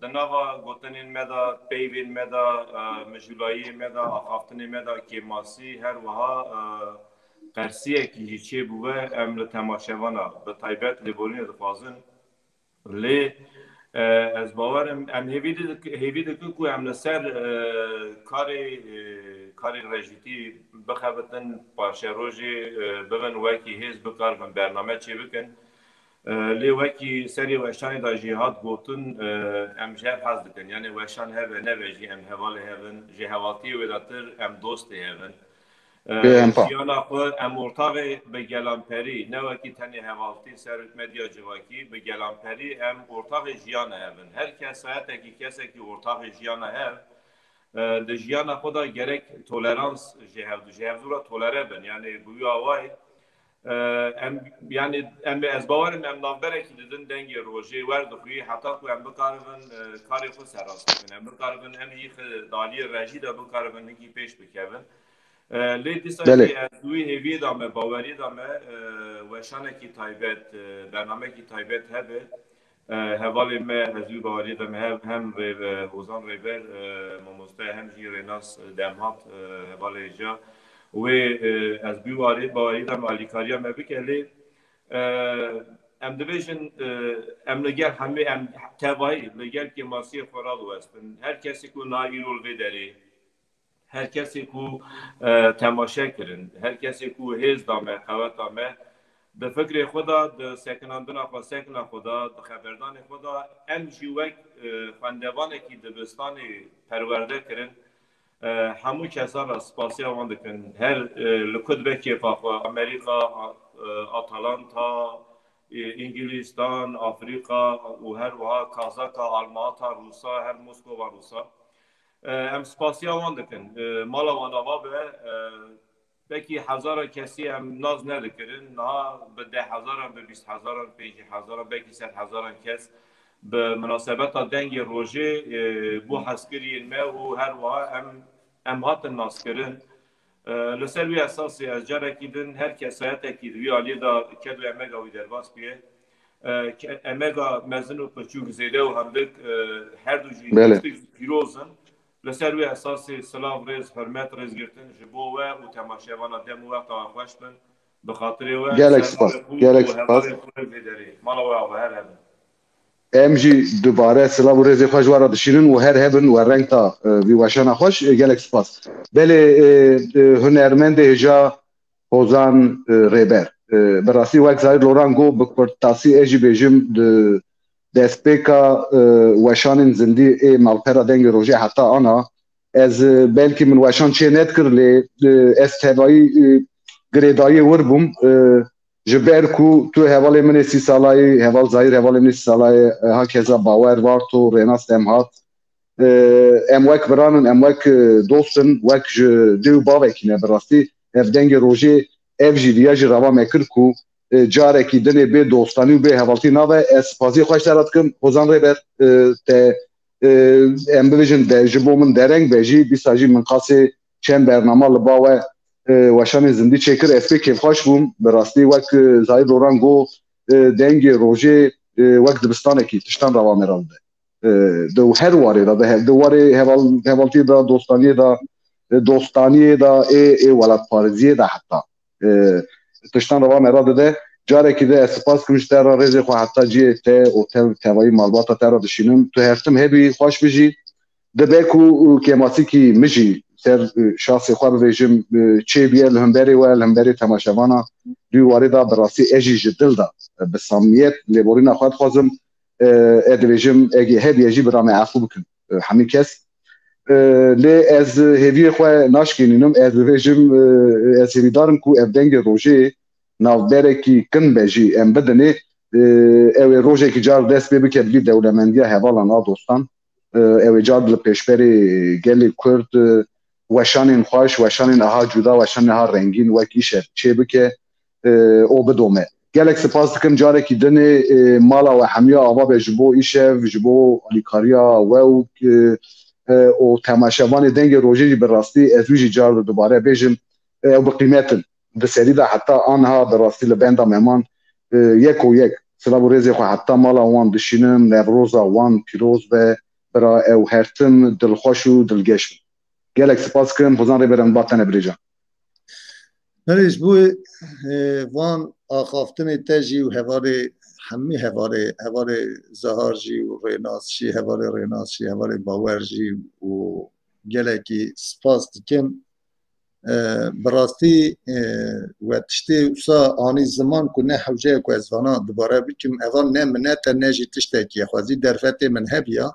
di nava gotinên me de, peyvên me de, e, mijûlayiyê me de, axaftinê me de kêmasî, her wiha, e, qersiyekî jî çêbûbe, em li temaşevana bi taybet lêborînê dixwazin. Lê, e, ez bawer im, em hêvî dik-, hêvî dikin ku em li ser, e, karê, e, karê rejîtî bixebitin, paşerojê, e, bibin wekî hêz, bikaribin bername çêbikin. E, lê wekî serê weşanê de jî hat gotin, e, em ji hev hez dikin. Yani weşan hebe nebe jî em hevalê hev in, ji hevaltiyê wêdetir em dostê hev in. E, Bê em pa. Jiyana xwe em ortaxê bi gelamperî, ne wekî tenê hevaltî ser medya civakî, bi gelamperî em ortaxê jiyana hev in. Her kesayetekî, kesekî ortaxê jiyana hev, e, di jiyana xwe de gerek tolerans ji hevdu, ji hevdu re tolere bin. Yani bi wî awayî, e, em, yani em, ez bawer im em navberekî didin Dengê Rojê, werdixwî heta ku em bikaribin, e, karê xwe serrast bikin. Em bikaribin, em jî xi-, di aliyê rejî de bikaribin hinkî pêş bikevin. E, lê dîsa Belê. jî ez wî hêviyê de me, baweriyê de me, e, weşanekî taybet, e, bernamekî taybet hebe. E, hevalê me, ez wî baweriyê de me, hem, hem rê, e, Hozan Rêber, e, mamoste, hem jî Rênas Demhat, e, hevalê Êca. Wê, e, ez wî warê, baweriyê de me alîkariya me bike, lê, e, em dibêjin, e, em li gel hemê, em tevahî li gel kêmasiyê xwe radiwestin. Her kesê ku niha îro li vê derê, her kesê ku, e, temaşe kirin, her kesê ku hêz da me, qeweta me, di fikrê xwe de, di sekinandina xwe, sekina xwe de, di xeberdanê xwe de, em jî wek, e, xwendevanekî dibistanê perwerde kirin, e, hemû kesan re spasiya wan dikin. Her, e, li ku dibe kêfa xwe, Amerîka, a-, e, Atalanta, e, Îngilîstan, Afrîka û her wiha Kazaka, Almata, Rûsa, her Moskova, Rûsa. E, em spasiya wan dikin. E, mala wan ava be, e, belkî hezara kesî em nas nedikirin. Niha bi deh hezaran, bi bîst hezaran, pêncî hezaran, belkî sed hezaran kes bi minasebeta Dengê Rojê, e, bû hezkiriyên me û her wiha em, em hatin naskirin. E, li ser wî esasê ez carekî din her kesayetekî di wî aliyê de ked û emega wî derbas bûye. E, ke-, emega mezin û piçûk, zêde û hindik, e, her du jî Belê. Tiştek pîroz in. Li ser wî esasê silav, rêz, hurmet, rêzgirtin ji bo we û temaşevana dem û wexta we xweş bin. Bi xatirê we, gelek spas, gelek spas. Mala we ava her hebin. Em jî dubare silav û rêzê xwe ji we re dişînin û her hebin we rengta, e, vî weşana xweş, e, gelek spas. Belê, e, e, hunermendê hêja Hozan, e, Rêber. E, bi rastî wek Zahîr Loran got, bi kurtasî ez jî bêjim, di destpêka, e, weşanên zindî ê malpera Dengê Rojê heta ana, ez, e, belkî min weşan çê nedikir, lê, e, ez tevayî, e, girêdayiyê wir bûm. E, ji ber ku tu hevalê min ê sî sala yî, heval Zahîr hevalê min ê sî sala yî, e, hakeza Bawer Varto, Rênas Demhat. E, em wek biran in, em wek, e, dost in, wek ji dê û bavekî ne bi rastî. Ev Dengê Rojê, ev jî viya jî rava me kir ku, e, carekî dinê bê dostanî û bê hevaltî nabe. Ez spasiyê xwe ji te re dikim, Hozan Rêber, e, te, e, em bibêjin de, ji bo min dereng be jî, dîsa jî min qasê çend bernama li ba we, e, weşanê zindî çêkir, ez pê kêfxweş bûm. Bi rastî wek, e, Zahîr Loran got, e, Dengê Rojê, e, wek dibistanekî tiştan rava me re dide. E, di her warê de, di he-, di warê heval-, hevaltiyê de, dostaniyê de, e, dostaniyê de, ê, ê welatparêziyê de heta. E, tiştan rava me re dide. Carekî de ez spas kim ji te re, rêzê xwe heta cihê te û te, tevayî malbata te re dişînim. Tu her tim hebî, xweş bijî. Dibe ku, û, kêmasîkî min jî ser, e, şasê xwe bibêjim, e, çêbiye li hemberê we, li hemberê temaşevana. Di warê de bi rastî ez jî ji dil de, e, bi samiyet lêborîna xwe dixwazim. E, ez dibêjim, egê hebiye jî bira me efû bikin, e, hemî kes. E, lê ez hêviyê xwe naşkênînim, ez dibêjim, e, ez hêvîdar im ku ev Dengê Rojê navberekî kin be jî em bidinê, e, ew ê rojekî car dest pê bike bi vî dewlemendiya hevalan a dostan. E, ew ê car li pêşberê gelê Kurd, e, weşanên xweş, weşanên aha cuda, weşanên aha rengîn wek îşev çê bike, e, û bidome. Gelek spas dikim carekî dinê, e, mala we hemiya ava be ji bo îşev, ji bo alîkariya we û, e, e, û temaşevanê Dengê Rojê jî bi rastî ez wî jî car dubare bêjim, e, ew bi qîmet in. Di serî de heta aniha bi rastî li benda me man, e, yek û yek. Silav û rêzê xwe heta mala wan dişînim, Newroza wan pîroz be, bira ew her tim dilxweş û dilgeş bin. Gelek spas dikim, Hozan Rêber, em ba te ne birêcan. Belê ji bo, e, van axaftinê te jî û hevalê, hemî hevalê, hevalê Zahar jî û Rênas jî, hevalê Rênas jî, hevalê Bawer jî û gelekî spas dikim. E, bi rastî, e, we tiştê wisa anî ziman ku ne hewce ye ku ez vana dubare bikim. Eva ne minet e, ne jî tiştekî ye. Xwezî derfetê min hebiya,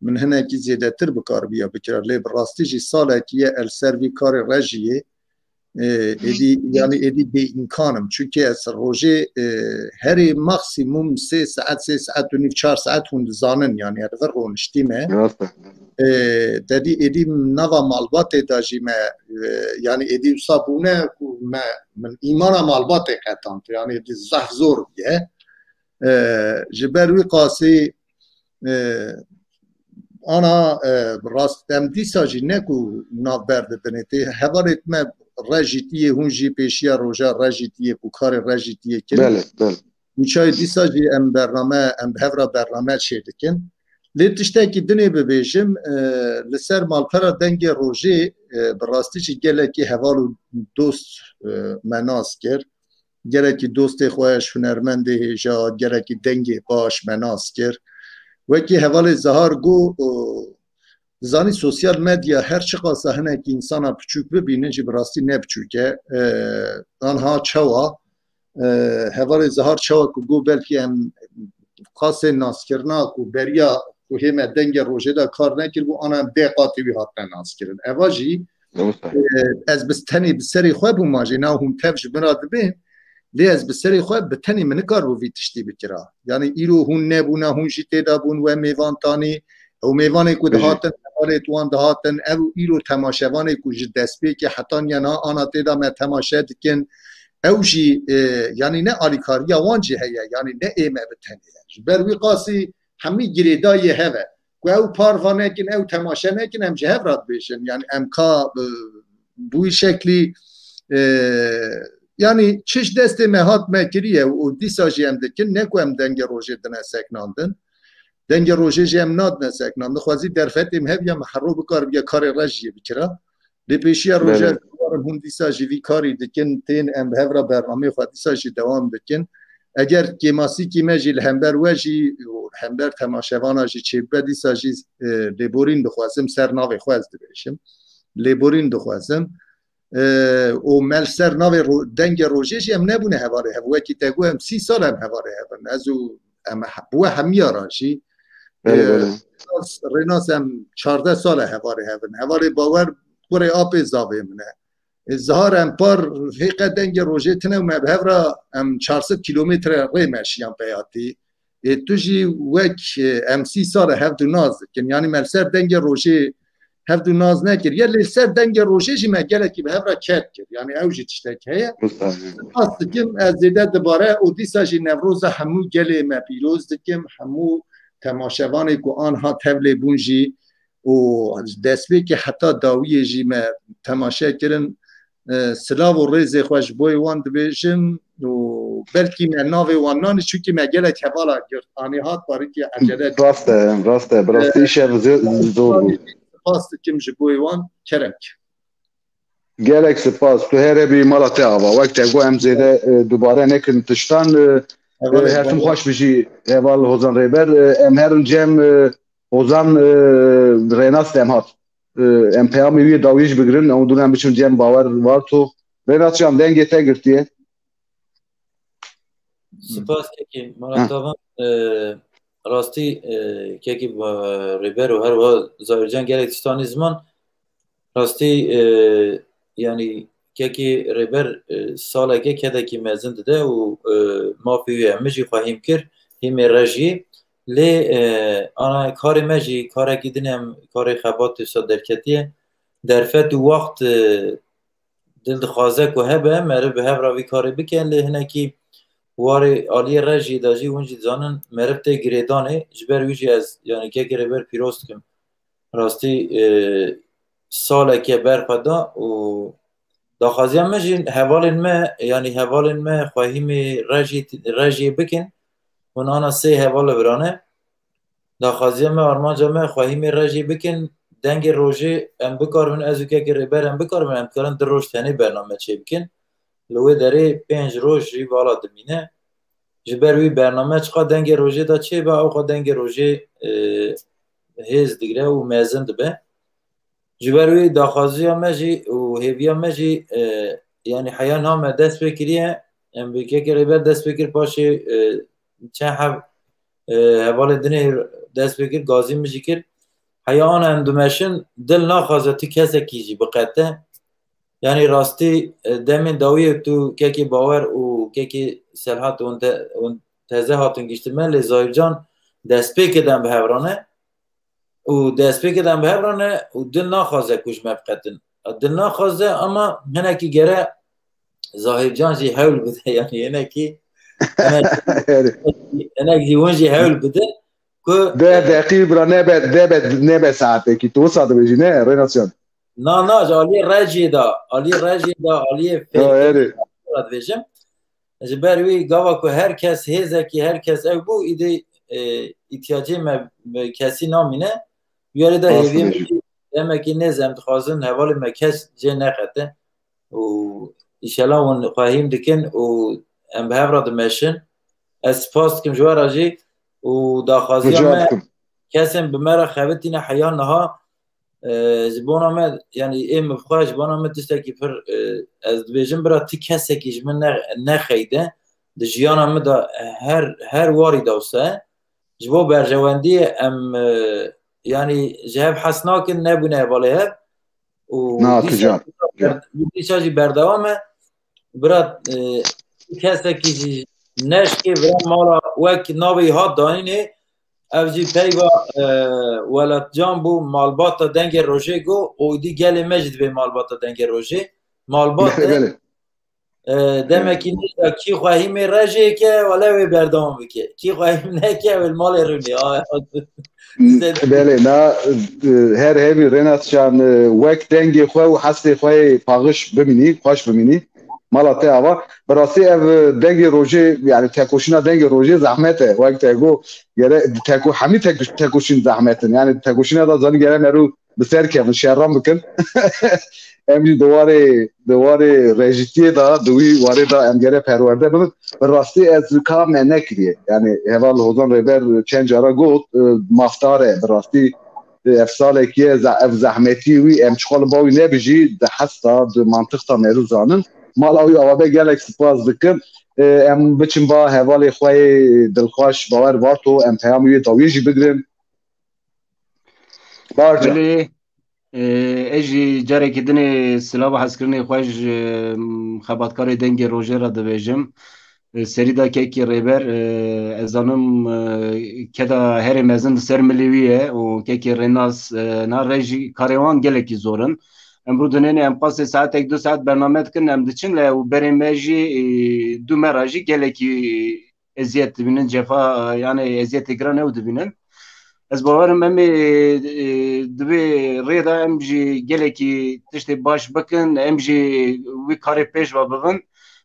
min hinekî zêdetir bi kar biya bikira. Lê bi rastî jî salekî ye el ser vî karê rejiyê, e, êdî, yanî êdî bêîmkan im. Çunkî ez rojê, e, herî maksimum sê saet, sê saet û nîv, çar saet hûn dizanin, yanî ez li vir roniştî me. Rast e. E, te dî êdî nava malbatê de jî me, e, yanî êdî wisa bûne ku me, min îmana malbatê qetand, yanî êdî zehf zor bûye. E, ji ber wî qasî, e, ana, e, rast em dîsa jî ne ku navber didinê tê, hevalê me rejîtiyê, hûn jî pêşiya roja rejîtiyê ku karê rejîtiyê kirin. Belê, belê. Û çayê dîsa jî em bername, em bi hev re bername çêdikin. Lê tiştekî dinê bibêjim, e, li ser malpera Dengê Rojê, e, bi rastî jî gelekî heval û dost, e, me nas kir. Gelekî dostê xweş, hunermendê hêja, gelekî dengê baş me nas kir. Wekî hevalê Zahar got, o, zanî sosyal medya her çiqasa hinekî însana piçûk bibînin jî bi rastî ne piçûk e. E, anha çawa, e, hevalê Zahar çawa ku got belkî em qasê naskirina ku beriya ku hê me Dengê Rojê de kar nekiribû, ana em dê qatî wî hatine naskirin. Eva jî, e, ez bi tenê bi serê xwe bûma jî, na hûn tev ji min re dibên, lê ez bi serê xwe bi tenê min nikaribû vî tiştî bikira. Yanî îro hûn nebûna, hûn jî tê de bûn we mêvan tanî, ew mêvanê ku dihatin, hevalê wan dihatin, ew îro temaşevanê ku ji destpêkê heta niha ana tê de me temaşe dikin, ew jî, e, yanî ne alîkariya wan jî heye, yanî ne ê me bi tenê ye. Ji ber wî qasî hemî girêdayî hev e. Ku ew parva nekin, ew temaşe nekin, em ji hev re dibêjin. Yanî em ka, e, bi wî şeklî, e, yanî çi ji destê me hat me kiriye û dîsa jî em dikin, ne ku em Dengê Rojê dine seknandin. Dengê Rojê jî em nadine seknandin. Xwezî derfetê me hebiya me hero bikaribiya karê rejiyê bikira. Lê pêşiya roja, belê, hûn dîsa jî vî karî dikin, tên em bi hev re bernameyê xwe dîsa jî dewam dikin. Eger kêmasîkî me jî li hember we jî û li hember temaşevana jî çêbibe, dîsa jî, e, lêborîn dixwazim, ser navê xwe ez dibêjim. Lêborîn dixwazim. E, û me li ser navê ro-, dengê rojê jî em nebûne hevalê hev. Wekî te got em sî sal em hevalê hev in. Ez û em he-, bi we hemiya re jî, e, Belê, belê. Rênas, Rênas em çardeh sal e hevalê hev in. Hevalê Bawer kurê apê zavê min e. E, Zihar em par hêqe dengê rojê tine û me bi hev re em çar sed kîlometre rê meşiyan peyatî. Ê, tu jî wek, e, em sî sal e hevdu nas dikin. Yanî me li ser dengê rojê hevdu nas nekir. Ya lê li ser dengê rojê jî me gelekî bi hev re ked kir. Yanî ew jî tiştek heye. Spas dikim, ez zêde dibare û dîsa jî Newroza hemû gelê me pîroz dikim. Hemû temaşevanê ku anha tevlê bûn jî û destpêkê heta dawiyê jî me temaşe kirin. E, silav û rêzê xwe ji bo wan dibêjim û belkî me navê wan nanî, çunkî me gelek hevala girt. Anî hat parikî ecele. Rast e, rast e. Bi rastî E, îşev zor bû. Spas dikim ji bo wan. Kerem ki. Gelek spas. Tu here bî mala te ava. Wek te got em zêde, e, dubare nekin tiştan. E, Hevalê e, her tim Bawer. Xweş bijî heval Hozan Rêber. E, em herin cem, e, Hozan, e, Rênas dem hat. E, em peyamê wî dawiyê jî bigirin. Em dû em biçin cem Bawer Varto. Rênas can dengê te girtiye. Spas kekî. Mala Heh. Tavan, e, rastî, e, kekî, e, Rêber û her wiha Zahircan gelek tiştanî ziman. Rastî, e, yanî kekî Rêber, e, saleke kedekî mezin dide û, e, mafê wî ye. Min jî xwe hîm kir, hîmê rejiyê. Lê, e, ana karê me jî karekî din em karê xebatê wisa derketiye. Derfet û wext, e, dil dixwaze ku hebe, meriv bi hev re vî karê bike, lê hinekî warê aliyê rejiyê de jî hûn jî dizanin meriv tê girêdanê. Ji ber wî jî ez, yanî kekê Rêber pîroz dikim. Rastî, e, saleke ber xwe da û daxwaziya me jî hevalên me, yanî hevalên me xwehîmê rejî-, rejiyê bikin. Hûn ana sê heval li vir ane. Daxwaziya me, armanca me xwehîmê rejiyê bikin. Dengê rojê em bikaribin, ez û kekê Rêber em bikaribin, em dikarin du roj tenê bername çêbikin. Li wê derê pênc roj jî vala dimîne. Ji ber wî bername çiqa dengê rojê de çêbe, ewqa dengê rojê, e, hêz digire û mezin dibe. Ji ber wî daxwaziya me jî û hêviya me jî, e, yanî heya niha me dest pê kiriye, em bi kekê Rêber dest pê kir, paşê, e, çend heb, e, hevalê dinê dest pê kir, gazî min jî kir. Heya ana em dimeşin, dil naxwaze tu kesekî jî biqete. Yanî rastî, e, demên dawiyê tu kekê Bawer û kekê Selhat hûn te-, hûn teze hatin giştin me, lê Zahircan destpêkê dem bi hev re ne. Û destpêkê dem bi hev re ne û dil naxwaze ku ji me biqetin. Dil naxwaze ama hinekî gere Zahircan jî hewl bide, yanî hinekî, hinek, hinek jî hûn jî hewl bide ku Deh deqî bira nebe, nebe, nebe saetekî. Tu wisa dibêjî ne, Rênasyan? Na, na, ji aliyê rejiyê de, aliyê rejiyê de, aliyê Ha, fêrkê erê. de dibêjim. Ji ber wî gava ku her kes hêzekî, her kes ew bû, îdî, e, îhtiyacê me bi kesî namîne. Yarî de Rast hêviyê me dibêjî. Demekî nêz em dixwazin hevalê me kes cê neqete. Û îşela hûn xwehîm dikin û em bi hev re dimeşin. Ez spas dikim ji we re jî û daxwaziya Rica me dikim. kesên bi me re xebitîne heya niha, e, ji bona me, yanî ê min bi xwe ji bona me tiştekî pir, e, ez dibêjim bira ti kesekî ji min ne, nexeyde. Di jiyana min de her, her warî de wisa ye. Ji bo berjewendiyê em, e, yanî ji hev hes nakin, nebûne hevalê hev. Û Na, dîsa, tu can. dîsa jî berdewam e. Bira, e, kesekî jî neşkê vira mala wek navê hat danînê. Ev jî peyva, e, Welatcan bû, malbata Dengê Rojê got, û dî gelê me jî dibê malbata Dengê Rojê. Malbat Belê, e, belê. E, demekî nîşta kî xwehîmê rejê ke, wele wê berdewam bike. Kî xwehîm neke, wê li malê rûnê. A, Belê, na, e, her hevî Rênascan, e, wek dengê xwe û hestê xwe yê paxiş bimînî, xweş bimînî. Mala te ava. Bi rastî ev, e, Dengê Rojê, yani tekoşîna Dengê Rojê zehmet e. Wek te got, gere teko-, hemî tek-, tekoşîn zehmet in. Yani tekoşîna da zanî gere meru bi ser kevin, şerran bikin. Em jî di warê, di warê rejîtiyê de, di wî warê de em gere perwerde bibin. Bi rastî ez ka me nekiriye. Yani heval Hozan Rêber çend cara got, e, mafdar e, bi rastî, e, ev salekî ye, ze-, ev zehmetî wî, em çiqa li ba wî nebijî, di hesta, di mantiqta merû zanin. Mala wî ava be, gelek spas dikim. E, em biçin ba hevalê xwe yê dilxweş Bawer Varto, em peyamê wê dawiyê jî bigirin. Barca. Belê, e, ez jî carekî dinê silav û hezkirinê xwe ji, em, xebatkarê Dengê Rojê re dibêjim. E, serî de kekî Rêber, e, ez zanim, e, keda herê mezin di ser milê wî ye û kekî Rênas, e, na re jî karê wan gelekî zor in. Em rû dinêne em qasê saetek du saet bername dikin, em diçin le û berê me jî, e, du me re jî gelekî eziyet dibînin, cefa, e, yani eziyetê giran ew dibînin. Ez bawerim em ê, e, di vê rê de em jî gelekî tiştê baş bikin, em jî wî karê pêş ve bibin.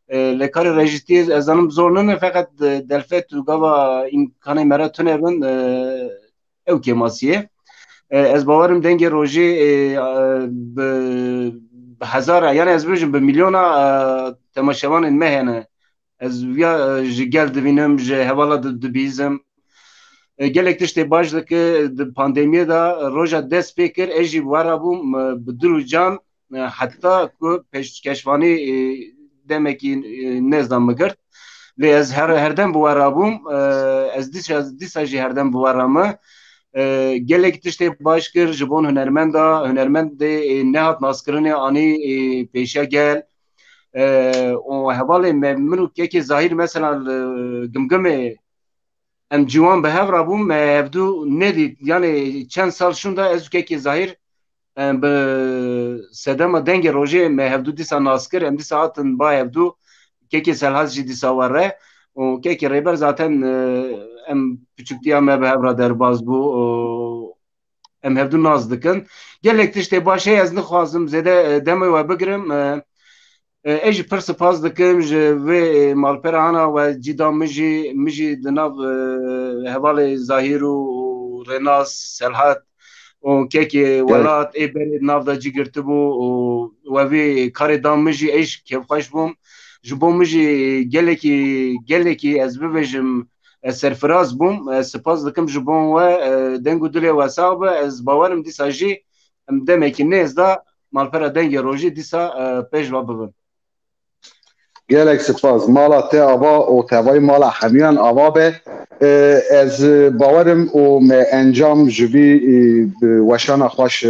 E, lê karê rejîtiyê ez zanim zor nine, feqet, e, delfet û gava îmkanê me re tune bin, e, ew kêmasiyê. E, ez bawerim Dengê Rojê, e, e, bi, bi hezara, yani ez bibêjim bi milyona, e, temaşevanên me hene. Ez viya, e, ji gel dibînim, ji hevala di-, dibihîzim. E, gelek tiştê baş dike, di pandemiyê de roja dest pê kir, ez jî bi we re bûm, e, bi dil û can, e, heta ku pêşkeşvanî, e, demekî, e, nêz de min girt. Lê ez her, herdem bi we re bûm, e, ez dîsa, dîsa jî herdem bi we re me. E, gelek tiştê baş kir ji bon hunermenda, hunermendê, e, nehat naskirinê anî, e, pêşiya gel. E, û hevalê me, min û kekê Zahîr mesela li Gimgimê em ciwan bi hev re bûn, me hevdû nedît. Yani çend sal şûnda ez û kekê Zahîr, e, bi sedema Dengê Rojê me hevdû dîsa nas kir, em dîsa hatin ba hevdû, kekê Selhat jî dîsa were û kekê Rêber zaten, e, em piçûktiya me bi hev re derbas bû û em hevdû nas dikin. Gelek tiştê baş heye, ez nixwazim zêde, e, demê we bigirim. E, e, ez jî pir spas dikim ji vê, e, malpera ana we cî da min jî, min jî di nav, e, hevalê Zahîr û, û Rênas, Selhat û kekê Gelek. Welat ê berê di nav de cî girtibû û we vê karê da min jî, ez jî kêfxweş bûm. Ji bo min jî gelekî, gelekî ez bibêjim, ez serfiraz bûm. Ez spas dikim ji bo we, e, deng û dilê we sax be. Ez bawerim dîsa jî em demekî nêz de malpera Dengê Rojê dîsa, e, pêş ve bibin. Gelek spas. Mala te ava û tevayî mala hemiyan ava be. E, ez, e, bawerim û me encam ji vî, e, bi weşana xweş, e,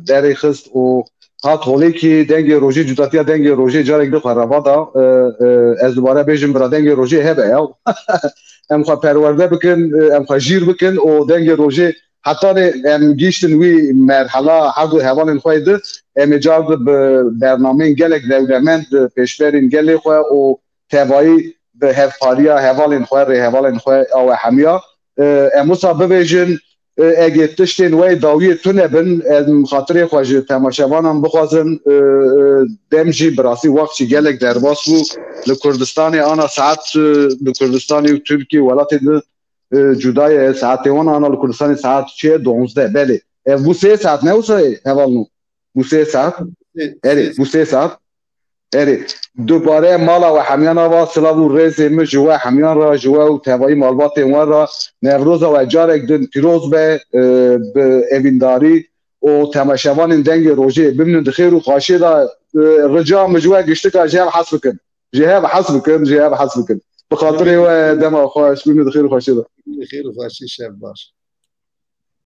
derêxist û hat holê kî Dengê Rojê, cudatiya Dengê Rojê carek di xwe reva da. E, e, ez dubare bêjim, bira, Dengê Rojê hebe ya. Em xwe perwerde bikin, e, em xwe jîr bikin û Dengê Rojê heta rê em gihîştin wî merhela her du hevalên xwe yê di, em ê car di bi bernameyên gelek dewlemend, pêşberên gelê xwe û tevayî bi hevpariya hevalên xwe, rêhevalên xwe a we hemiya, e, em wisa bibêjin, e, egê tiştên we yê dawiyê tune bin, em xatirê xwe ji temaşevanan bixwazin, e, e, dem jî bi rastî wext jî gelek derbas bû. Li Kurdistanê ana saet, e, li Kurdistanê û Tirkiye welatê di, e, cuda ye. Saetê wan ana li Kurdistanê saet çi ye? Donzdeh. Belê. Ev bû sê saet, ne wisa ye, hevalno? Bû sê saet. Sê, Erê, sê bû sê saet. Erê, dubare mala we hemiyan ava, silav û rêzê min ji we hemiyan re, ji we û tevayî malbatên we re. Newroza we carek din pîroz be, e, bi evîndarî û temaşevanên Dengê Rojê bimînin di xêr û xweşiyê de, e, rica min ji we giştika ji hev hez bikin. Ji hev hez bikin, ji hev hez bikin. Bi xatirê we dema xweş, bimînin di xêr û xweşiyê de. Xêr û xweşî, şev baş.